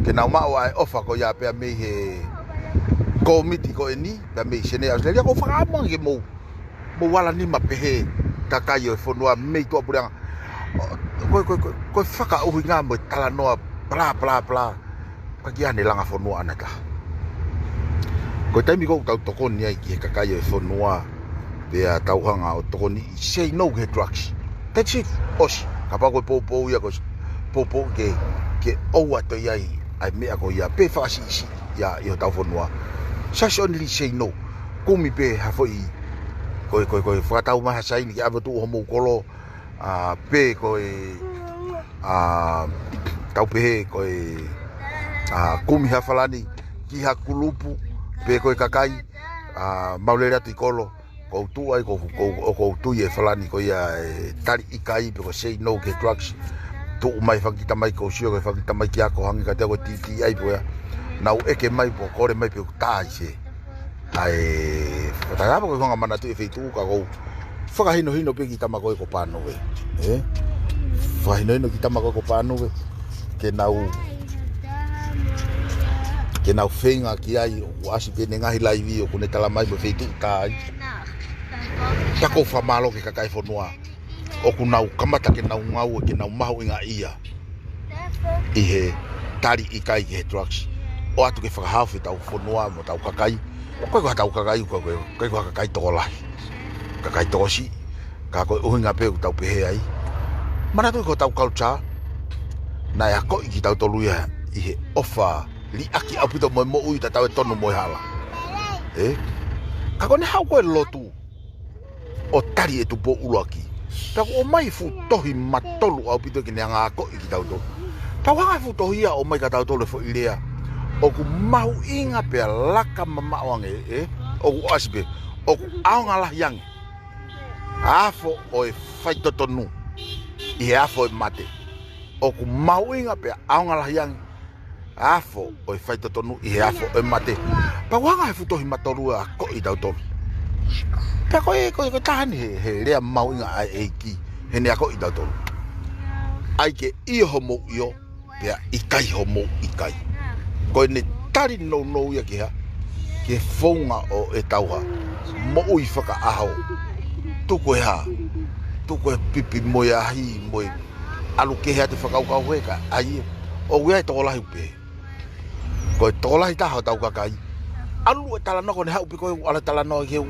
ke nau maʻu ʻa e ʻofa ko ia pea mei he kōmiti ko eni, pea mei Senate ʻAositelēlia, ʻoku ou fakaʻamu ange ke mou, mou ala nima pehē kakai ʻo e fonua mei tuʻapuleʻanga. ʻO, ko e, ko e, ko e, ko e fakaʻuhinga mo e talanoa, blah, blah, blah. Ka ki ane langa fonua ʻana taha. Ko e taimi ko ē ʻoku tau tokoni ai ki he kakai ʻo e fonua, pea tau hanga ʻo tokoni ʻi say no ki he drugs. That's it. ʻOsi. Kapau ko e poupou ia, ko e poupou ke, ke ʻoua toe ʻi ai ʻa e meʻa ko ia, pe fakasiʻisiʻi ia ʻi hotau fonua. Just only say no. Kumi pē ha foʻi, ko e, ko e, ko e fakatau mai ha saini ke ʻave ʻo tuʻu homou kolo, ʻa, pe ko e, ʻa, tau pehē ko e, ʻa, kumi ha falani ki ha kulupu, pe ko e kakai, ʻa, mau lele atu ʻi kolo, ʻoku ou tuʻu ai, ʻoku ou, ʻoku ou, ʻoku ou tui e falani ko ia ʻe tali ʻikai, pe ko e say no ki he drugs. Tuʻu mai fanga kiʻi tamaiki ʻoku ou sio, ko e fanga kiʻi tamaiki ako hangē kiate au ko e T T I pe ko ia. Nau ʻeke mai pe ʻoku kole mai pe ʻoku tā ʻi se. ʻA e, fakatātā ko e konga manatu ʻi he feituʻu ka ʻoku ou fakahinohino pē ki he tama ko ē ko Pānove. Ē? Fakahinohino ki he tama ko ē ko Pānove. Ke nau, ke nau feinga ki ai, ʻoku ʻasi pē ʻene ngaahi laivi, ʻoku ne tala mai mo e feituʻu tā ai. Pea ʻoku ou fakamālō ki he kakai fonua. ʻoku nau kamata ke nau ngāue ke nau mahuʻingaʻia ʻi he tali ʻikai ki he drugs. ʻOatu ke fakahaofi ʻetau fonua mo ʻetau kakai. Ko e, ko hatau kakai, ko e, ko e, ko e, ko e kakai tokolahi. Kakai tokosiʻi. Ka ko e ʻuhinga pē ʻoku tau pehē ai. Manatuʻi ko hotau culture, naʻe akoʻi kitautolu ia ʻi he ʻofa liʻaki ʻaupito mo e moʻui tatau e tonu mo e hala. Ē? Ka ko ʻene haʻu ko e lotu ʻo tali e tupou ʻuluaki. Pea ʻoku ʻomai fuʻu tohi matolu ʻaupito ke ne hanga akoʻi kitautolu. Tau hanga fuʻu tohi ia ʻomai kia tautolu e foʻi lea. ʻOku mahuʻinga pea laka mamaʻo ange, ē? ʻOku ʻasi pē. ʻOku ʻaonga lahi ange ʻa e afo ʻo e faitotonu ʻi he afo ʻo e mate. ʻOku mahuʻinga pea ʻaonga lahi ange ʻa e afo ʻo e faitotonu ʻi he afo ʻo e mate. Pea ʻoku hanga he fuʻu tohi matolu ʻo akoʻi tautolu. Pea ko e, ko e, ko e taha eni he, he lea mahuʻinga ʻa e ʻEiki, heʻene akoʻi tautolu. ʻAi ke ʻio homou ʻio, pea ʻikai homou ʻikai. Ko ʻene tali nounou ia ke hā, ke founga ʻo ʻetau hā, moʻui fakaʻaho. Tuku e hā, tuku e pipi mo e ahi, mo e ʻalu kehe atu fakakaukau he ka, ʻa ia, ʻoku ʻi ai e tokolahi pē. Ko e tokolahi taha hotau kakai. ʻAlu e talanoa ko ʻene haʻu pē ko e ʻalu e talanoa ke u.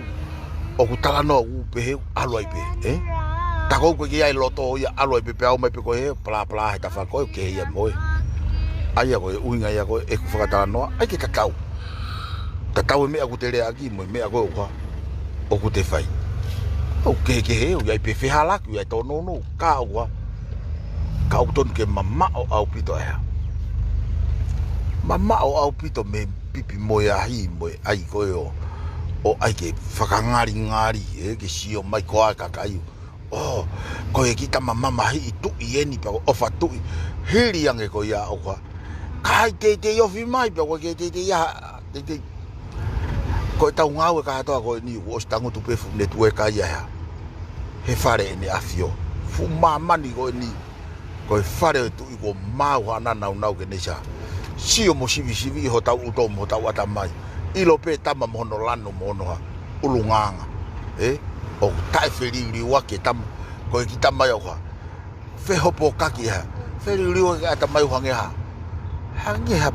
ʻOku talanoa u pehē u ʻalu ai pē, ē? Ta ko ʻoku ʻikai ke ʻi ai loto ia ʻalu ai pē pea ʻomai pē ko e palapala he tafa ko e ke ia mo e. ʻA ia ko e ʻuhinga ia ko e ʻeku fakatalanoa, ʻai ke tatau. Tatau e meʻa ʻoku te leaʻaki mo e meʻa ko e ʻoku hā. ʻOku te fai. ʻOku kehekehe, ʻoku ʻi ai pē fehalaki, ʻoku ʻi ai tōnounou, ka ʻoku hā. Ka ʻoku tonu ke mamaʻo ʻaupito e hā. Mamaʻo ʻaupito mei he pipi mo e ahi, mo e ʻai ko e ʻo, ʻo ʻai ke fakangalingali, ē, ke sio mai ko ā e kakai. ʻŌ, ko e kiʻi tama mamahiʻi tuʻi eni pea ko e ʻofa tuʻi. Hili ange ko ia ʻoku hā. Ka ʻai teitei ofi mai pea ko e ke teitei ia, teitei. Ko ʻetau ngāue kātoa ko eni, kuo ʻosi tangutu pē fuʻu netueka ia hā. He Fale ʻEne ʻAfio. Fuʻu māmani ko eni. Ko e fale ʻo e Tuʻi kuo maau haʻana naunau ke ne sio. Sio mo sivisiviʻi hotau ʻuto mo hotau ʻatamai. ʻIlo pē tama mo hono lanu mo hono hā. ʻUlungaanga. Ē? ʻOku taʻefeliuliuaki e tama. Ko e kiʻi tama ia ʻoku hā. Fehopokaki hā. Feliuliuaki e ʻatamai ʻo hangē hā. Hangē ha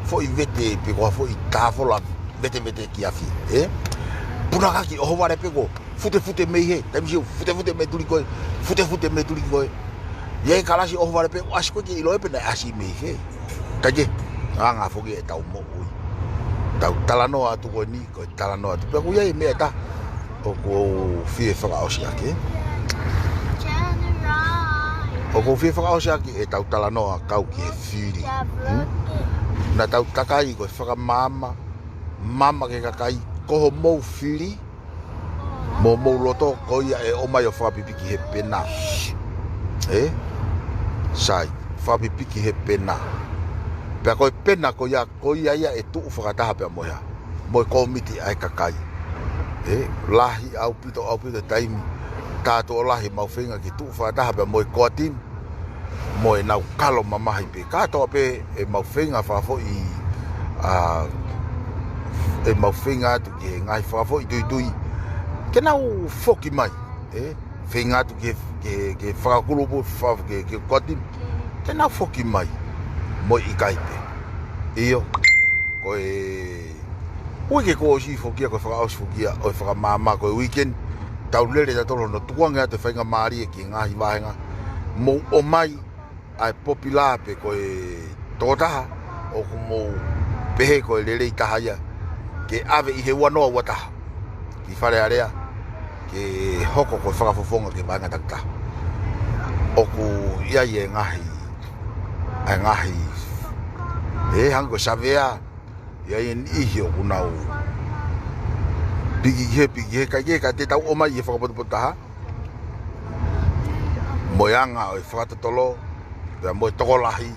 foʻi vete pe ko ha foʻi tāfola vetevete ki afi. Ē? Punakaki ʻohovale pē ko e futefute mei hē, taimi siʻi ʻoku futefute mei tuli ko e, futefute mei tuli ko e. ʻI ai e kalasi ʻohovale pē, ʻasi ko e ke ʻilo ē pe naʻe ʻasi mei hē. Kae kehe, anga foki ʻetau moʻui. Tau talanoa atu ko eni, ko e talanoa atu. Pea ʻoku ʻi ai e meʻa ʻe taha, ʻoku ou fie fakaʻosi ʻaki. ʻOku ou fie fakaʻosi ʻaki ʻetau talanoa kau ki he fili. Hmm? Naʻa tau takai ko e fakamaama, maama ki he kakai, ko homou fili, mo homou loto, ko ia ʻe ʻomai ʻo fakapipiki he pena. Ē? Sai, fakapipiki he pena. Pea ko e pena ko ia, ko ia ia ʻe tuʻu fakataha pea mo e hā. Mo e kōmiti ʻa e kakai. Ē? Lahi ʻaupito, ʻaupito e taimi. Tātuʻo lahi ʻemau feinga ke tuʻu fakataha pea mo e core team. Mo ʻenau kalo mamahi pē. Kātoa pē ʻemau feinga fakafoʻi, ʻa, ʻemau feinga atu ki he ngaahi fakafoʻituitui. Ke nau foki mai, ē? Feinga atu ke, ke, ke fakakulupu, fa-, ke, ke core team. Ke nau foki mai. Mo e ʻikai pē. ʻIo. Ko e uike kuo ʻosi foki ia, ko e fakaʻosi foki ia, ʻo e fakamaama ko e weekend. Tau lele tautolu hono tukuange atu e faingamālie ki he ngaahi vāhenga. Mou ʻomai ʻa e popila pe ko e tokotaha ʻoku mou pehē ko e lelei taha ia ke ʻave ʻi he ua noa ua taha ki Fale Alea ke hoko ko e fakafofonga ki he vāhenga takitaha. ʻOku ʻi ai e ngaahi, ʻa e ngaahi, ē hangē ko e savea, ʻi ai e niʻihi ʻoku nau piki he, piki he, kae kehe ka te tau ʻomai ʻi he fakapotopoto taha. Mo e anga ʻo e fakatotolo, pea mo e tokolahi,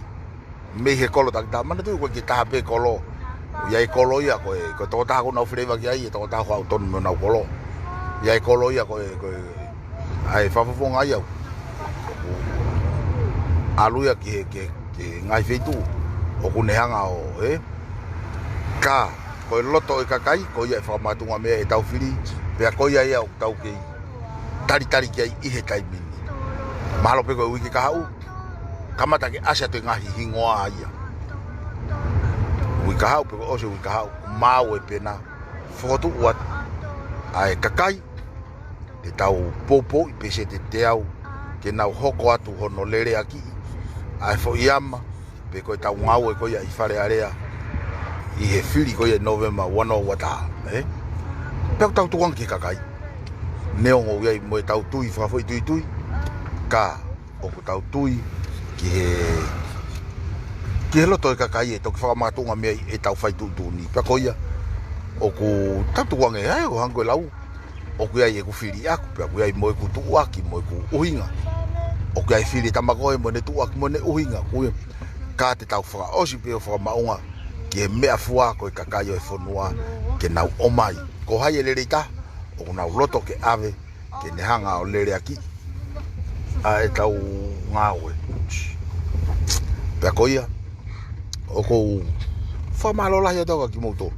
mei he kolo takitaha, manatuʻi ko e kiʻi taha pē kolo. ʻI ai e kolo ia, ko e, ko e tokotaha ʻoku nau flavor ki ai, e tokotaha ʻoku haʻu tonu mo ʻenau kolo. ʻI ai e kolo ia, ko e, ko e, ʻa e fakafofonga ia. ʻAlu ia ki he, ki he, ki he ngaahi feituʻu, ʻoku ne hanga ʻo, ē? Ka, ko e loto ʻo e kakai, ko ia ʻe fakamakatuʻunga mei ai ʻetau fili, pea ko ia ia ʻoku tau kei talitali ki ai ʻi he taimi ni. Mahalo pē ko e uike kahaʻu, kamata ke ʻasi atu e ngaahi hingoa ia. Uike kahaʻu pē ko e ʻosi e uike kahaʻu, maau e pena, fokotuʻu atu ʻa e kakai, te tau poupouʻi pē sēniti ʻe teau, ke nau hoko atu hono leleakiʻi ʻa e foʻi ama, pe ko e tau ngāue ko ia ʻi Fale Alea, ʻi he fili ko ia ʻi Nōvema ua noa ua taha, ē? Pea ʻoku tau tukuange ki he kakai. Neongo ʻoku ʻi ai mo e tau tui fakafoʻituitui, ka ʻoku tau tui ki he, ki he loto e kakai ʻe toki fakamakatuʻunga mei ai e tau fai tuʻutuʻuni. Pea ko ia, ʻoku tau tukuange ai, ʻo hangē ko e lau, ʻoku ʻi ai ʻeku fili ʻaku, pea ʻoku ʻi ai mo ʻeku tuʻuaki, mo ʻeku ʻuhinga. ʻOku ʻi ai fili tama ko ē mo ʻene tuʻuaki mo ʻene ʻuhinga, ko ia. Ka te tau fakaʻosi pē ʻo fakamaʻunga ki he meʻafua ko e kakai ʻo e fonua ke nau ʻomai. Ko hai e lelei taha, ʻoku nau loto ke ʻave, ke ne hanga ʻo leleakiʻi ʻa e tau ngāue. Pea ko ia, ʻoku ou fakamālō lahi atu au kia kimoutolu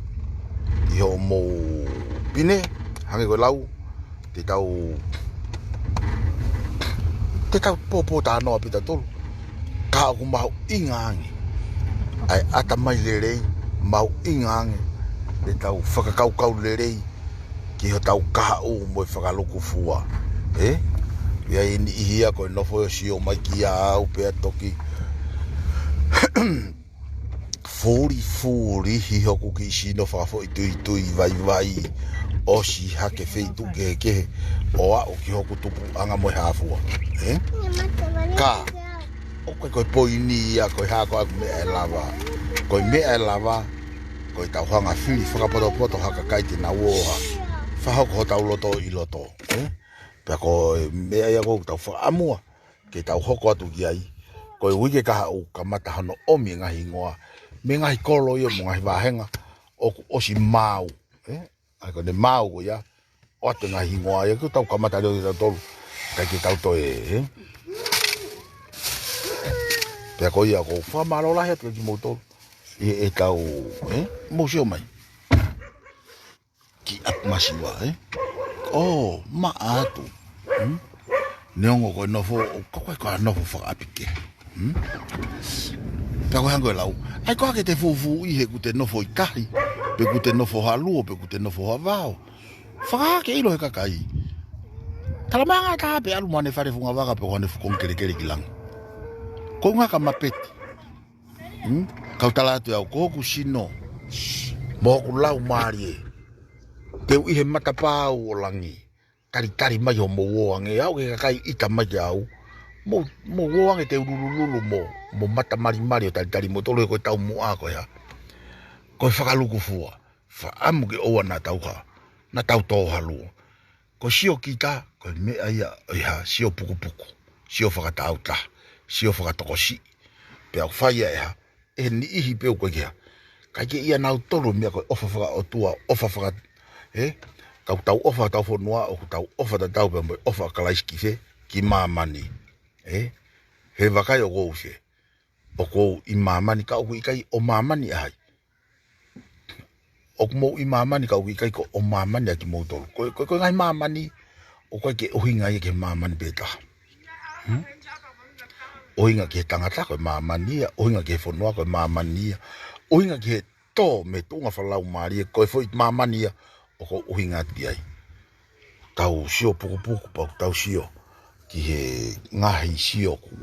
ʻi hoʻomou pine, hangē ko e lau, te tau, te tau pōpōtalanoa pē tautolu. Ka ʻoku mahuʻinga ange ʻa e ʻatamai lelei, mahuʻinga ange e tau fakakaukau lelei ki hotau kahaʻu mo e fakalukufua. Ē? ʻI ai e niʻihi ia ko e nofo ʻo sio mai kia au pea toki fulifulihi hoku kiʻi sino fakafoʻituitui vaivai, ʻosi hake feituʻu kehekehe ʻo aʻu ki hoku tupuʻanga mo e hā fua. Ē? Ka ʻoku ʻikai ko e poini ia ko e hā ko ʻeku meʻa ʻe lava. Ko e meʻa ʻe lava, ko e tau hanga fili fakapotopoto ha kakai te nau ō ʻo fakahoko hotau loto ʻi loto. Ē? Pea ko e meʻa ia ʻoku tau fakaʻamua ke tau hoko atu ki ai. Ko e uike kahaʻu kamata hono ʻomi e ngaahi hingoa mei he ngaahi kolo ia mo e ngaahi vāhenga ʻoku ʻosi maau. Ē? ʻA ia ko ʻene maau ko ia, ʻoatu e ngaahi hingoa ia, ke tau kamata leva kitautolu, ʻikai ke tau toe, ē? Pea ko ia ʻoku ou fakamālō lahi atu kia kimoutolu ʻi he ʻetau, ē? Mou sio mai ki ʻapi masiva, ē? ʻO maʻa atu. Hmm? Neongo ko e nofo, ʻoku ʻikai ko ha nofo fakaʻapi kehe. Hmm? Pea ko e hangē ko e lau, ʻai koā ke te fūfū ʻi he ʻoku te nofo ʻi tahi, pe ʻoku te nofo ha luo, pe ʻoku te nofo ha vao. Fakahā ke ʻilo he kakai. Tala mai ha ngaahi taha pē ʻalu mo haʻane fale fungavaka pe ko haʻane fuʻu konga kelekele ki langi. Ko e ʻuhinga ka mapeti. Hmm? Kau tala atu ʻe au, ko hoku sino mo hoku laumālie, te u ʻi he matapā ʻo langi. Talitali mai hoʻomou ō ange, aʻu ki he kakai ʻita mai kia au. Mou, mou ō ange te u lulululu mo, mo mata malimali ʻo talitali moutolu he ko e taumuʻa ko e hā? Ko e fakalukufua. Fakaʻamu ke ʻoua naʻa tau hā, naʻa tau tō ha luo. Ko e sio kita, ko e meʻa ia ʻo e hā, sio pukupuku, sio fakatāutaha, sio fakatokosiʻi. Pea ʻoku fai ia ʻe hā, ʻe he niʻihi pē ʻoku ʻikai ke hā. ʻIkai ke ʻia nautolu e meʻa ko e ʻofa fakaʻotua, ʻofa faka-, ē? Ka ʻoku tau ʻofa hotau fonua, ʻoku tau ʻofa tatau pē mo e ʻofa ʻa Kalaisi ki fē, ki māmani. Ē? He vakai ʻoku ou fē, ʻoku ou ʻi māmani ka ʻoku ʻikai ʻo māmani ʻa hai. ʻOku mou ʻi māmani ka ʻoku ʻikai ko ʻo māmani ʻa kimoutolu. Ko e, ko e, ko e ngaahi māmani, ʻoku ʻikai ke ʻuhinga ia ki he māmani pē taha. Hmm? ʻUhinga ki he tangata ko e māmani ia, ʻuhinga ki he fonua ko e māmani ia, ʻuhinga ki he tō mei he tuʻunga fakalaumālie, ko e foʻi māmani ia ʻoku ou ʻuhinga atu ki ai. Tau sio pukupuku pea ʻoku tau sio ki he ngaahi sio ʻoku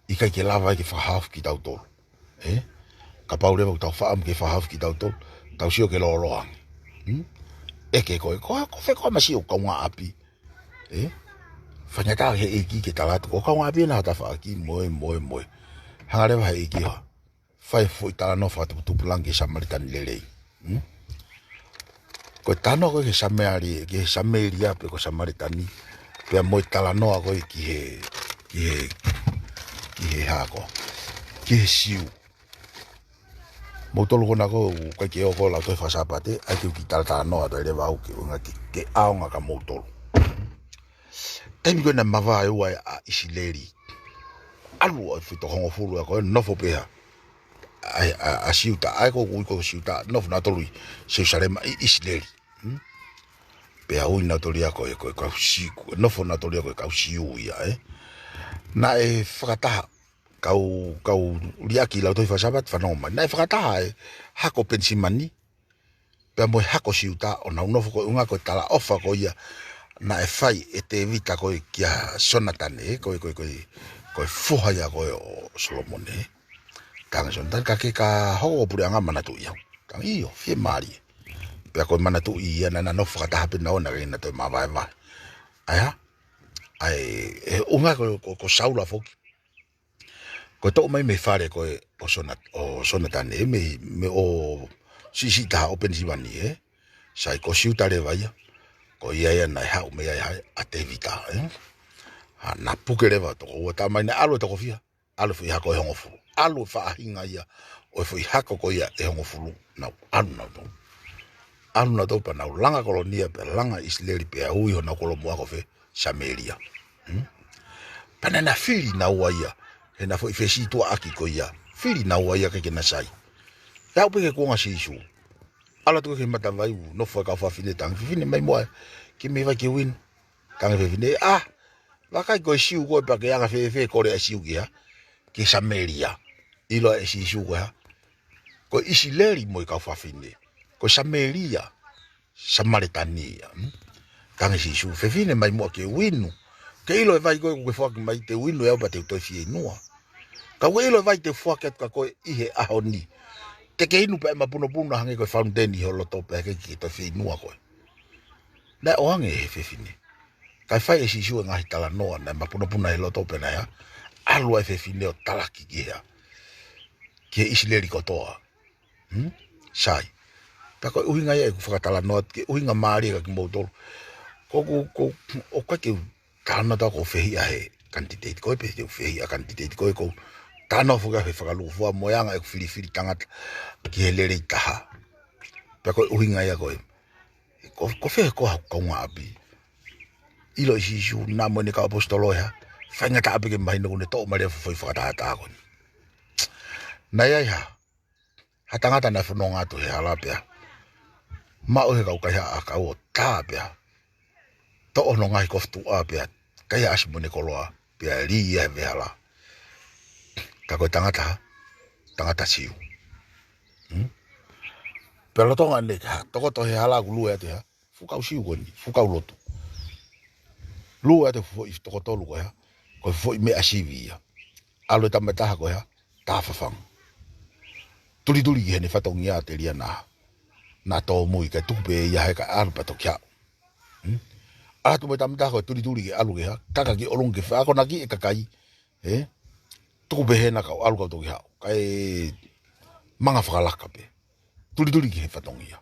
ʻikai ke lava ai ke fakahaofi kitautolu. Ē? Kapau leva ʻoku tau fakaʻamu ke fakahaofi kitautolu, tau sio ke lōloa ange. Hmm? ʻEke koe, ko, ko fē koā ʻema sio kaungāʻapi? Ē? Faingataʻa he ʻEiki ke tala atu, ko e kaungāʻapi ena ha tafaʻaki, mo e, mo e, mo e. Hanga leva he ʻEiki ʻo fai foʻi talanoa fakatuputupulangi ki he Samalitani lelei. Hmm? Ko e talanoa ko ē ki he Samēlia, ki he Samēlia pe ko e Samalitani, pea mo e talanoa ko ē ki he, ki he, ki he hā koā, ki he Siu. Moutolu ko ena ʻoku ʻikai ke ō ʻo lau tohi fakasāpate, ʻai ke u kiʻi talatalanoa atu ai leva au ke ʻuhinga ke, ke ʻaonga kia moutolu. Taimi ko ē naʻe mavae ua ai ʻa ʻIsileli, ʻalu ʻa e fito hongofulu ʻa ko ē nofo pē hā, ʻa, ʻa, ʻa Siuta, ʻa ē ʻoku ui ko Siuta, nofo nautolu ʻi Selusalema ʻi ʻIsileli. Hmm? Pea ui nautolu ia ko e, ko e kau Siu, nofo nautolu ia ko e kau Siu ia, ē. Naʻe fakataha, kau, kau liʻaki lau tohi faka-Sāpate fanongo mai. Naʻe fakataha e hako Penisimani pea mo e hako Siuta ʻo nau nofo ko e ʻuhinga ko e talaʻofa ko ia naʻe fai ʻe Tēvita ko ē kia Sonatane, ko e, ko e, ko e, ko e foha ia ko ē ʻo Solomone. Talaange ʻe Sonatane, ka ke ka hoko ko e puleʻanga, manatuʻi au. Talaange, ʻio, fiemālie. Pea ko e manatuʻi ia naʻa na nofo fakataha pē naua, naʻe ʻikai ke na toe mavaevae. ʻA ia, ʻa e, e ʻuhinga ko, ko, ko Saula foki, ko e toʻo mai mei he fale ko ē ʻo Sona-, ʻo Sonatane, mei, mei he siʻisiʻi taha ʻo Penisimani, ē. Sai, ko Siuta leva ia, ko ia ia naʻe haʻu mei ai ʻa Tēvita, ē. ʻA ia naʻe puke leva toko ua, talamai naʻe ʻalu e toko fiha, ʻalu e foʻi hako ʻe hongofulu. ʻAlu e faʻahinga ia ʻo e foʻi hako ko ia ʻe hongofulu. Nau ʻalu nautolu. ʻAlu nautolu pea nau langa Kolonia, pea langa ʻIsileli, pea ui honau kolomuʻa ko fē? Samēlia. Hmm? Pea naʻa na fili naua ia, he naʻa foʻi fesītuʻaʻaki ko ia. Fili naua ia, ʻikai ke na sai. Pea aʻu pē ki he kuonga ʻo Sīsū. ʻAlu atu ki he matavai, ʻo nofo e kau fafine, talaange, fefine, mai muʻa ke mei vai ke u inu. Talaange fefine, ʻa, vakai ko e Siu koe, pea ke anga fēfē kole ʻa e Siu ki hā? Ki Samēlia. ʻIloa ʻe Sīsū ko e hā? Ko ʻIsileli mo e kau fafine. Ko Samēlia, Samēlia ia. Hmm? Talaange ʻe Sīsū, fefine, mai muʻa ke u inu. Ke ʻilo e vai ko ē ʻoku ke foaki mai, te u inu ʻe au pea te u toe fieinua. Ka ʻoku ke ʻilo e vai te u foaki atu kia koe ʻi he ʻaho ni, te ke inu pea ʻe mapunopuna hangē ko e fauniteni ʻi ho loto pea ʻikai ke toe fieinua koe. Naʻe ʻoange ʻe he fefine. Kae fai ʻe Sīsū e ngaahi talanoa, naʻe mapunopuna he loto pea naʻe hā? ʻAlu ai e fefine ʻo talaki ki hē? Ki he ʻIsileli kotoa. Hmm? Sai. Pea ko e ʻuhinga ia ʻeku fakatalanoa, ke ʻuhinga mālie kia kimoutolu. Ko ʻeku, ko, ʻoku ʻikai ke u talanoa atu ʻoku ou fehiʻa he kanititeiti ko ē, pe te u fehiʻa kanititeiti ko ē, ʻoku ou talanoa foki au he fakalūkufua mo e anga ʻeku filifili tangata ki he lelei taha. Pea ko e ʻuhinga ia ko ē, ko, ko fē koā hoku kaungāʻapi? ʻIlo ʻe Sīsū naʻa mo ʻene kau ʻaposetolo ē hā? Faingataʻa pē ke mahino kuo ne toʻo mai leva e foʻi fakatātā ko eni. Naʻe ʻi ai ha, ha tangata naʻe fononga atu he hala pea maʻu ʻe he kau kaihaʻa ʻakau ʻo tā pea toʻo hono ngaahi kofutuʻa pea kaihaʻasi mo ʻene koloa pea lī ia he vehala. Ka ko e tangata hā? Tangata Siu. Hmm? Pea lolotonga ʻene hā, tokoto he hala, ʻoku lue atu e hā? Fuʻu kau Siu ko eni, fuʻu kau lotu. Lue atu e foʻi toko tolu ko ē hā? Ko e foʻi meʻa sivi ia. ʻAlu e tama ʻe taha ko ē hā? Tā fafangu. Tulituli ki heʻene fatongia, telia naʻa, naʻa tōmui, kae tuku pē ia he kae ʻalu pea toki haʻu. Hmm? ʻAlu atu mo e tama ʻe taha ko ē, tulituli ke ʻalu ke hā? Kaka ki ʻolunga ke fai akonaki e kakai. Ē? Tuku pē hena kau ʻalu kau toki haʻu. Kae manga fakalaka pē. Tulituli ki he fatongia.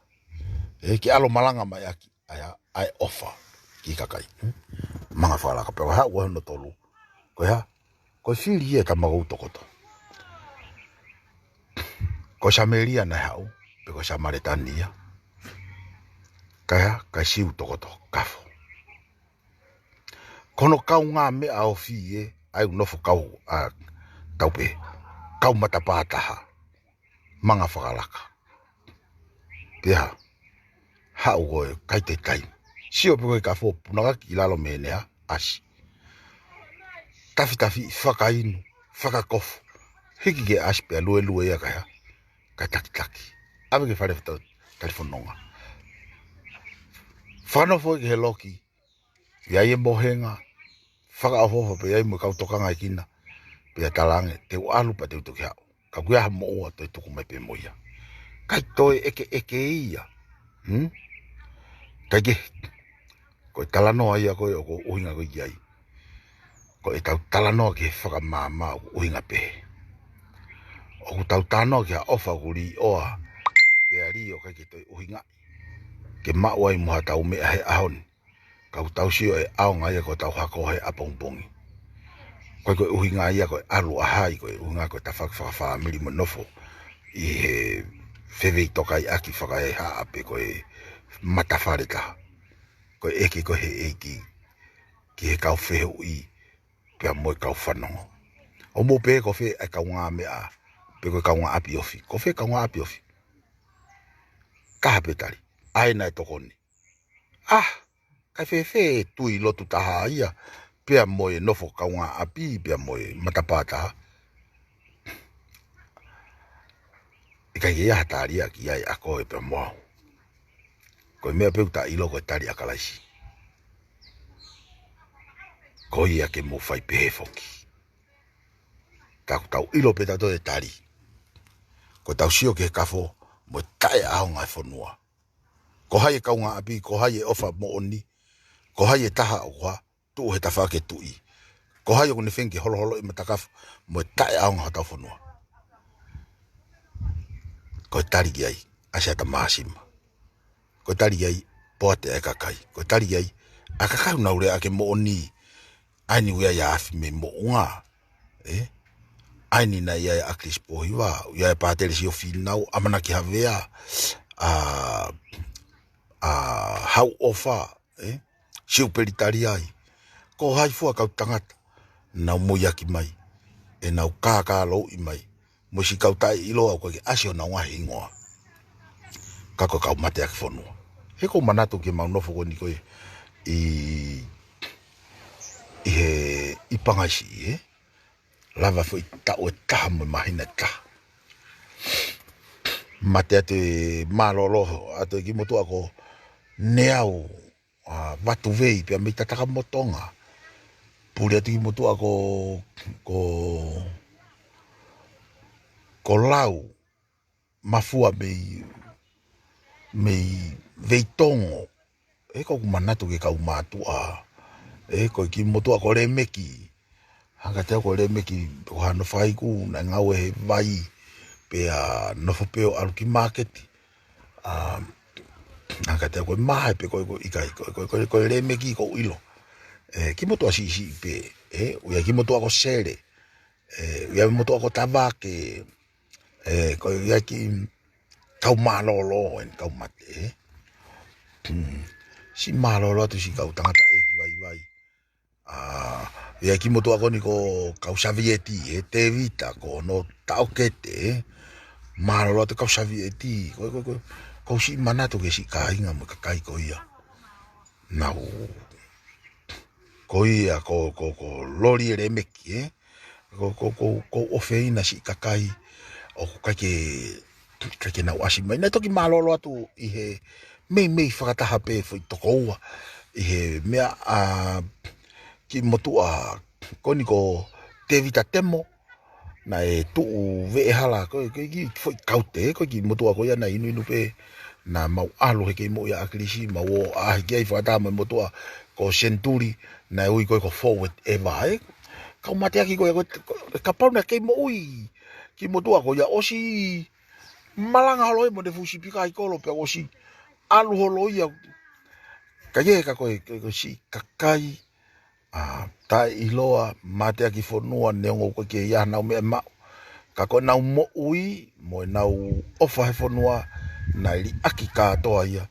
Ē, ke ʻalu ʻo malanga mai ʻaki ʻa e, ʻa e ʻofa ki he kakai. Hmm? Manga fakalaka pē. Ko e haʻu ko ē hono tolu, ko e hā? Ko e fili ia e tama ʻoku tokoto. Ko Samēlia naʻe haʻu, pe ko Samēlia ia? Kae hā? Kae Siu tokoto, kafo. Ko hono kaungāmeʻa ofi ē, ʻa ia ʻoku nofo kau, ʻa, tau pehē, kau matapā taha. Manga fakalaka. Pea hā? Haʻu ko ē, ʻikai toe taimi. Sio pē ko ē he kafo, punakaki ʻi lalo mei heʻene hā? ʻAsi. Tafitafi, fakainu, fakakofu. Hiki ki he ʻasi pea luelue ia kae hā? Kae takitaki. ʻAve ki he fale fata-, talifononga. Fakanofo ki he loki, ʻi ai e mohenga, fakaʻofoʻofa pē ʻi ai mo e kau tokangaekina. Pea talaange, te u ʻalu pea te u toki haʻu. Ka ʻoku ʻi ai ha moʻua, toe tuku mai pē mo ia. ʻIkai toe ʻekeʻeke ia. Hmm? ʻIkai ke, ko e talanoa ia ko ē ʻoku ou ʻuhinga ko ē ki ai. Ko ʻetau talanoa ki he fakamaama ʻoku ʻuhinga pehē. ʻOku tau talanoa ki ha ʻofa ʻoku līʻoa, pea lī ʻo ʻikai ke toe ʻuhinga ke maʻu ai mo haʻatau meʻa he ʻaho ni. Ka ʻoku tau sio e ʻaonga ia ko ʻetau hako he ʻapongipongi. Ko e, ko e ʻuhinga ia ko e ʻalu ʻa hai, ko e ʻuhinga ko e tafaʻaki fakafāmili mo nofo ʻi he feveitokaiʻaki fakaehaʻa pe ko e matafale taha. Ko e ʻeke ko ē he ʻEiki ki he kau fehuʻi pea mo e kau fanongo. ʻOku mou pehē ko fē e kaungāmeʻa, pe ko e kaungāʻapi ofi? Ko fē kaungāʻapi ofi? Kaha pē tali. ʻA ē naʻe tokoni. ʻA, kae fēfē e tui lotu taha ia? pea mo e nofo kaungāʻapi, pea mo e matapā taha, ʻikai ke ʻi ai ha tali ia ki ai ʻa koe pea mo au. Ko e meʻa pē ʻoku ta ʻilo ko e tali ʻa Kalaisi. Ko ia ke mou fai pehē foki. Ka ʻoku tau ʻilo pē tautolu e tali. Ko ʻetau sio ki he kafo mo e taʻeʻaonga e fonua. Ko hai e kaungāʻapi, ko hai e ʻofa moʻoni, ko hai e taha ʻoku hā, tuʻu he tafaʻaki e tuʻi. Ko hai ʻoku ne feinga ke holoholoʻi e matakafo mo e taʻeʻaonga hotau fonua. Ko e tali ki ai, ʻa Siaosi Māsima. Ko e tali ki ai, Poate ʻa e kakai. Ko e tali ki ai, ʻa e kakai ʻoku nau lea ʻaki e moʻoni. ʻA eni ʻoku ʻi ai ʻa Afi mei Moʻunga. ʻE? ʻA eni naʻe ʻi ai ʻa ʻAkilisi Pōhiva, ʻoku ʻi ai ʻa Pātele Siofīnau, ʻAmanaki Havea, ʻa, ʻa Hauʻofa, ʻe? Siupeli Taliai. Ko hai fua kau tangata, nau moiaki mai, ʻenau kākālouʻi mai, mo e siʻi kau taʻeʻiloa ʻoku ʻikai ke ʻasi honau ngaahi hingoa. Ka ko e kau mateaki fonua. He ʻoku ou manatu ki heʻemau nofo ko eni ko ē ʻi, ʻi he, ʻi Pangaisiʻi, ʻe? Lava foʻi taʻu ʻe taha mo e māhina ʻe taha. Mate atu e mālōlō atu e kiʻi motuʻa ko Neau, ʻa, Vatuvei pea mei Tatakamotonga. Puli atu e kiʻi motuʻa ko, ko, ko Lau Mafua mei, mei Veitongo. ʻE, ʻoku ou manatu ki he kau mātuʻa. ʻE, ko e kiʻi motuʻa ko Lemeki. Hangē kiate au ko Lemeki, ko hano faiku, naʻe ngāue he vai, pea nofo pē ʻo ʻalu ki māketi. ʻA, hangē kiate au ko e mahe pē ko e, ko e ʻikai, ko e, ko e, ko e, ko e Lemeki ʻoku ou ʻilo. ʻE, kiʻi motuʻa siʻisiʻi pē, ʻe, ʻoku ʻi ai e kiʻi motuʻa ko Sele. ʻE, ʻoku ʻi ai e motuʻa ko Tavake, ʻe, ko ia e kiʻi kau mālōlō eni kau mate, ʻe. Hmm. Siʻi mālōlō atu siʻi kau tangataʻeiki vaivai. ʻA, ʻoku ʻi ai e kiʻi motuʻa ko eni ko Kau Savieti, ʻe, Tēvita, ko hono taʻokete, ʻe. Mālōlō atu Kau Savieti, ko, ko, ko, ʻoku ou siʻi manatu ki he siʻi kāinga mo e kakai ko ia. Nau, ko ia, ko, ko, ko Loli ʻe Lemeki, ʻe. Ko, ko, ko, ʻoku ou ʻofeina siʻi kakai, ʻoku ʻikai ke, ʻikai ke nau ʻasi mai. Naʻe toki mālōlō atu ʻi he meimei fakataha pē foʻi tokoua, ʻi he meʻa ʻa e kiʻi motuʻa ko eni ko Tēvita Temo, naʻe tuʻu Veʻehala, ko e, ko e kiʻi foʻi kaute, ko e kiʻi motuʻa ko ia naʻe inuinu pē, naʻa mau ʻalu he kei moʻui ʻa ʻAkilisi, mau ō ʻaʻahi ki ai fakataha mo e motuʻa ko Senituli, naʻe ui ko ē ko Forward Ever, ʻe. Kau mateaki ko ia, ko e, ko e kapau naʻe kei moʻui e kiʻi motuʻa ko ia ʻosi malanga holo ʻi mo ne fusi pika ʻi kolo pea ʻosi ʻalu holo ia. Ka ʻi he ka ko e, ko e, ko e siʻi kakai, ʻa, taʻeʻiloa, mateaki fonua, neongo ʻoku ʻikai ke ʻi ai hanau meʻa maʻu. Ka ko ʻenau moʻui, mo ʻenau ʻofa he fonua, naʻe liʻaki kātoa ia,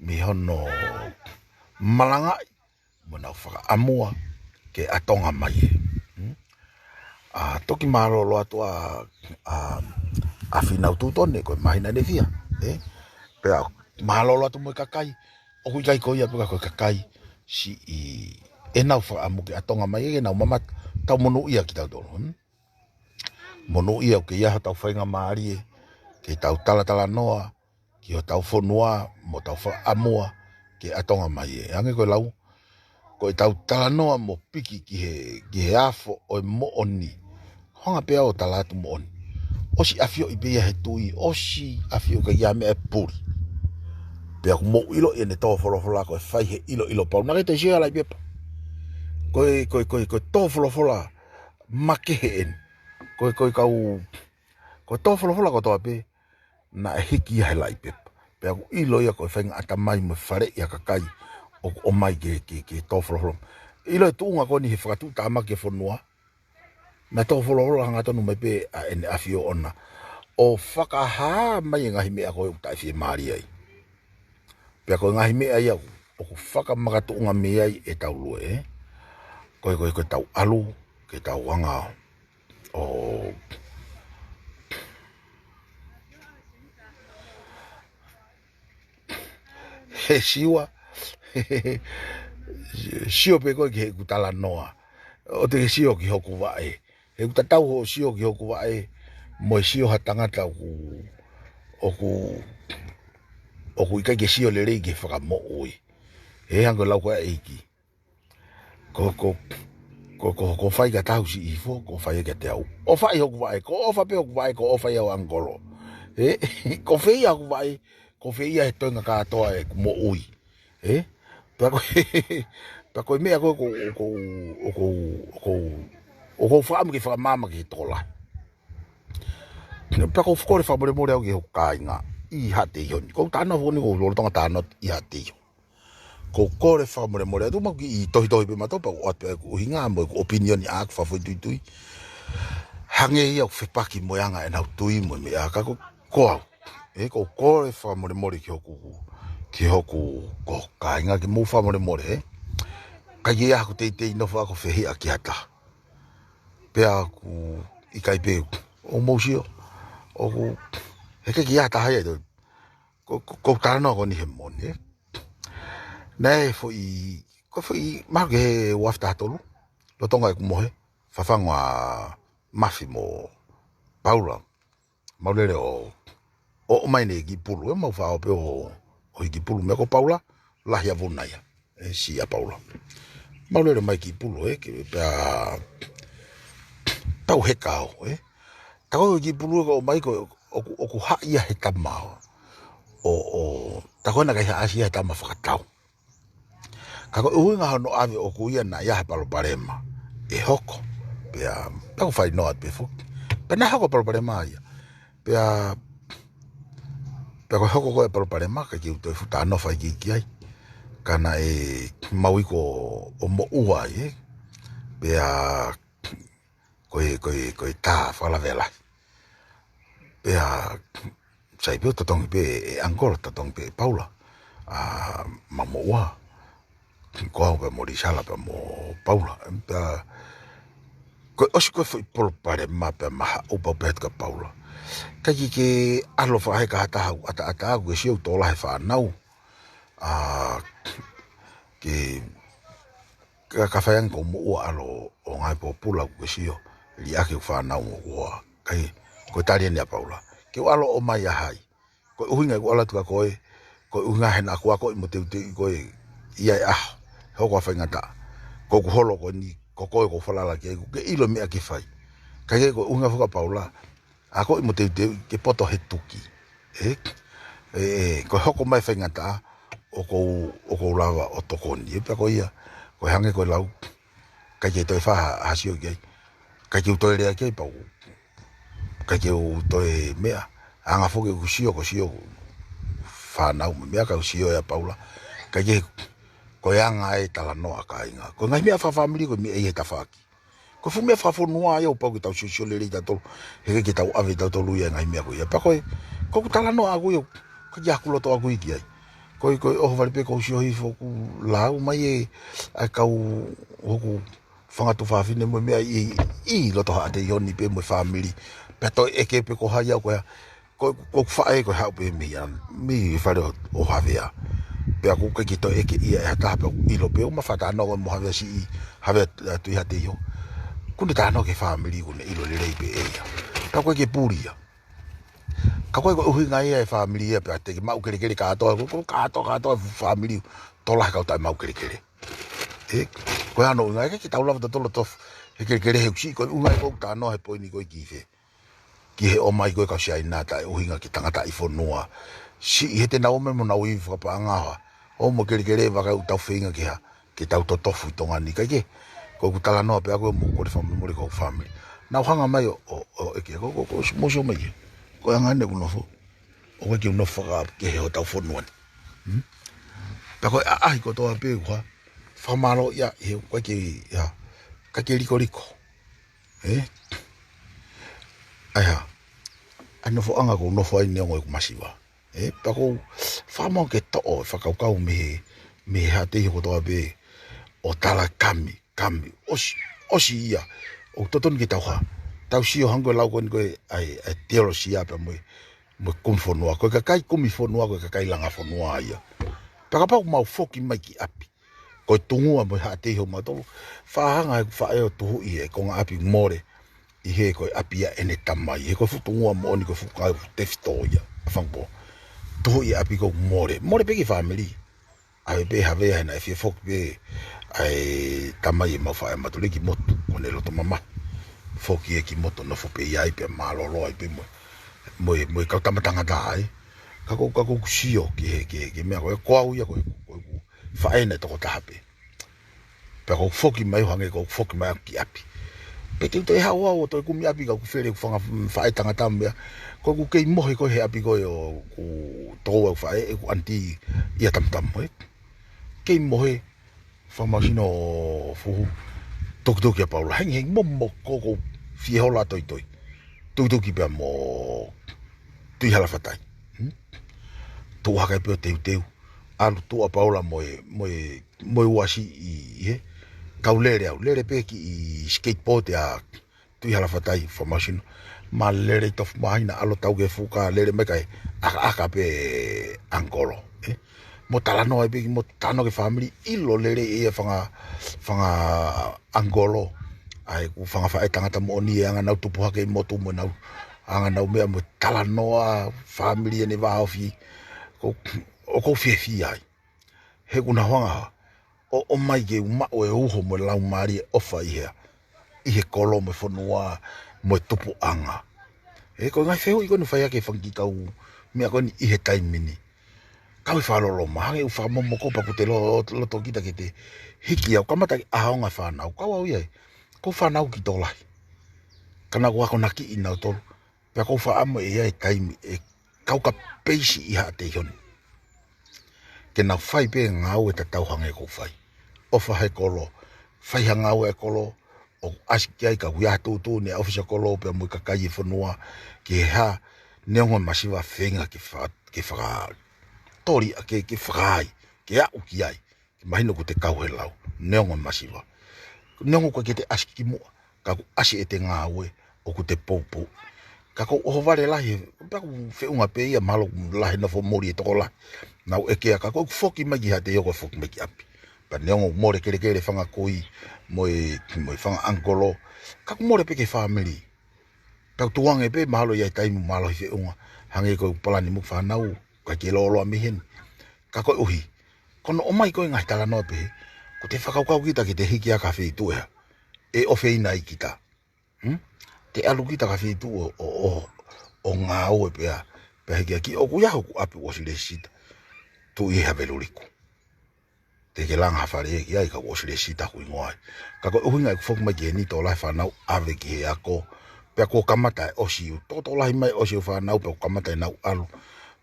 mei hono malangaʻi, mo ʻenau fakaʻamua ke ʻatonga mai ē. Hmm? ʻA, toki mālōlō atu ʻa, ʻa, ʻa Fīnau Tutone, ko e māhina ʻe fiha, ʻe? Pea mālōlō atu mo e kakai, ʻoku ʻikai ko ia pē ka ko e kakai, siʻi ʻenau fakaʻamu ke ʻatonga mai ē, ke nau mamata, tau monūʻia kitautolu, hmm? Monūʻia ʻoku ʻi ai hotau faingamālie, ke tau talatalanoa, ki hotau fonua, mo tau fakaʻamua, ke ʻatonga mai ē. Hangē ko e lau, ko ʻetau talanoa mo piki ki he, ki he afo ʻo e moʻoni. Hanga pē ʻo tala atu moʻoni. ʻOsi ʻafioʻi pē ia he tuʻi, ʻosi ʻafioʻi ka ia meʻa ʻe puli. Pea ʻoku mou ʻilo ʻi heʻene tō folofola ko e fai he ʻiloʻilo pau. Naʻe ʻikai te u sio he lauʻi pepa. Ko e, ko e, ko e, ko e tō folofola makehe eni. Ko e, ko e kau, ko e tō folofola kotoa pē, naʻe hiki ia he lauʻi pepa. Pea ʻoku ʻilo ia ko e faʻahinga ʻatamai mo e faleʻi ʻa e kakai ʻoku ʻomai ke, ke, ke tō folofola. ʻIlo e tuʻunga ko eni he fakatuʻutāmaki e fonua. Naʻe tō folofola hangatonu mai pē ʻa ʻEne ʻAfio ʻoʻona ʻo fakahā mai e ngaahi meʻa ko ē ʻoku taʻefiemālie ai. Pea ko e ngaahi meʻa ia ʻoku, ʻoku fakamakatuʻunga mei ai ʻetau lue, ē. Ko e, ko e, ko ʻetau ʻalu, ke tau hanga ʻo he siua. sio pē koe ki heʻeku talanoa, ʻo te ke sio ki hoku vaʻe. He ʻoku tatau hoʻo sio ki hoku vaʻe mo e sio ha tangata ʻoku, ʻoku, ʻoku ʻikai ke sio lelei ki he fakamoʻui. He hangē ko e lau ko ē ʻa e ʻEiki. Ko, ko, ko, ko, ko fai ka tausi ifo, ko fai ka te au. ʻOfa ʻi hoku vaʻe, ko ʻofa pē hoku vaʻe, ko ʻofa ʻi au ʻangikolo. Ē, ko fē ia hoku vaʻe, ko fē ia he toenga kātoa ʻeku moʻui. Ē? Pea ko, pea ko e meʻa ko, ko, ko, ko, ko, ko, ko fakaʻamu ke fakamaama ki he tokolahi. Pea ko e kole fakamolemole au ki hoku kāinga ʻi Haʻateiho ni. Ko e talanoa foki eni ko e lolotonga talanoa ʻi Haʻateiho. Ko e kole fakamolemole atu mau kiʻi tohitohi pē mātou pea ʻoatu pē ʻeku ʻuhinga mo ʻeku opinion ʻaʻaku fakafoʻituitui. Hangē ia ʻoku fepaki mo e anga ʻenau tui mo e meʻa ka ko, ko au. Ē, ko e kole fakamolemole ki hoku, ki hoku, ko e kāinga ke mou fakamolemole, ē. ʻIkai ke ʻi ai haku teitei nofo ʻaʻaku ʻo fehiʻa ki ha taha. Pea ʻoku ʻikai pē ʻoku mou sio. ʻOku, he ʻikai ke ʻi ai ha taha ia ʻi he, ko, ko, ko e talanoa ko eni he moni, ē. Naʻe foʻi, ko e foʻi, mahalo ko e uaafe taha tolu, lolotonga ʻeku mohe, fafangu ʻa Mafi mo Paula. Mau lele ʻo, ʻo, ʻomai ʻene kiʻi pulu, ē, mau faʻo pē ʻo, ʻo hiki pulu meʻa ko Paula, lahi ʻa Vuna ia, ē, siʻi ʻa Paula. Mau lele mai kiʻi pulu, ē, ke pea, tau heka au, ē. Tā ko e kiʻi pulu ē ko e ʻomai ko, ʻoku, ʻoku haʻi ia he tama ʻo, ʻo, ʻo, tā ko ē naʻe ʻikai haʻasi ia he tama fakatau. Ka ko e ʻuhinga hono ʻave ʻoku ʻi ai naʻe ʻi ai ha palopalema ʻe hoko. Pea, pea ʻoku fai noa pē foki. Pea naʻe hoko palopalema ia. Pea, pea ko e hoko ko ē palopalema, ʻikai ke u toe fuʻu talanoa faʻikiiki ai. Ka naʻe mau iko ʻo moʻua ai, ē. Pea, ko e, ko e, ko e tā fakalavelahi. Pea, sai pē ʻo totongi pē ʻe ʻangikolo, totongi pē ʻe Paula. ʻA, mau moʻua. Ko au pea mo Lisala pea mo Paula. Pea, ko e ʻosi ko e foʻi palopalema pea maha upa pea tika Paula. ʻIkai ke ke ʻalu fakaheka ha taha ʻoku ʻataʻatā ʻoku ke sio ʻoku tokolahi e fānau. ʻA, ke ka, ka fai ange ko e moʻua ʻalu ʻo ngaahi pōpula ʻoku ke sio, liʻaki ʻeku fānau mo ʻeku hoa. Kae, ko e tali eni ʻa Paula. Ke u ʻalu ʻo ʻomai ʻa hai. Ko e ʻuhinga ʻeku ʻalu atu kia koe, ko e ʻuhinga he naʻa ku akoʻi mo teuteuʻi koe ʻi he ʻaho, hoko ʻa e faingataʻa. Ko ʻeku holo ko eni, ko koe ʻoku ou falala ki ai, ʻoku ke ʻilo e meʻa ke fai. Kae kehe ko e ʻuhinga foki ʻa Paula, akoʻi mo teuteuʻi ke poto he tuki. Ē? Ē, ē, ko e hoko mai e faingataʻa, ʻoku ou, ʻoku ou lava ʻo tokoni. Ē, pea ko ia, ko e hangē ko e lau, ʻikai ke toe fai ha, ha sio ki ai. ʻIkai ke u toe lea ki ai pau. ʻIkai ke u toe meʻa. Anga foki ʻeku sio, ko e sio ʻeku fānau mo e meʻa ka u sio ʻia Paula. ʻIkai ke, ko e anga e talanoa ʻa e kāinga. Ko e ngaahi meʻa fakafāmili ko e meʻa ʻi he tafaʻaki. Ko e fuʻu meʻa fakafonua ia ʻoku pau ke tau siosio lelei tautolu. He ʻikai ke tau ʻave tautolu ia e ngaahi meʻa ko ia. Pea ko e, ko ʻeku talanoa ʻaʻaku ia, ʻikai ke ʻaku loto ʻaʻaku ia ki ai. Ko e, ko e ʻohovale pē ʻoku ou sio hifo ʻoku lau mai e, ʻa e kau hoku fanga tuofāfine mo e meʻa ʻi, ʻi loto Haʻateiho ni pē mo e fāmili. Pea toe ʻeke pē ko hai au ko ia. Ko, ko ʻeku faʻē ko e haʻu pē mei ʻa, mei he fale ʻo, ʻo Havea. Pea ʻoku ʻikai ke toe ʻeke ia ʻe ha taha pea ʻoku ʻilo pē ʻoku ma fakatalanoa ko ē mo Havea siʻi, Havea, ʻa, Tuʻi Haʻateiho. ʻOku ne talanoa ki he fāmili ʻoku ne ʻilo lelei pē ʻe ia. Pea ʻoku ʻikai ke puli ia. Ka ko e, ko e ʻuhinga ia e fāmili ia pea te ke maʻu kelekele kātoa, ko, ko kātoa, kātoa fāmili tokolahi kau taʻe maʻu kelekele. Ē, ko e hā hono ʻuhinga, ʻikai ke tau lava tautolu ʻo tofu he kelekele he ʻoku siʻi, ko e ʻuhinga ia ʻoku ou talanoa he poini ko ē ki fē. Ki he ʻomai ko ē kau Siaina taʻeʻuhinga ki he tangataʻi fonua. Siʻi he te nau ō mai mo nau ivi fakapaʻanga ʻo hā. ʻO mo kelekele vakai ʻoku tau feinga ke hā, ke tau totofu ʻi Tonga ni kae kehe. Ko ʻeku talanoa pē ʻaʻaku ia mo e kole fakamolemole ki hoku fāmili. Nau hanga mai ʻo, ʻo, ʻo ʻeke ko, ko, ko, mou sio mai ia. Ko e anga eni ʻeku nofo. ʻOku ʻikai ke u nofo fakaʻapu ki he hotau fonua ni. Hmm? Pea ko e ʻaʻahi kotoa pē ʻoku hā. Fakamālō ia, he ʻoku ʻikai ke, ia, ʻikai ke likoliko. Ē? ʻAi hā. ʻAi nofoʻanga ʻoku ou nofo ai neongo ʻeku masiva. Ē? Pea ʻoku ou fakamau ke toʻo e fakakaukau mei he, mei he Haʻateiho kotoa pē ʻo tala kami, kami. ʻOsi, ʻosi ia. ʻOku totonu ke tau hā. Tau sio hangē ko e lau ko eni ko e ʻai, ʻai teolosia pea mo e, mo e kumi fonua. Ko e kakai kumi fonua, ko e kakai langa fonua ia. Pea kapau ʻoku mau foki mai ki ʻapi. Ko e tungua mo e Haʻateiho mautolu. Faʻa hanga ʻe he faʻē ʻo tuhuʻi e konga ʻapi mole. ʻI he ko e ʻapi ia ʻene tamai. He ko e fuʻu tungua moʻoni ko e fuʻu kau tefito ia. Fanga pō. Tuhuʻi ʻapi ko mole. Mole pē ki fāmili. ʻAve pē Havea he naʻe fie foki pē ʻa e tamai ʻemau faʻē mautolu ki motu. Ko ʻene loto mamahi. Foki ē ki motu nofo pē ia ai pē mālōlō ai pē mo e, mo e, mo e kau tama tangata ai. Ka ko, ka ko ʻeku sio ki he, ki he, ki he meʻa ko e, ko au ia ko e, ko e, ko e faʻē naʻe tokotaha pē. Pea ko ʻeku foki mai ʻo hangē ko ʻeku foki mai ʻaku ki ʻapi. Pea te u toe haʻu au ʻo toe kumi ʻapi ka ʻoku fele ʻeku fanga faʻē tangata mo meʻa. Ko ʻeku kei mohe ko ē he ʻapi ko ē ʻoku tō ʻeku faʻē ʻeku ʻaniti ia Tamutamu ē. Kei mohe fakamāsino fuhu. Tukituki ʻa Paula. Hengihengi momo ko ʻeku fie hola toitoi. Tukituki pea mo Tuʻihalafatai. Hmm? Tuʻu hake pē ʻo teuteu. ʻAlu tuʻa Paula mo e, mo e mo e uasi ʻi, ʻi he kau lele au. Lele pē ki he skateboard ʻa Tuʻihalafatai fakamāsino. Ma lele ʻi tofu māhina ʻalu tau ke fuka lele mai kae ʻakaʻaka pē ʻangolo. Ē? Mo talanoa ai pē ki mo talanoa ki he fāmili ʻilo lele ʻe ia fanga, fanga ʻangolo. ʻA ʻeku fanga faʻē tangata moʻoni ʻe anga nau tupu hake ʻi motu mo nau anga nau meʻa mo talanoa fāmili ʻene vāofi. Ko, ʻoku ou fiefia ai. He ʻoku nau hanga ʻo, ʻomai ke u maʻu e uho mo e laumālie ʻofa ʻi hea. ʻI he kolo mo e fonua mo e tupuʻanga. Ē ko e ngaahi fehuʻi ko eni ʻoku fai ʻaki e fanga kiʻi kau meʻa ko eni ʻi he taimi ni. Kau e fakaloloma, hangē ʻoku fakamomoko pea ʻoku te lo-, loto kita ke te hiki au, kamata ke ʻaonga fānau, kau au ia ē. Ko e fānau ki tokolahi. Ka naʻa ku akonakiʻi nautolu. Pea ʻoku ou faʻa ʻamu ʻe ʻi ai e taimi ʻe kau ka peisi ʻi Haʻateiho ni. Ke nau fai pē ngāue tatau hangē ʻoku ou fai. ʻOfa he kolo, fai ha ngāue e kolo, ʻoku ʻasi ki ai ka ʻoku ʻi ai ha tuʻutuʻuni ʻa e ʻōfisa kolo pea mo e kakai e fonua, ki he hā, neongo e masiva feinga ke fa-, ke fakatoli, ke, ke fakaai, ke aʻu ki ai. Ke mahino ʻoku te kau he lau. Neongo e masiva. Neongo ʻoku ʻikai ke te ʻasi ki muʻa. Ka ʻoku ʻasi ʻete ngāue ʻoku te poupou. Ka ko e ʻohovale lahi, pea ʻoku feʻunga pē ia mahalo ʻoku lahi nofo moli e tokolahi. Nau ʻeke ia ka ko ʻeku foki mai ki Haʻateiho ko e foki mai ki ʻapi. Pea neongo mole kelekele fanga kui mo e, mo e fanga ʻangolo. Ka ʻoku mole pē ki he fāmili. Pea ʻoku tuʻu ange pē mahalo ʻi ai e taimi mahalo ʻi feʻunga. Hangē ko ʻeku palani mo ʻeku fānau. Ka ke loloa mei heni. Ka koeʻuhi. Ko hono ʻomai ko e ngaahi talanoa pehē. ʻOku te fakakaukau kita ke te hiki ʻa e feituʻu ʻe hā. ʻE ʻofeina ai kita. Hmm? Te ʻalu kita ki ha feituʻu ʻo, ʻo, ʻo, ʻo ngāue pea. Pea hiki ʻaki ʻoku ʻi ai hoku ʻapi ʻosi lēsisita. Tuʻi ʻi Haveluliku. Te ke langa ha fale ʻe ki ai ka ʻoku ʻosi lēsisita hoku hingoa ai. Ka ko e ʻuhinga ʻeku foki mai ki heni tokolahi fānau ʻave ki he ako. Pea kuo kamata e ʻosi u. Tokolahi mai ʻosi u fānau pea kuo kamata ʻenau ʻalu.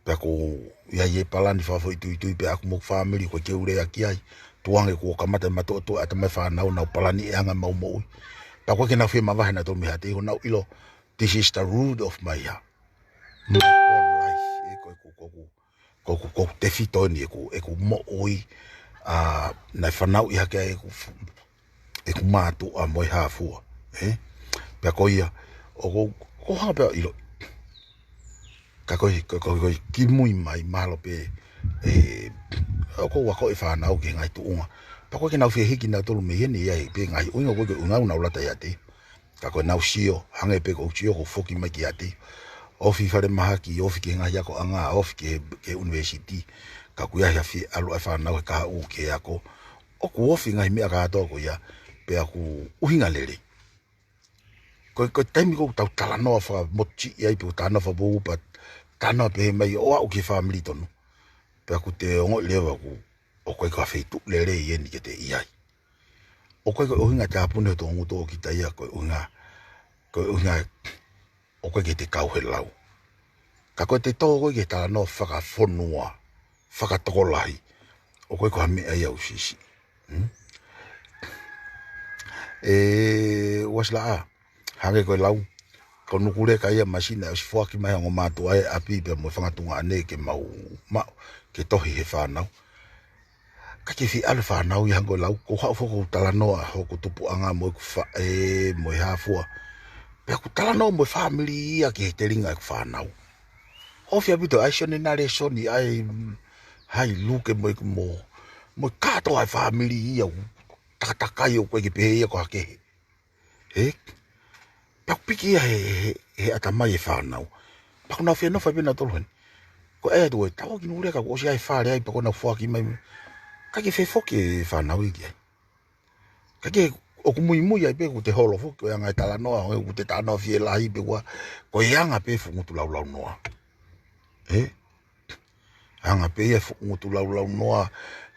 Pea ʻoku ʻi ai e palani fakafoʻituitui pea ʻaku mo ʻeku fāmili ko e keu lea ki ai. Tuʻu ange kuo kamata e matuʻotuʻa ʻatamai fānau nau palani e anga mau moʻui. Pea ʻoku ʻikai ke nau fie mavahe nautolu mei Haʻateiho nau ʻilo. This is the root of my, uh, my born life. ʻE ko ʻeku, ko ʻeku, ko ʻeku, ko ʻeku tefito eni ʻeku, ʻeku moʻui, ʻa, naʻe fanauʻi hake ai ʻeku f-, ʻeku mātuʻa mo e hā fua, ē? Pea ko ia, ʻoku, ʻoku hanga pē ʻo ʻilo. Ka ko e, ko, ko, ko e kimui mai, mahalo pē, ē, ʻoku ou ako e fānau ki he ngaahi tuʻunga. Pea ʻoku ʻikai ke nau fie hiki nautolu mei heni ʻi ai, pē ngaahi ʻuhinga, ʻoku ʻikai ke ʻuhinga ʻoku nau lata ʻiate. Ka ko ʻenau sio, hangē pē ko ʻeku sio ʻoku ou foki mai ki Haʻateiho. Ofi falemahaki, ofi ki he ngaahi akoʻanga, ofi ki he, ki he ʻunivēsiti. Ka ʻoku ʻi ai ha fie ʻalu ʻa e fānau he kahaʻu ki he ako. ʻOku ofi ngaahi meʻa kātoa ko ia, pea ʻoku ʻuhinga lelei. Ko, ko e taimi ʻoku tau talanoa fakamotuʻi ai, pe ʻoku talanoa fakapoupou, talanoa pehē mai, ʻo aʻu ki he fāmili tonu. Pea ʻoku te ongoʻi leva ʻoku, ʻoku ʻikai ko ha feituʻu lelei eni ke te ʻi ai. ʻOku ʻikai ko e ʻuhinga tāpuni ho tōngutu ʻo kita ia ko e ʻuhinga, ko e ʻuhinga ʻoku ʻikai ke te kau he lau. Ka ko e te tō ko ē ke talanoa fakafonua, fakatokolahi, ʻoku ʻikai ko ha meʻa ia ʻoku siʻisiʻi. Hmm? ʻE, ʻosi laʻā, hangē ko e lau, ko Nukuleka ia masina ʻosi foaki mai ʻa e ongo mātuʻa ʻi ʻapi pea mo e fanga tuongaʻane ke mau maʻu, ke tohi he fānau. Ka ke fie ʻalu e fānau ia hangē ko e lau, ʻoku ou haʻu foki ʻo talanoa hoku tupuʻanga mo ʻeku faʻē mo e hā fua. Pea ʻoku talanoa mo e fāmili ia ki he telinga ʻeku fānau. Ofi ʻaupito ai sione nale soni ai, mm, hai luke mo ʻeku mo, mo e kātoa e fāmili ia ʻoku takatakai ʻoku ʻikai ke pehē ia ko ha kehe. Ē? Pea ʻoku piki ia he, he, he ʻatamai e fānau. Pea ʻoku nau fie nofo ai pē nautolu heni. Ko e ʻai atu e tau ki Nulea ka kuo ʻosi ʻi ai e fale ai pea ko ʻenau foaki mai. ʻIkai ke fie foki e fānau ia ki ai. Ka ke ʻoku muimui ai pē ʻoku te holo foki ko e anga e talanoa, ʻoku te talanoa fie lahi pē ʻoku, ko e anga pē fuʻu ngutu laulaunoa. Ē? Anga pē ia fuʻu ngutu laulaunoa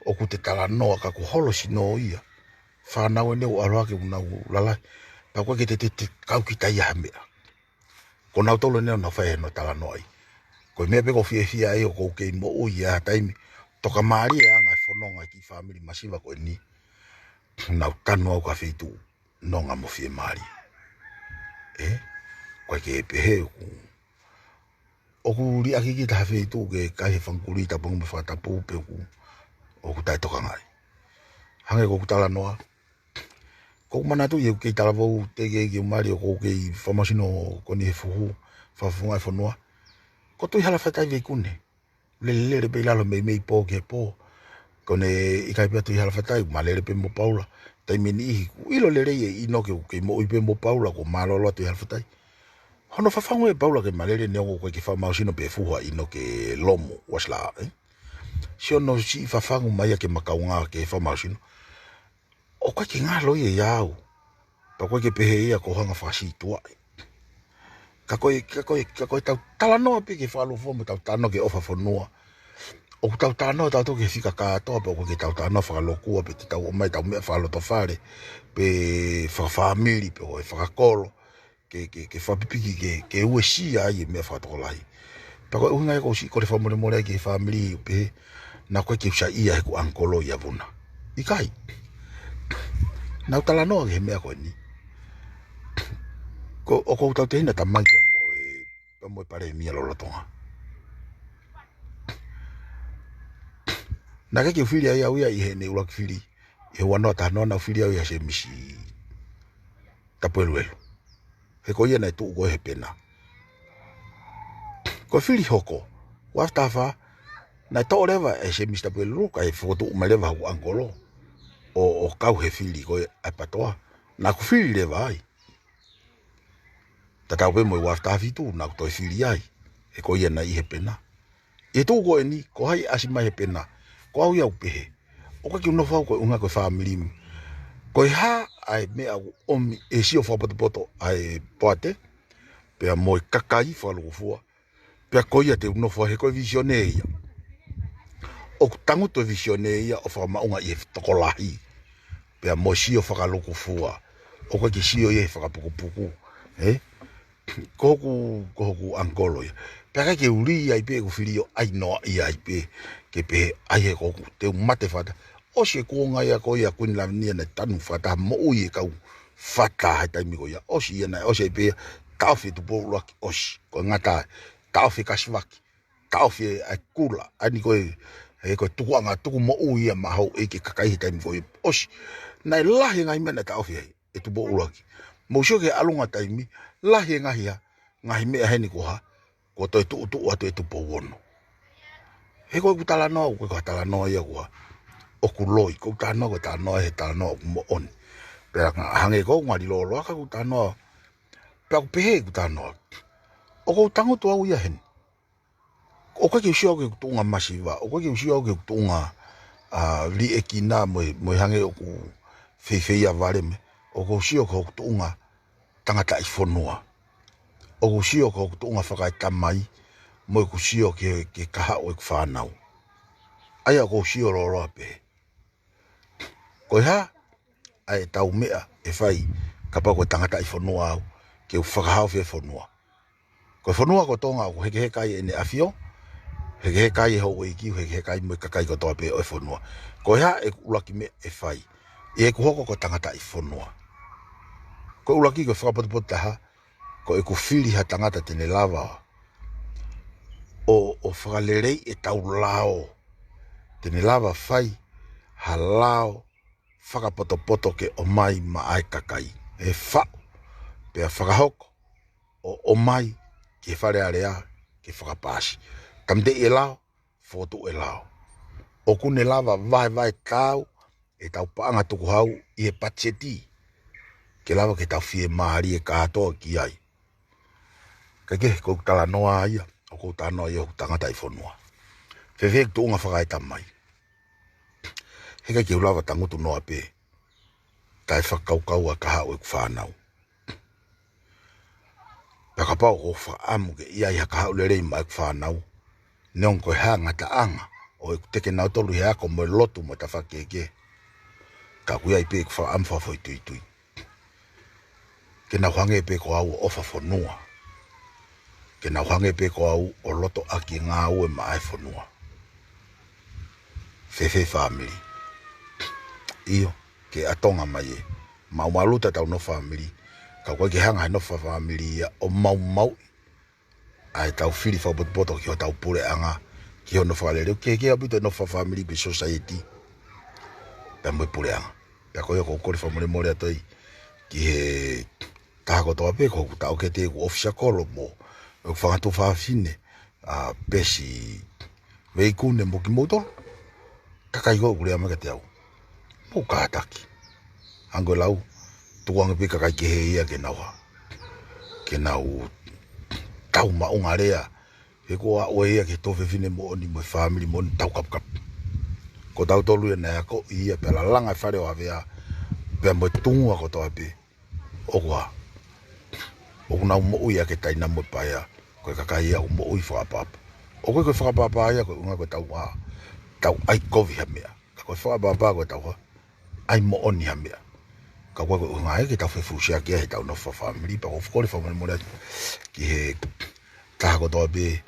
ʻoku te talanoa ka kuo holo sino ia. Fānau ʻeni ʻoku ʻalu hake ʻoku nau lalahi. Pea ʻoku ʻikai ke te, te, te kau kita ia ha meʻa. Ko nautolu ʻeni ʻoku nau fai ʻenau talanoaʻi. Ko e meʻa pē ʻoku ou fiefia ai ʻoku ou kei moʻui ʻi ha taimi. Tokamālie anga e fononga ki he fāmili masiva ko ʻeni. Nau tanu au ki ha feituʻu nonga mo fiemālie. Ē? ʻOku ʻikai ke pehē ʻoku, ʻoku liʻaki kita ha feituʻu ke kai he fanga kulī tapu ange mo e fakatapu pe ʻoku, ʻoku taʻetokangaʻi. Hangē ko ʻeku talanoa. Ko ʻeku manatuʻi ʻeku kei talavou teʻeki ke u mali ʻoku ou kei fakamālohisino ko ʻeni he fuhu, fakafofonga e fonua. Ko Tuʻi Halafatai Veikune. Lelelele pē ʻi lalo meimei pō ki he pō. Ko ʻene ʻikai pē ʻa Tuʻi Halafatai, ma lele pē mo Paula. Taimi ʻe niʻihi, ʻoku ʻilo lelei ʻe ʻInoke ʻoku kei moʻui pē mo Paula, ko e mālōlō ʻa Tuʻi Halafatai. Hono fafangu ʻe Paula ke ma lele neongo ʻoku ʻikai ke fakamālohisino pe fuhu ʻa ʻInoke Lomu, Uasilaʻa, ē? Siʻono siʻi fafangu mai ia ke ma kaungā ke fakamālohisino. ʻOku ʻikai ke ngalo ia ʻiate au. Pea ʻoku ʻikai ke pehē ia ko hanga fakasītuʻaʻi. Ka ko e, ka ko e, ka ko e tau talanoa pē ki he fakalūkufua mo tau talanoa ki he ʻofa fonua. ʻOku tau talanoa tautolu ki he fika kātoa pea ʻoku ʻikai ke tau talanoa fakalokua pe te tau ʻomai tau meʻa fakalotofale pe fakafāmili pe ko e fakakolo. Ke, ke, ke fakapipiki ke, ke uesia ai e meʻa fakatokolahi. Pea ko e ʻuhinga ia ʻoku ou siʻi kole fakamolemole ai ki he fāmili ʻo pehē naʻa ʻoku ʻikai ke u saiʻia heʻeku ʻangikolo ʻia Vuna. ʻIkai. Nau talanoa ki he meʻa ko ʻeni. Ko, ʻoku ou tautehina tamai pea mo e, pea mo e palēmia lolotonga. Naʻe ʻikai ke u fili ai au ia ʻi heʻene ʻuluaki fili. ʻI he ua noa taha noa naʻa ku fili au ia Semisi Tapueluelu. He ko ia naʻe tuʻu ko ē he pena. Ko e fili hoko, ua afe taha fā, naʻe toʻo leva ʻe Semisi Tapueluelu kae fokotuʻu mai leva hoku ʻangikolo ʻo, ʻo kau he fili ko ē ʻa e PATOA. Naʻa ku fili leva ai. Tatau pē mo e ua afe taha fitu, naʻa ku toe fili ai. He ko ia naʻe ʻi he pena. ʻI he tuʻu ko ʻeni, ko hai ʻasi mai he pena? Ko au ia ʻoku pehē. ʻOku ʻikai ke u nofo au ko e ʻuhinga ko e fāmili. Ko e hā ʻa e meʻa ʻoku ʻomi ʻe he sio fakapotopoto ʻa e poate, pea mo e kakai fakalūkufua. Pea ko ia te u nofo ai he ko e vīsone ia. ʻOku tangutu e vīsone ia ʻo fakamaʻunga ʻi he tokolahi. Pea mo e sio fakalūkufua. ʻOku ʻikai ke sio ia he fakapukupuku. Ē? Ko hoku, ko hoku ʻangikolo ia. Pea ʻikai ke u lī ai pē ʻeku fili ʻo ʻai noaʻia ai pē. Ke pehē ʻai he ko ʻoku te u mate fakataha. ʻOsi e kuonga ia ko ia Kuini Lavenia naʻe tanu fakataha moʻui e kau fakataha he taimi ko ia. ʻOsi ia naʻe ʻosi ai pē ia. Taʻofi e Tupou ʻUluaki ʻosi. Ko e ngata ai. Taʻofi e Kasivaki. Taʻofi e ʻa e kula. ʻAi ni ko e, he ko e tukuʻanga tuku moʻui ia maʻa houʻeiki kakai he taimi ko ia. ʻOsi. Naʻe lahi e ngaahi meʻa naʻe taʻofi ai ʻe Tupou ʻUluaki. Mou sio ki he ʻalunga taimi, lahi e ngaahi ha, ngaahi meʻa heni ko ha, kuo toe tuʻutuʻu atu ʻe Tupou Ono. He ko ʻeku talanoa, ko ʻeku talanoa ia ko ha, ʻoku loi, ko ʻeku talanoa, ko e talanoa, he talanoa ʻoku moʻoni. Pea hangē ko ʻeku ngali lōloa ka ʻeku talanoa, pea ʻoku pehē ʻeku talanoa. ʻOku ou tangutu au ia heni. ʻOku ʻikai ke u sio au ki heʻeku tuʻunga masiva, ʻoku ʻikai ke u sio au ki heʻeku tuʻunga, ʻa, liʻekina mo e, mo e hangē ʻoku feifeia vale mei, ʻoku ou sio ki hoku tuʻunga tangataʻi fonua. ʻOku ou sio ki hoku tuʻunga fakaetamai, mo ʻeku sio ki he, ki he kahaʻu ʻeku fānau. ʻA ia ʻoku ou sio lōloa pē. Ko e hā ʻa e tau meʻa ʻe fai kapau ko e tangataʻi fonua au ke u fakahaofi e fonua. Ko e fonua ko Tonga ʻoku hekeheka ai ʻEne ʻAfio, hekeheka ai e houʻeiki, hekeheka ai mo e kakai kotoa pē ʻo e fonua. Ko e hā ʻeku ʻuluaki meʻa ʻe fai ʻi heʻeku hoko ko e tangataʻi fonua? Ko e ʻuluaki ko e fakapotopoto taha, ko ʻeku fili ha tangata te ne lava ʻo, ʻo fakaleleiʻi e tau lao. Te ne lava fai ha lao fakapotopoto ke ʻomai maʻa e kakai. ʻE faʻu, pea fakahoko, ʻo ʻomai ki he Fale Alea ke fakapaasi. Tāmateʻi e lao, fokotuʻu e lao. ʻoku ne lava vaevae taau ʻetau paʻanga tukuhau ʻi he patiseti ke lava ke tau fiemālie kātoa ki ai. Kaikehe, ko ʻeku talanoa ia, ʻoku ou talanoa ia ʻoku tangata ʻi fonua. Fēfē ʻeku tuʻunga fakaetamai? He ʻikai ke u lava tangutu noa pē, taʻe fakakaukau ʻa e kahaʻu ʻeku fānau. Pea kapau ʻoku ou fakaʻamu ke ʻi ai ha kahaʻu lelei maʻa ʻeku fānau, neongo ko e hā ngataʻanga ʻo ʻeku teke nautolu he ako mo e lotu mo e tafaʻaki kehekehe, ka ʻoku ʻi ai pē ʻeku fakaʻamu fakafoʻituitui ke nau hangē pē ko au ʻo ʻofa fonua, ke nau hangē pē ko au ʻo loto ʻaki e ngāue maʻa e fonua. Fēfē fāmili? ʻIo, ke ʻatonga mai ē. Maʻumaʻuluta ʻetau nofo fāmili, ka ʻoku ʻikai ke hanga he nofo fāmili ia ʻo maumauʻi ʻa ʻetau fili fakapotopoto ki hotau puleʻanga, ki hono fakalelei. Kehekehe ʻaupito e nofo fāmili pe society pea mo e puleʻanga. Pea ko ia ʻoku ou kole fakamolemole atu ai ki he taha kotoa pē, ko ʻeku taʻokete, ʻeku ʻōfisa kolo mo ʻeku fanga tuofāfine, ʻa Pesi, Veikune mo kimoutolu. Kakai ko ē ʻoku lea mai kiate au, mou kātaki. Hangē ko e lau, tukuange pē kakai kehe ia ke nau hā, ke nau tau maʻunga lea. He ko e ʻuhinga ia ki he tuofefine moʻoni mo e fāmili moʻoni, tau kapukapu. Ko tautolu ia naʻe akoʻi ia pea lalanga e fale ʻo Havea pea mo e tuʻunga kotoa pē. ʻOku hā? ʻOku nau moʻui ʻaki e taina mo e paea. Ko e kakai ia ʻoku moʻui fakaʻapaʻapa. ʻOku ʻikai ko e fakaʻapaʻapa ia ko e ʻuhinga ko ʻetau hā, tau ʻai kovi ha meʻa. Ka ko e fakaʻapaʻapa ko ʻetau hā, ʻai moʻoni ha meʻa. Ka ko e ʻuhinga ia ke tau fefusiaki ai heʻetau nofo fāmili. Pea ʻoku ou kole fakamolemole atu ki he taha kotoa pē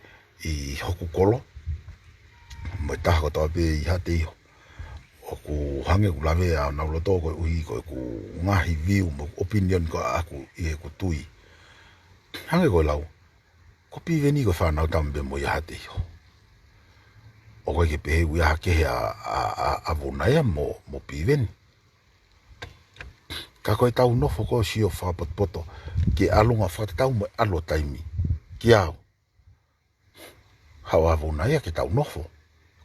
ʻi hoku kolo mo e taha kotoa pē ʻi Haʻateiho. ʻOku hangē ʻoku lavea honau loto koeʻuhi ko ʻeku ngaahi view mo e opinion ko ʻaʻaku ʻi heʻeku tui. Hangē ko e lau, ko Piveni ko e fānau tama pē mo ia ʻa Haʻateiho. ʻOku ʻikai ke pehē ʻoku ʻi ai ha kehe ʻa, ʻa, ʻa, ʻa Vuna ia mo, mo Piveni. Ka ko ʻetau nofo ko ē ʻo sio fakapotopoto ki he ʻalunga fakatatau mo e ʻalu ʻo taimi. Kiate au, haʻu ʻa Vuna ia ke tau nofo,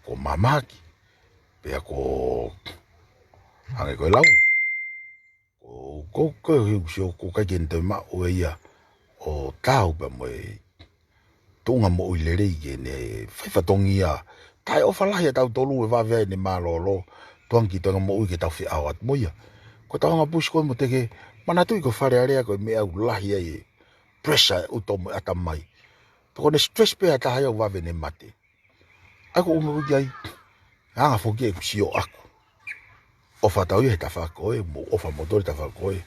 ko Māmahaki, pea ko, hangē ko e lau, ko, ko, ko, ko, ko ʻikai ke ne toe maʻu ʻe ia ʻo taau pea mo e tuʻunga moʻui lelei ke ne fai fatongia. Taʻeʻofa lahi ʻa tautolu ʻe vave ai ʻene mālōlō, tukuange ki he tuʻunga moʻui ke tau feʻao atu mo ia. Ko ʻetau anga pusi ko ē mo Teke, manatuʻi ko Fale Alea ko e meʻa ʻoku lahi ai e pressure e ʻuto mo e ʻatamai. Pea ko ʻene stress pē ha taha ia ʻoku vave ʻene mate. ʻA ia ko e ʻuhinga ia ai, anga foki ʻeku sio ʻaku. ʻOfa atu ia he tafaʻaki ko ē, mou ʻofa moutolu he tafaʻaki ko ē.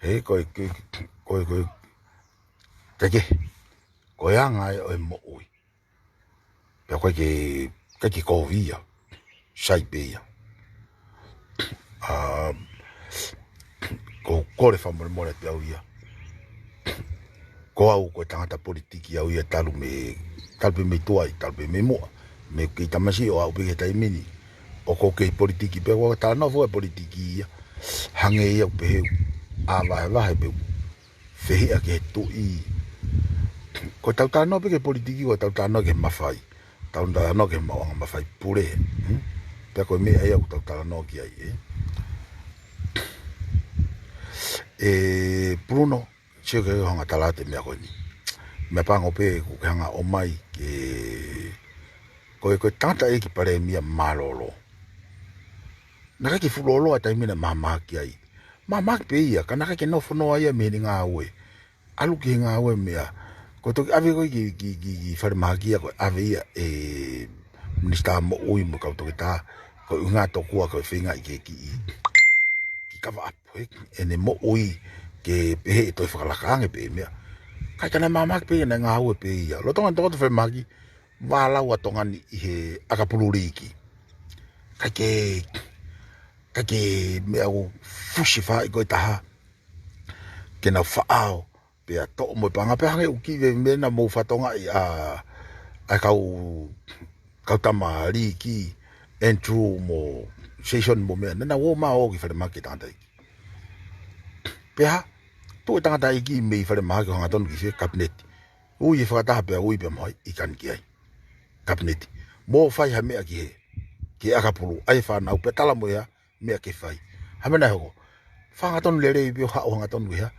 He ko e, ko e, ko e, ko e, Teke, ko e anga ia ʻo e moʻui. Pea ʻoku ʻikai ke, ʻikai ke kovi ia. Sai pē ia. ʻA, ʻoku ou kole fakamolemole atu au ia. Ko au ko e tangata politiki au ia talu mei, talu pē mei tuai, talu pē mei muʻa. Mei ʻeku kei tamasiʻi ʻo aʻu pē ki he taimi ni, ʻoku ou kei politiki pē, ʻoku ou talanoa foki he politiki ia. Hangē ia ʻoku pehē ʻoku ʻā vahevahe pē ʻeku fehiʻa ki he tuʻi. Ko ʻetau talanoa pē ki he politiki, ko ʻetau talanoa ki he mafai. Tau talanoa ki he maʻuʻanga mafai pule. Hmm? Pea ko e meʻa ia ʻoku tau talanoa ki ai, ē? ʻE Puluno, sio ki he hanga tala atu e meʻa ko eni. Meʻapango pē ʻoku ke hanga ʻo ʻomai ke, ko e, ko e tangataʻeiki palēmia mālōlō. Naʻe ʻikai ke fuʻu lōloa e taimi naʻe Māmahaki ai. Māmahaki pē ia, ka naʻe ʻikai ke nofo noa ia mei heʻene ngāue. ʻAlu ki he ngāue meʻa. Ko e toki ʻave ko ē ki, ki, ki, ki falemahaki ia, ko e ʻave ia ʻe Minisitā Moʻui mo e kau toketā, ko e ʻuhinga tokua ko e feingaʻi ke kiʻi, kiʻi kava ʻapu, ē, ʻene moʻui ke pehē ʻe toe fakalaka ange pē meʻa. Ka ʻikai, naʻe Māmahaki pē ia, naʻe ngāue pē ia. Lolotonga e tokoto falemahaki, vālau ʻa Tonga ni ʻi he ʻakapulu līki. ʻIkai ke, ʻikai ke meʻa ʻoku fusi fai ko e taha ke nau faʻao, pea toʻo mo e paʻanga pea hangē ʻoku kiʻi veve mena mo fatongia ʻa, ʻa e kau, kau tama līki, Andrew mo Jason mo meʻa, naʻa nau ō mai ʻo ō ki falemahaki tangataʻeiki. Pea tuʻu e tangataʻeiki mei falemahaki ʻo hanga tonu ki he kapineti. Ui e fakataha pea ui pea mo hai ʻi kani ki ai. Kapineti. Mou fai ha meʻa ki he ki ʻAkapulu, ʻai e fānau pea tala mo ia meʻa ke fai. Hā e meʻa naʻe hoko? Fakahangatonu lelei pē ʻo haʻu hangatonu ia.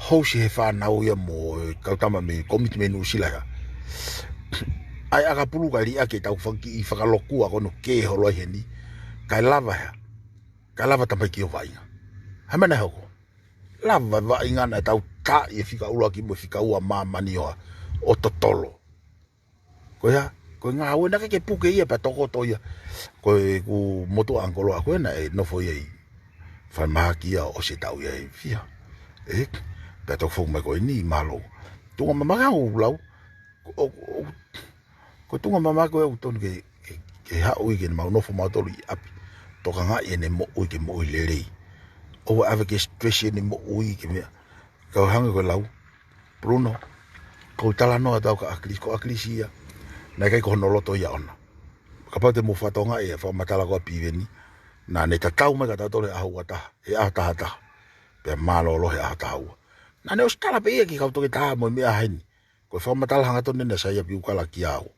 Housi he fānau ia mo e kau tama mei committee mei Nuʻusila ia. ʻAi ʻAkapulu kae liʻaki ʻetau fanga kiʻi fakalokua ko eni ʻoku kē holo ai heni. Kae lava ia. Kae lava tamaiki ʻo vaʻinga. Hā e meʻa naʻe hoko? Lava vaʻinga naʻa tau taaʻi e fika ʻuluaki mo e fika ua māmani ʻo, ʻo totolo. Ko ia, ko e ngāue naʻe ʻikai ke puke ia pea tokoto ia. Ko ʻeku motuʻa ʻangikoloa ko ē naʻe nofo ia ʻi falemahaki ia ʻosi e taʻu ia ʻe fiha. ʻE, pea toki foki mai ko eni mālō. Tuʻunga mamake ʻoku lau. Ko, ko, ko, ko e tuʻunga mamake ʻoku tonu ke, ke, ke haʻu ia ke ne mau nofo mautolu ʻi ʻapi. Tokangaʻi ʻene moʻui ke moʻui lelei. ʻOua ʻe ʻave ke stress ʻene moʻui ke meʻa. Kau hangē ko e lau. Bruno, ko e talanoa ʻa e tau ka ʻAkilisi, ko ʻAkilisi ia. Naʻe ʻikai ko hono loto ia ʻona. Kapau te mou fakatokangaʻi e fakamatala ko ia ʻa Piveni. Naʻa ne tatau mai kia tautolu he ʻaho ua taha, he ʻaho taha taha. Pea mālōlō he ʻaho taha ua. Naʻa ne ʻosi tala pē ia ki he kau toketā mo e meʻa heni. Ko e fakamatala hangatonu eni ʻa Saia Piukala kiate au.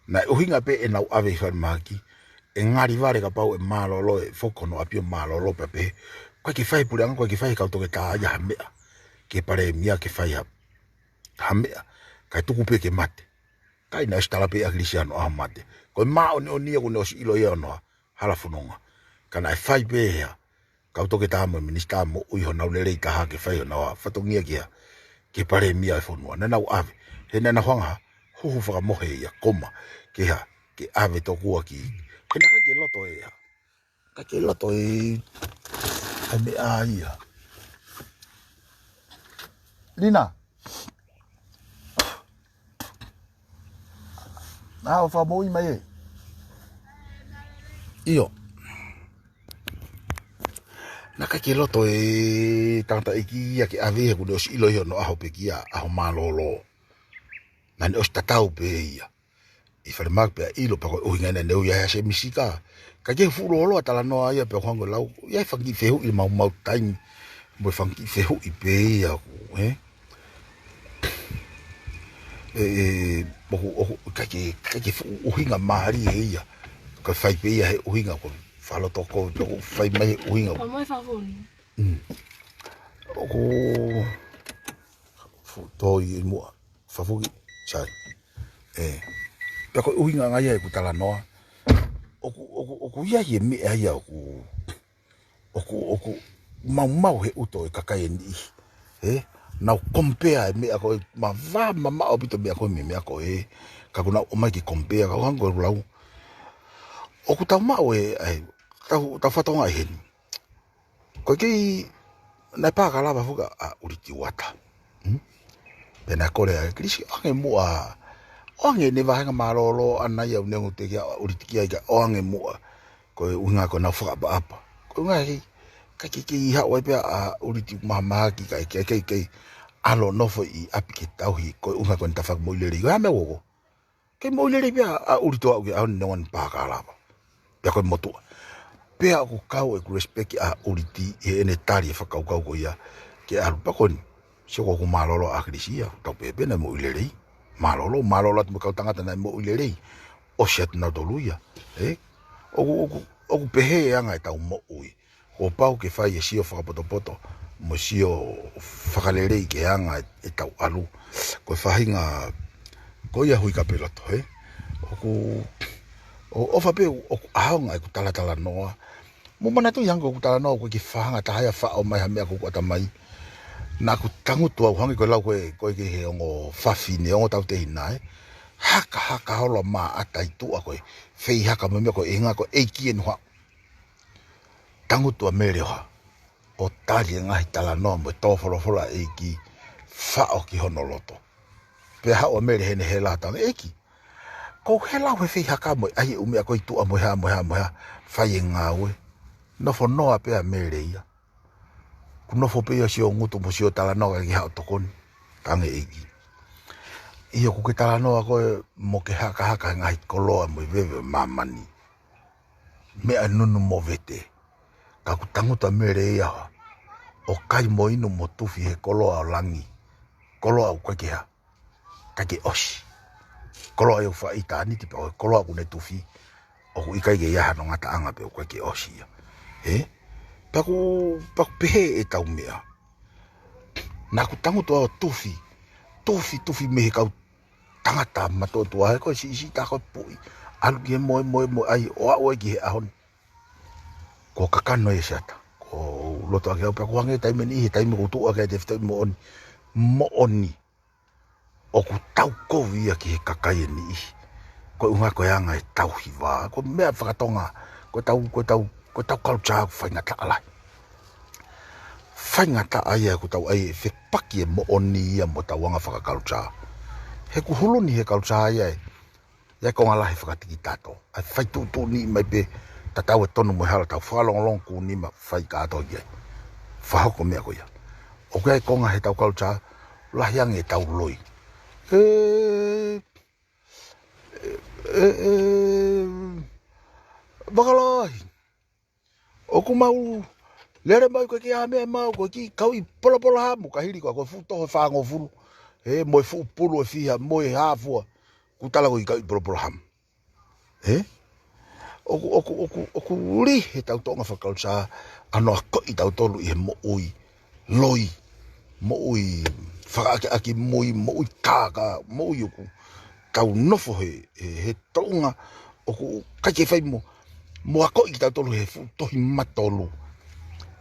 Naʻe ʻuhinga pē ʻenau ʻave ʻi falemahaki, ʻe ngali vale kapau ʻe mālōlō, ʻe foki ki hono ʻapi ʻo mālōlō pea pehē, ʻoku ʻikai ke fai puleʻanga, ʻoku ʻikai ke fai kau toketā ia ha meʻa, ki he palēmia ke fai ha, ha meʻa, kae tuku pē ke mate. Kae naʻe ʻosi tala pē ʻe ʻAkilisi ʻa hono ʻaho mate. Ko e māʻoniʻoni ia kuo ne ʻosi ʻilo ia ʻoku ne hala fononga. Ka naʻe fai pē ia, kau toketā mo e minisitā moʻui honau lelei taha ke fai honau fatongia ki he, ki he palēmia ʻo e fonua. Naʻa nau ʻave, he naʻa nau hanga huhu fakamohe ia, koma, ke hā, ke ʻave tokua ki. He naʻe ʻikai ke loto ʻe ia. ʻIkai ke loto ʻe ia. ʻAi meʻa ia. Lina. Naʻa ʻofa moʻui mai ē. ʻIo. Naʻe ʻikai ke loto ʻe tangataʻeiki ia ke ʻave he kuo ne ʻosi ʻilo ia ʻoku ne ʻaho pekia, ʻaho mālōlō. Naʻa ne ʻosi tatau pē ia. ʻI falemahaki pea ʻilo pea ko e ʻuhinga ia naʻa ne ui ai ʻa Semisika. Ka ke fuʻu lōloa talanoa ia pea ko e hangē ko e lau. ʻI ai e fanga kiʻi fehuʻi maumau taimi. Mo e fanga kiʻi fehuʻi pē ia ʻoku, ē? ʻE, ʻe, ʻoku, ʻoku, ʻikai ke, ʻikai ke fuʻu ʻuhinga mālie ia. Ka fai pē ia he ʻuhinga ko e fakalotoko, ʻoku fai mai he ʻuhinga. Ka mo e fafoni. Mm. ʻOku, fuʻu toi ʻi muʻa. Fafuki, sai. ʻE. Pea ko e ʻuhinga ia ʻeku talanoa. ʻOku, ʻoku, ʻoku ʻi ai e meʻa ia ʻoku, ʻoku, ʻoku maumau he ʻuto ʻo e kakai ʻe niʻihi. ʻE? Nau compare e meʻa ko ē, mavā mamaʻo ʻaupito e meʻa ko ē mei he meʻa ko ē. Ka ʻoku nau ō mai ke compare, ka ʻoku hangē ko e lau. ʻOku tau maʻu e, ʻai, tau, tau fatongia ʻi heni. Ko e kei, naʻe pā ka lava fuka ʻa ʻUliti Uata. Hmm? Pea naʻe kole ʻa ʻAkilisi, ʻoange muʻa, ʻoange ʻene vāhenga mālōlō ʻana ia ʻoku ne ongo teʻeki ʻa ʻUliti ki ai ka ʻoange muʻa. Ko e ʻuhinga ko ʻenau fakaʻapaʻapa. Ko e ʻuhinga ʻikai, ʻikai ke kei haʻu ai pē ʻa ʻUliti ʻoku mahamahaki kae kei, kei, kei ʻalu ʻo nofo ʻi ʻapi ke tauhi, ko e ʻuhinga ko ʻene tafaʻaki moʻui lelei. Ko e hā e meʻa ʻoku hoko? Kei moʻui lelei pē ʻa ʻUliti ʻo aʻu ki he ʻaho ni neongo ʻene pā ka lava. Pea ko e motuʻa. Pea ʻoku kau ʻeku respect ʻa ʻUliti ʻi heʻene tali e fakakaukau ko ia ke ʻalu pea ko eni. Sio ko ʻoku mālōlō ʻa ʻAkilisi ia, tau pehē pē naʻe moʻui lelei. Mālōlō, mālōlō atu mo e kau tangata naʻe moʻui lelei. ʻOsi atu nautolu ia. Ē? ʻOku, ʻoku, ʻoku pehē e anga ʻetau moʻui. Kuo pau ke fai e sio fakapotopoto, mo e sio fakalelei ki he anga ʻe, ʻetau ʻalu. Ko e faʻahinga, ko ia Hui Kapeloto, ē? ʻOku, ʻo, ʻofa pē, ʻoku ʻaonga ʻeku talatalanoa. Mou manatuʻi hangē ko ʻeku talanoa, ʻoku ʻikai ke faʻahinga taha ia faʻo mai ha meʻa ko ʻeku ʻatamai. Naʻa ku tangutu au hangē ko e lau ko ē, ko ē ki he ongo fafine, ongo tautehina, ē? Haka, haka holo mā ʻata ʻi tuʻa ko e, feihaka mo e meʻa ko e ʻuhinga ko e ʻEiki ʻe ne haʻu. Tangutu ʻa Mele ʻo hā, ʻo tali e ngaahi talanoa mo e tō folofola ʻa e ʻEiki, faʻo ki hono loto. Pea haʻu ʻa Mele heʻene hela tala ʻEiki. Ko e hela he feihaka mo e ʻai e ʻū meʻa ko ē ʻi tuʻa mo e hā, mo e hā, mo e hā, fai e ngāue. Nofo noa pē ʻa Mele ia. Kuo nofo pē ia ʻo sio ngutu mo sio talanoa kae ʻikai haʻu ʻo tokoni. Tange ʻEiki. ʻIo ʻoku ke talanoa koe mo ke hakahaka he ngaahi koloa mo e veve ʻo māmani. Meʻa nunu mo vete. Ka kuo tangutu ʻa Mele ia ʻo kai mo inu mo tufi he koloa ʻo langi. Koloa ʻoku ʻikai ke hā. ʻIkai ke ʻosi. Koloa ʻe ʻofa ʻi tāniti pea ko e koloa ʻoku ne tufi. ʻoku ʻikai ke ʻi ai hano ngataʻanga pea ʻoku ʻikai ke ʻosi ia. Ē? Pea ʻoku, pea ʻoku pehē ʻetau meʻa. Naʻa ku tangutu au ʻo tufi, tufi, tufi mei he kau tangata matuʻotuʻa, he ko e siʻisiʻi tā ko e puʻi, ʻalu ki he moemoemoe, ʻai ʻo aʻu ai ki he ʻaho ni. Kuo kakano e siata. Ko u loto ake au pea ʻoku hangē taimi ʻe niʻihi, taimi ʻoku tuʻu ake ai e tefitoʻi moʻoni. Moʻoni. ʻOku tau kovi ia ki he kakai ʻe niʻihi. Ko e ʻuhinga ko e anga e tauhi vā. Ko e meʻa fakatonga. Ko e tau, ko e tau, ko e tau culture ʻoku faingataʻa lahi. Faingataʻa ia ʻoku tau ʻai ʻe fepaki e moʻoni ia mo tau anga faka-culture. He ʻoku hulu ni he culture ia ē. Ia ko e ngalahi fakatikitato. ʻAi fai tuʻutuʻuni mai pē tatau e tonu mo e hala tau fakalongolongo kuo nima fai kātoa ki ai. Fakahoko meʻa ko ia. ʻOku ʻi ai e konga he tau culture, lahi ange e tau loi. ʻE, ʻe, ʻe, Vakalahi. ʻOku mau lele mai ko e kiʻi meʻa mau, ko e kiʻi kau ʻi Polopolo Hamu, ka hili ko e fuʻu toho ʻe fāngofulu. ʻE, mo e fuʻu pulu ʻe fiha, mo e hā fua, kuo tala ko e kiʻi kau ʻi Polopolo Hamu. Ē? ʻOku, ʻoku, ʻoku, ʻoku lī he tau toʻonga faka-culture, ʻa hono akoʻi tautolu ʻi he moʻui loi, moʻui fakaʻakiʻakimui, moʻui kākā, moʻui ʻoku tau nofo he, he, he toʻonga ʻoku ʻikai ke fai mo, mo akoʻi kitautolu he fuʻu tohi matolu.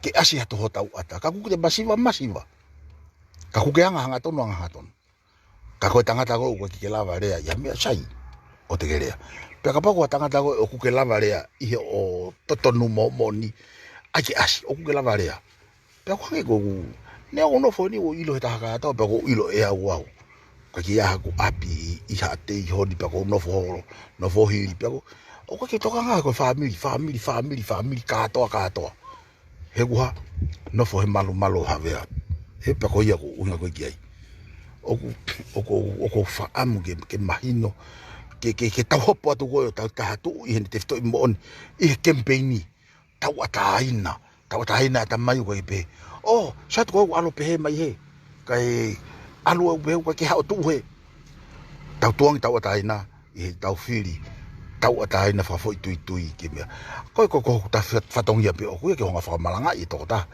Ke ʻasi ha toho tauʻata, ka ʻoku ke masiva, masiva. Ka ʻoku ke anga hangatonu, anga hangatonu. Ka ko e tangata ko ē ʻoku ʻikai ke lava lea ʻi ha meʻa, sai ʻoua te ke lea. Pea kapau ko e tangata ko ē ʻoku ke lava lea ʻi he ʻo totonu mo moʻoni, ʻai ke ʻasi, ʻoku ke lava lea. Pea ʻoku hangē ko ʻeku, neongo ʻeku nofo ni ʻoku ʻilo he taha kātoa, pea ʻoku ʻilo ʻe au au. ʻOku ʻikai ke ʻi ai haku ʻapi ʻi, ʻi Haʻatei ʻi heni, pea ʻoku ou nofo holo, nofo hili, pea ʻoku, ʻoku ʻikai ke tokanga ko e fāmili, fāmili, fāmili, fāmili kātoa, kātoa. He ʻoku ou nofo he malumalu ʻo Havea. He pea ko ia ʻoku ou ʻuhinga ko ē ki ai. ʻOku, ʻoku, ʻoku ou fakaʻamu ke, ke mahino, ke, ke, ke tau hopo atu ko ē ʻo tau taha tuʻu ʻi heʻene tefitoʻi moʻoni, ʻi he kemipeini, tauʻatāina, tauʻatāina ʻa e tamai ʻoku ʻikai pehē. ʻŌ, sai atu ko ē ʻoku ʻalu ʻo pehē mai hē. Kae ʻalu ʻo pehē ʻoku ʻikai ke haʻu ʻo tuʻu hē. Tau tuʻu ange tauʻatāina, ʻi he tau fili, tauʻatāina fakafoʻituitui ki he meʻa. Ko e, ko e, ko hoku ta fa-, fatongia pē ʻoku ʻi ai ke u hanga fakamalangaʻi e tokotaha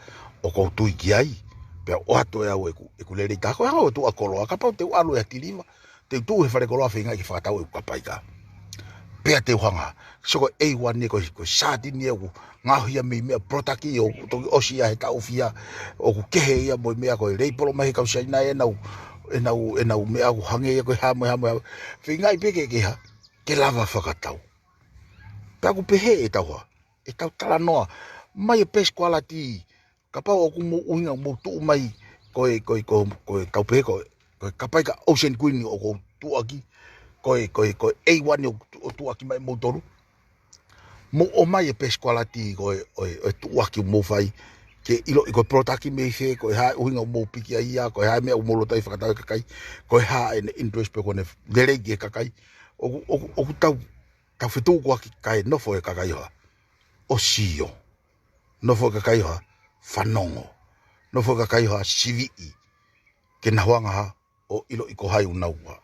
ʻoku ou tui ki ai. Pea ʻoatu ʻe au ʻeku, ʻeku lelei taha. Ko e hanga ʻo tuʻa koloa, kapau te u ʻalu ʻo tiliva, te u tuʻu he fale koloa feingaʻi ke fakatau ʻeku kapaika. Pea te u hanga. So ko e A one ni ko e, ko e sātini ʻoku ngaohi ia mei meʻa polotaki ʻoku toki ʻosi ia he taʻu fiha, ʻoku kehe ia mo e meʻa ko e leipolo mai he kau Siaina ʻenau, ʻenau, ʻenau meʻa ʻoku hangē ia ko e hā mo e hā mo e hā. Feingaʻi pē ke, ke hā, ke lava fakatau. Pea ʻoku pehē ʻetau hā, ʻetau talanoa, mai e best quality, kapau ʻoku mou ʻuhinga mou tuʻu mai, ko e, ko e, ko e, ko e tau pehē ko e, ko e kapaika Ocean Queen ʻoku ou tuʻuaki, ko e, ko e, ko e A one ʻoku tu-, ʻoku tuʻuaki mai moutolu. Mou ʻomai e best quality ko e, ʻo e, ʻo e tuʻuaki mou fai, ke ʻiloʻi ko e polotaki mei fē, ko e hā e ʻuhinga ʻoku mou piki ai ia, ko e hā e meʻa ʻoku mou loto ai fakatau e kakai, ko e hā ʻene interest pe ko ʻene lelei ki he kakai. ʻOku, ʻoku, ʻoku tau, tau fetukuaki kae nofo e kakai ʻo hā, ʻo sio. Nofo e kakai ʻo hā, fanongo. Nofo e kakai ʻo hā, siviʻi. Ke nau hanga hā, ʻo ʻiloʻi ko hai ʻoku nau hā,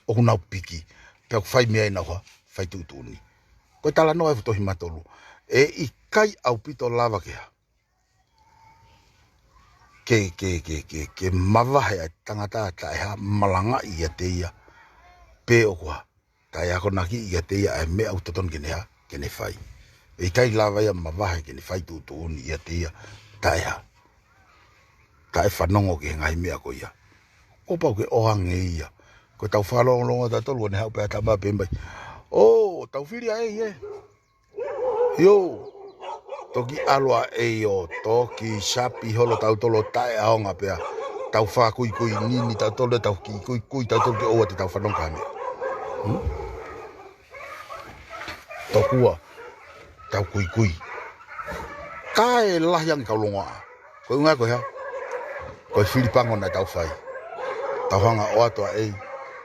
ʻoku nau piki. Pea ʻoku fai mei ai ʻenau hā, fai tuʻutuʻuni. Ko e talanoa e fuʻu tohi matolu. ʻE ʻikai ʻaupito lava ke hā, ke, ke, ke, ke, ke mavahe ʻa e tangata taʻehā, malangaʻi ʻiate ia, pe ʻoku hā, taʻe akonakiʻi ʻiate ia ʻa e meʻa ʻoku totonu ke ne hā, ke ne fai. ʻE ʻikai lava ia mavahe ke ne fai tuʻutuʻuni ʻiate ia taʻehā, taʻe fanongo ki he ngaahi meʻa ko ia. Kuo pau ke ʻoange ia. Ko e tau fakalongolongo tautolu ʻo ne haʻu pē ʻa e tama pē mai. ʻŌ, tau fili ʻa e ʻEiki ē. ʻIo. Toki ʻalu ʻa e ʻEiki ʻo toki sapi holo tautolu ʻo taʻeʻaonga pea tau fakakuikui nini tautolu, tau kiʻi kuikui tautolu ke ʻoua te tau fanongo ki ha meʻa. Hmm? Tokua, tau kuikui. Kae lahi ange kau longoaʻa. Ko e ʻuhinga ko e hā? Ko e fili pango naʻa tau fai. Tau hanga ʻo ʻoatu ʻa e ʻEiki,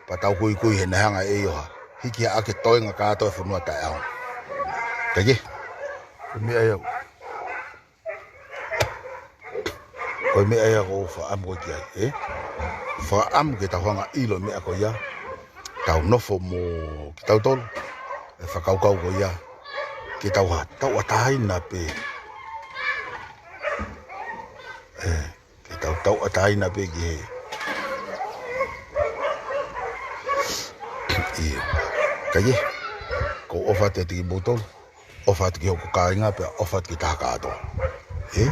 pea tau kuikui he naʻe hanga ʻe he ʻEiki ʻo hā, hiki hake e toenga kātoa e fonua taʻeʻaonga. Kae kehe, ko e meʻa ia. Ko e meʻa ia ʻoku ou fakaʻamu ko ē ki ai, ē? Fakaʻamu ke tau hanga ʻilo e meʻa ko ia. Tau nofo mo kitautolu e fakakaukau ko ia. ke tau ha, tauʻatāina pē. ʻE, ke tau tauʻatāina pē ki he. ʻIo. Ka ʻi he, ʻoku ou ʻofa atu kiate kimoutolu. ʻOfa atu ki hoku kāinga pea ʻofa atu ki he taha kātoa. ʻE?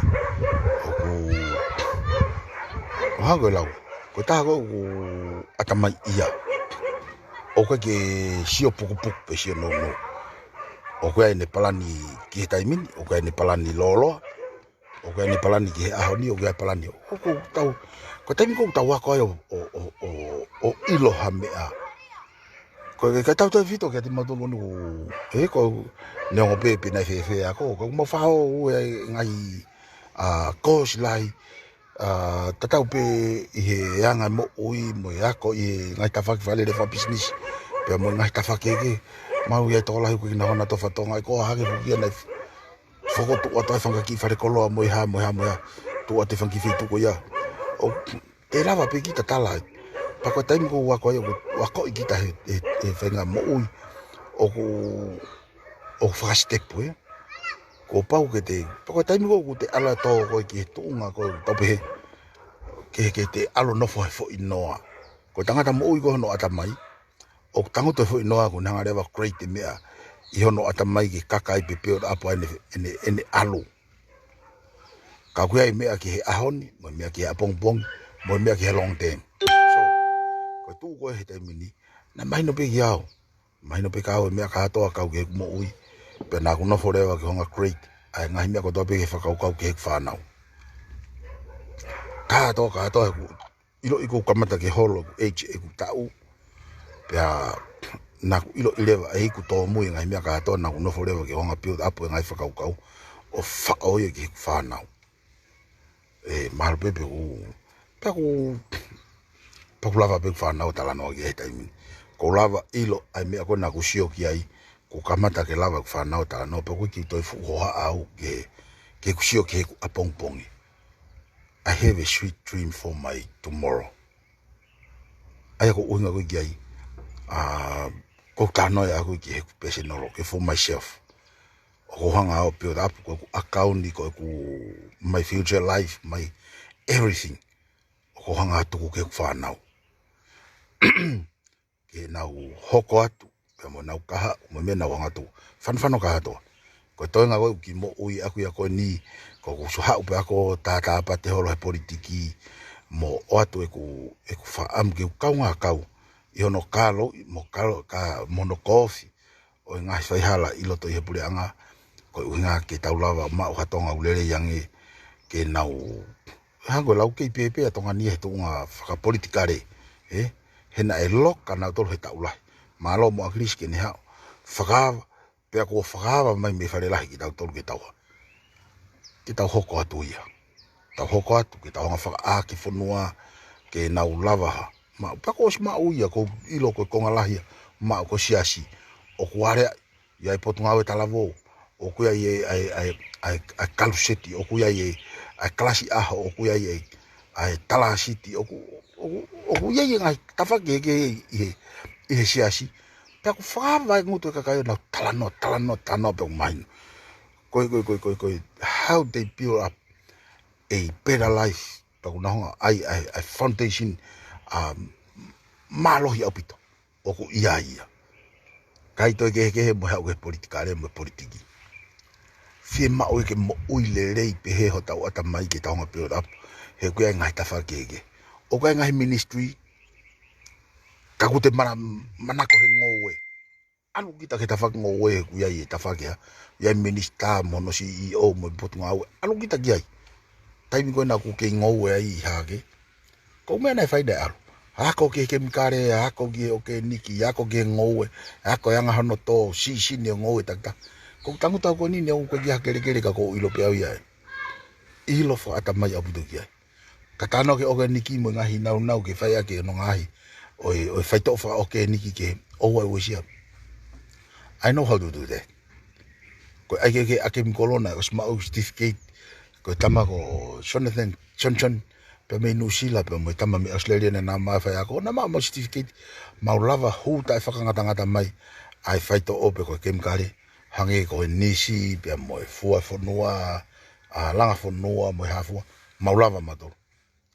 ʻOku, ʻo hangē ko e lau. Ko e taha ko ē ʻoku ʻatamaiʻia. ʻOku ʻikai ke sio pukupuku pe sio nounou. ʻOku ʻi ai ʻene palani ki he taimi ni, ʻoku ʻi ai ʻene palani lōloa, ʻoku ʻi ai ʻene palani ki he ʻaho ni, ʻoku ʻi ai e palani. ʻOku tau, ko e taimi ʻoku tau ako ai ʻo, ʻo, ʻo, ʻo, ʻo ʻilo ha meʻa. Ko e, ka tau tautefito kiate kimautolu ni ʻoku, ʻe, ko e, neongo pē pe naʻe fēfē ʻa e ako, ka ʻoku mau faʻa ō ʻo ʻi ai e ngaahi, ʻa, kōsi lahi, ʻa, tatau pē ʻi he anga e moʻui mo e ako ʻi he ngaahi tafaʻaki fakalele fakapisinisi. Pea mo e ngaahi tafaʻaki kehekehe, mau ʻi ai e tokolahi ʻoku ʻikai ke nau hanga ʻo tofa Tonga, ʻe ko e hā hake fukia naʻe fokotuʻu atu ai e fanga kiʻi falekoloa mo e hā, mo e hā, mo e hā. Tuʻu atu e fanga kiʻi feituʻu ko ia. ʻOku te lava pē kita ʻo tala ai. Pea ko e taimi ʻoku ou ako ai, ʻoku ou akoʻi kita he, he, he faʻahinga moʻui. ʻOku, ʻoku fakasitepu, ē. Kuo pau ke te, pea ko e taimi ʻoku te ʻalu ʻo tō koe ki he tuʻunga ko ē, tau pehē, ke, ke te ʻalu ʻo nofo he foʻi noa. Ko e tangata moʻui ko hono ʻatamai, ʻoku tangutu he foʻi noa ʻoku ne hanga leva ʻo create e meʻa ʻi hono ʻatamai ke kaka ai pē pea ʻo ʻapo ai ʻene, ʻene, ʻene ʻalu. Ka ʻoku ʻi ai e meʻa ki he ʻaho ni, mo e meʻa ki he ʻapongipongi, mo e meʻa ki he long term. So, ko e tuʻu ko ē he taimi ni, naʻe mahino pē kiate au. Mahino pē kiate au e meʻa kātoa kau ki heʻeku moʻui. Pea naʻá ku nofo leva ke u hanga ʻo create ʻa e ngaahi meʻa kotoa pē ki he fakakaukau ki heʻeku fānau. Kātoa, kātoa heʻeku ʻiloʻi ʻoku ou kamata ke holo ʻeku age, ʻeku taʻu. Pea naʻá ku ʻiloʻi leva ʻe ʻeku tōmui e ngaahi meʻa kātoa, naʻá ku nofo leva ke u hanga ʻo build up e ngaahi fakakaukau ʻo faʻo ia ki heʻeku fānau. ʻE, mahalo pē pe ʻoku, pea ʻoku, pea ʻoku lava pē ʻeku fānau ʻo talanoa ki ai he taimi ni. ʻOku ou lava ʻo ʻilo ʻa e meʻa ko ē naʻá ku sio ki ai, ʻoku ou kamata ke lava ʻeku fānau ʻo talanoa, pea ʻoku ʻikai ke u toe fuʻu hohaʻa au ke, ke u sio ki heʻeku ʻapongipongi. I have a sweet dream for my tomorrow. ʻA ia ko e ʻuhinga ko ē ki ai, ʻa, ʻoku ou talanoa ʻaʻaku ki heʻeku personal, ke for myself. ʻOku ou hanga ʻo build up, ko ʻeku ʻakauni, ko ʻeku, my future life, my everything. ʻOku ou hanga ʻo tuku ki heʻeku fānau. Ke nau hoko atu, pea mo ʻenau kahaʻu, mo e meʻa naʻá ku hanga ʻo tuku. Fanofano kātoa. Ko e toenga ko ē ʻeku kiʻi moʻui ʻaʻaku ia ko eni, ko ʻeku sio haʻu pē ʻo ako tātāpate holo he politiki, mo ʻoatu ʻeku, ʻeku fakaʻamu ke u kaungā kau ʻi hono kāloi, mo kalo, ka, mo hono koofi ʻo e ngaahi faihala ʻi loto ʻi he puleʻanga, ko e ʻuhinga ke tau lava ʻo maʻu ha Tonga ʻoku lelei ange, ke nau, hangē ko e lau, kei pēpē ʻa Tonga ni he tuʻunga fakapolitikale, ē? He naʻe loka nautolu he taʻu lahi. Mālō mo ʻAkilisi ke ne haʻu ʻo fakaava, pea kuo fakaava mai mei Falelahi kitautolu ke tau hā. Ke tau hoko atu ia. Tau hoko atu, ke tau hanga ʻo fakaʻā ki he fonua, ke nau lava ha. Maʻu, pea kuo ʻosi maʻu ia, ʻoku ou ʻilo ko e konga lahi ia, maʻu ko e siasi. ʻOku ʻi ai, ʻi ai e Potungāue Talavou, ʻoku ʻi ai e, ʻa e, ʻa e, ʻa e, ʻa e Kaluseti, ʻoku ʻi ai e, ʻa e Kalasi ʻAho, ʻoku ʻi ai e, ʻa e Talāsiti, ʻoku, ʻoku, ʻoku ʻi ai e ngaahi tafaʻaki kehekehe ʻi he, ʻi he siasi. Pea ʻoku fakaava e ngutu e kakai ʻo nau talanoa, talanoa, talanoa pea ʻoku mahino. Ko e, ko e, ko e, ko e, ko e, how they build up a better life. Pea ʻoku nau hanga ʻo ʻai, ʻai, ʻai foundation, um, mālohi ʻaupito. ʻOku ʻi ai ia. ʻIkai toe kehekehe mo e haʻu ki he politikale mo e politiki. Fiemaʻu ia ke moʻui lelei pehē hotau ʻatamai ke tau hanga ʻo build up. He ʻoku ʻi ai e ngaahi tafaʻaki kehekehe. ʻOku ʻi ai e ngaahi ministry, ka ʻoku te mana-, manako he ngoue. ʻAlu kita ki he tafaʻaki ngoue, ʻoku ʻi ai e tafaʻaki hā. ʻI ai e minisitā mo hono C E O mo e Potungāue. ʻAlu kita ki ai. Taimi ko ē naʻá ku kei ngoue ai ʻi Hahake, ko e meʻa naʻe fai naʻe ʻalu. Ako ki he kemikale, ako ki he ʻokeniki, ako ki he ngoue, ako e anga hono tō, sīsini ʻo e ngoue takitaha. Ko ʻeku tangutu au ko eni, ʻoku ʻikai ke u ʻi ha kelekele ka ʻoku ou ʻilo pē au ia ē. ʻIlo fakaʻatamai ʻaupito ki ai. Ka talanoa ki he ʻokeniki mo e ngaahi nāunau ke fai ʻaki hono ngaahi ʻo e, ʻo e faitoʻo fakaʻokeniki ke ʻoua ʻe uesia. I know how to do that. Ko e ʻai ke, ke ʻakemi kolona, ʻosi maʻu certificate, ko e tama ko Jonathan Johnson, pea mei Nuʻusila, pea mo e tama mei ʻAositelēlia naʻa nau maʻu e faiako, naʻa nau maʻu certificate, mau lava hū taʻefakangatangata mai ʻa e faitoʻo pe ko e kemikale, hangē ko e nisi, pea mo e fua fonua, ʻa langa fonua, mo e hā fua, mau lava mautolu.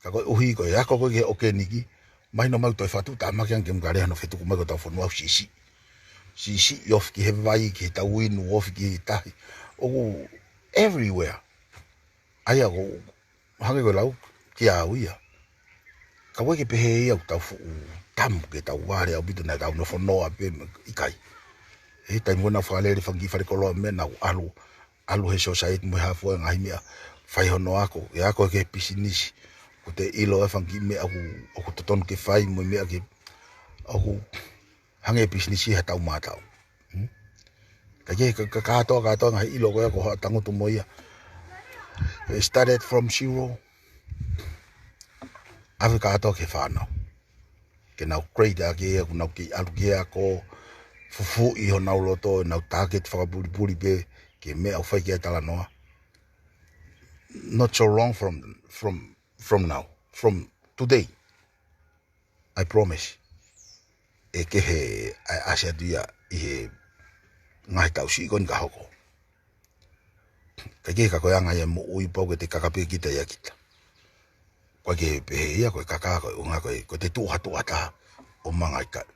Ka koeʻuhi ko e ako ko ē ki he ʻokeniki, mahino mai toe fatu tāmaki ange ke muka lea hono fetuku mai ko ʻetau fonua ʻoku siʻisiʻi. Siʻisiʻi ofi ki he vai, ki he tau inu, ofi ki he tahi. ʻOku everywhere. ʻA ia ko hangē ko e lau, kia au ia. Ka ʻoku ʻikai ke pehē ia ʻoku tau fuʻu tamu ke tau vale ʻaupito naʻa tau nofo noa pē mo ʻikai. He taimi ko ē naʻa fakalele fanga kiʻi falekoloa mo e meʻa naʻa ku ʻalu, ʻalu he society mo e hā fua e ngaahi meʻa fai hono ako, e ako ki he pisinisi. Ko ʻete ʻilo e fanga kiʻi meʻa ʻoku, ʻoku totonu ke fai mo e meʻa ke, ʻoku hangē pisinisi ha tau mātau. Hmm? Ka ke, ka, ka, kātoa, kātoa ngaahi ʻilo ko ia ko haʻo tangutu mo ia. It started from zero. ʻAve kātoa ki he fānau. Ke nau create ʻaki ia, ʻoku nau kei ʻalu ki he ako, fufuuʻi honau loto, nau target fakapulipuli pē, ki he meʻa ʻoku fai ki ai e talanoa. Not so long from, from, from now, from today. I promise. ʻE kehe ʻa e ʻasi atu ia ʻi he ngaahi taʻu siʻi ko eni ka hoko. Ka ke ka ko e anga ia e moʻui pau ke te kaka pē kita ia kita. ʻOku ʻikai ke pehē ia ko e kaka ko e ʻuhinga ko e, ko ʻete tuʻu ha tuʻu ha taha ʻo manga ʻikai.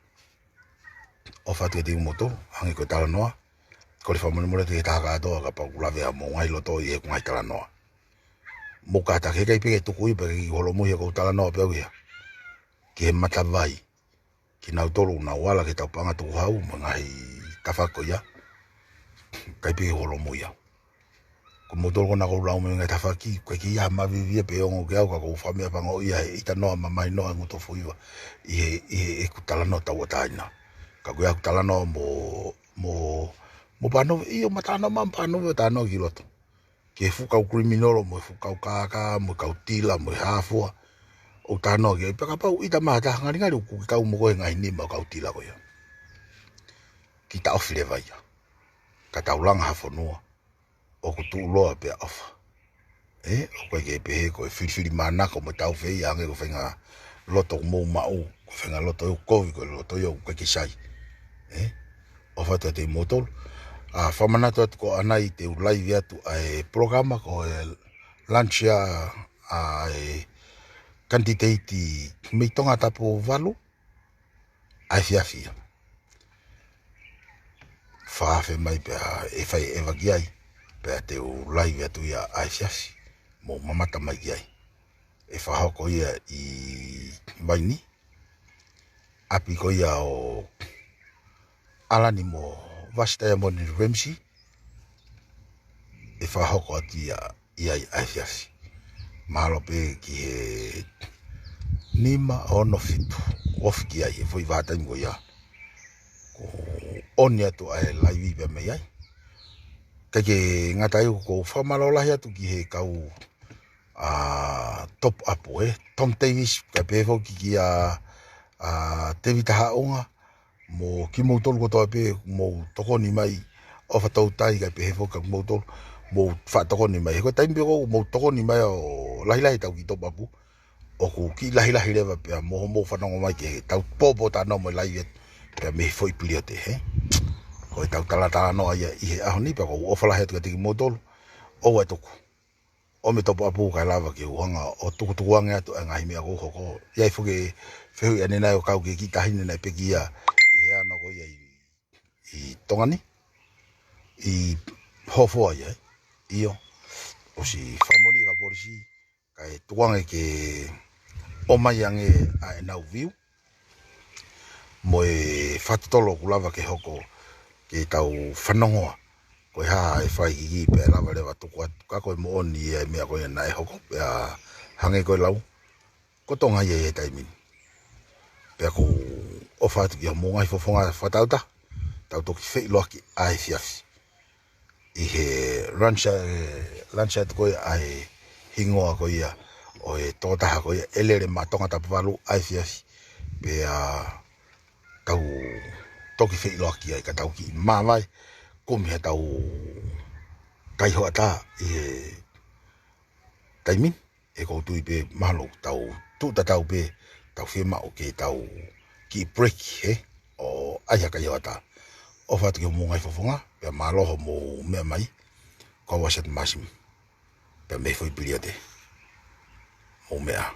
ʻOfa atu kiate kimoutolu, hangē ko e talanoa, kole fakamolemole atu ki he taha kātoa kapau ʻoku lave ʻa hoʻomou ngaahi loto ʻi heʻeku ngaahi talanoa. Mou kātaki, he ʻikai pē ke tuku ia pea ke kiʻi holomui ʻeku talanoa pē au ia. Ki he matavai. Kinautolu ʻoku nau ala ke tau paʻanga tukuhau mo e ngaahi tafaʻaki ko ia. ʻIkai pē ke holomui au. Ko moutolu ko ena ʻoku lau mei he ngaahi tafaʻaki, ʻoku ʻikai ke ʻi ai ha mavivi ia pe ongo ke au ka ʻoku ou fakameʻapangoʻia he ʻita noa mamahi noa e ngutu fuiva ʻi he, ʻi heʻeku talanoa tauʻatāina. Ka ko ʻeku talanoa mo, mo, mo Pānove, ʻio, ma talanoa ma Pānove, talanoa ki loto. Ki he fuʻu kau criminal mo e fuʻu kau kākā, mo e kau tila, mo e hā fua. ʻOku talanoa ki ai, pea kapau ʻita mai ha taha, ngalingali ʻoku ke kau mo koe he ngaahi nima ʻo e kau tila ko ia. Ke taʻofi leva ia. Ka tau langa ha fonua ʻoku tuʻuloa pea ʻofa. ʻE, ʻoku ʻikai ke pehē ko e filifilimānako mo e taufehiʻa ange ko e faʻahinga loto ʻoku mou maʻu, ko e faʻahinga loto ʻoku kovi, ko e loto ia ʻoku ʻikai ke sai. ʻE, ʻofa atu kiate kimoutolu. ʻA, fakamanatu atu ko ʻanai te u laivi atu ʻa e polokalama ko e launch ʻa e kanititeiti mei Tongatapu valu, ʻa e efiafi ia. Fakaafe mai pea ʻe fai ʻeva ki ai, pea te u laivi atu ia ʻa e efiafi, mou mamata mai ki ai. ʻE fakahoko ia ʻi Vaini, ʻapi ko ia ʻo ʻAlani mo Vasi Taiamoni Ramsey, ʻe fakahoko atu ia ʻi ai ʻa e efiafi. Mahalo pē ki he nima, ono, fitu, ofi ki ai, he foʻi vahaʻa taimi ko ia. Ko ʻeni atu ʻa e laivi pea mei ai. ʻIkai ke ngata ai, ʻoku ou fakamālō lahi atu ki he kau, ʻa, top up, ʻe Tom Davis, kae pehē foki kia, ʻa, Tevita Haʻunga, mo kimoutolu kotoa pē mou tokoni mai, ʻofa toutai kae pehē foki kia kimoutolu, mou faʻa tokoni mai. He ko e taimi pē ʻoku mou tokoni mai ʻo lahilahi ʻetau kiʻi top up, ʻoku kiʻi lahilahi leva pea mo hoʻomou fanongo mai ki heʻetau pōpōtalanoa mo e laivi atu pea mei he foʻi piliote, he. Ko ʻetau talatalanoa ia ʻi he ʻaho ni pea ʻoku ou ʻofa lahi atu kiate kimoutolu, ʻoua ʻe tuku. ʻOmi e top up kae lava ke u hanga ʻo tukutuku ange atu ʻa e ngaahi meʻa ʻoku hoko. ʻI ai foki e fehuʻi ʻanenai ʻo e kau kiʻi taʻahine naʻe pekia ʻi he ano ko ia ʻi, ʻi Tonga ni, ʻi Hofoa ia, ʻio. ʻOsi fakamoʻoni ʻe he kau polisi, kae tuku ange ke ʻomai ange ʻa ʻenau view mo e fakatotolo ʻoku lava ke hoko ke tau fanongoa. Ko e hā e fakaʻikiki pea lava leva tuku atu, ka ko e moʻoni ia e meʻa ko ia naʻe hoko, pea hangē ko e lau, ko Tonga ia he taimi ni. Pea ʻoku ou ʻofa atu ki hoʻomou ngaahi fofonga fakatautaha, tau toki feʻiloaki ʻa e efiafi. ʻI he launch, launch atu ko ia ʻa e hingoa ko ia ʻo e tokotaha ko ia ʻe lele maʻa Tongatapu valu ʻa e efiafi. Pea tau toki feʻiloaki ai ka tau kiʻi māvae, kumi haʻatau kai hoʻatā ʻi he taimi ni. ʻE ʻoku ou tui pē mahalo tau tuʻu tatau pē, tau fiemaʻu ke tau kiʻi break, he, ʻo ʻai ha kai hoʻatā. ʻofa atu ki homou ngaahi fofonga, pea mālō hoʻomou meʻa mai, ko au ʻa Seti Masimu, pea mei he foʻi piliate, mou meʻa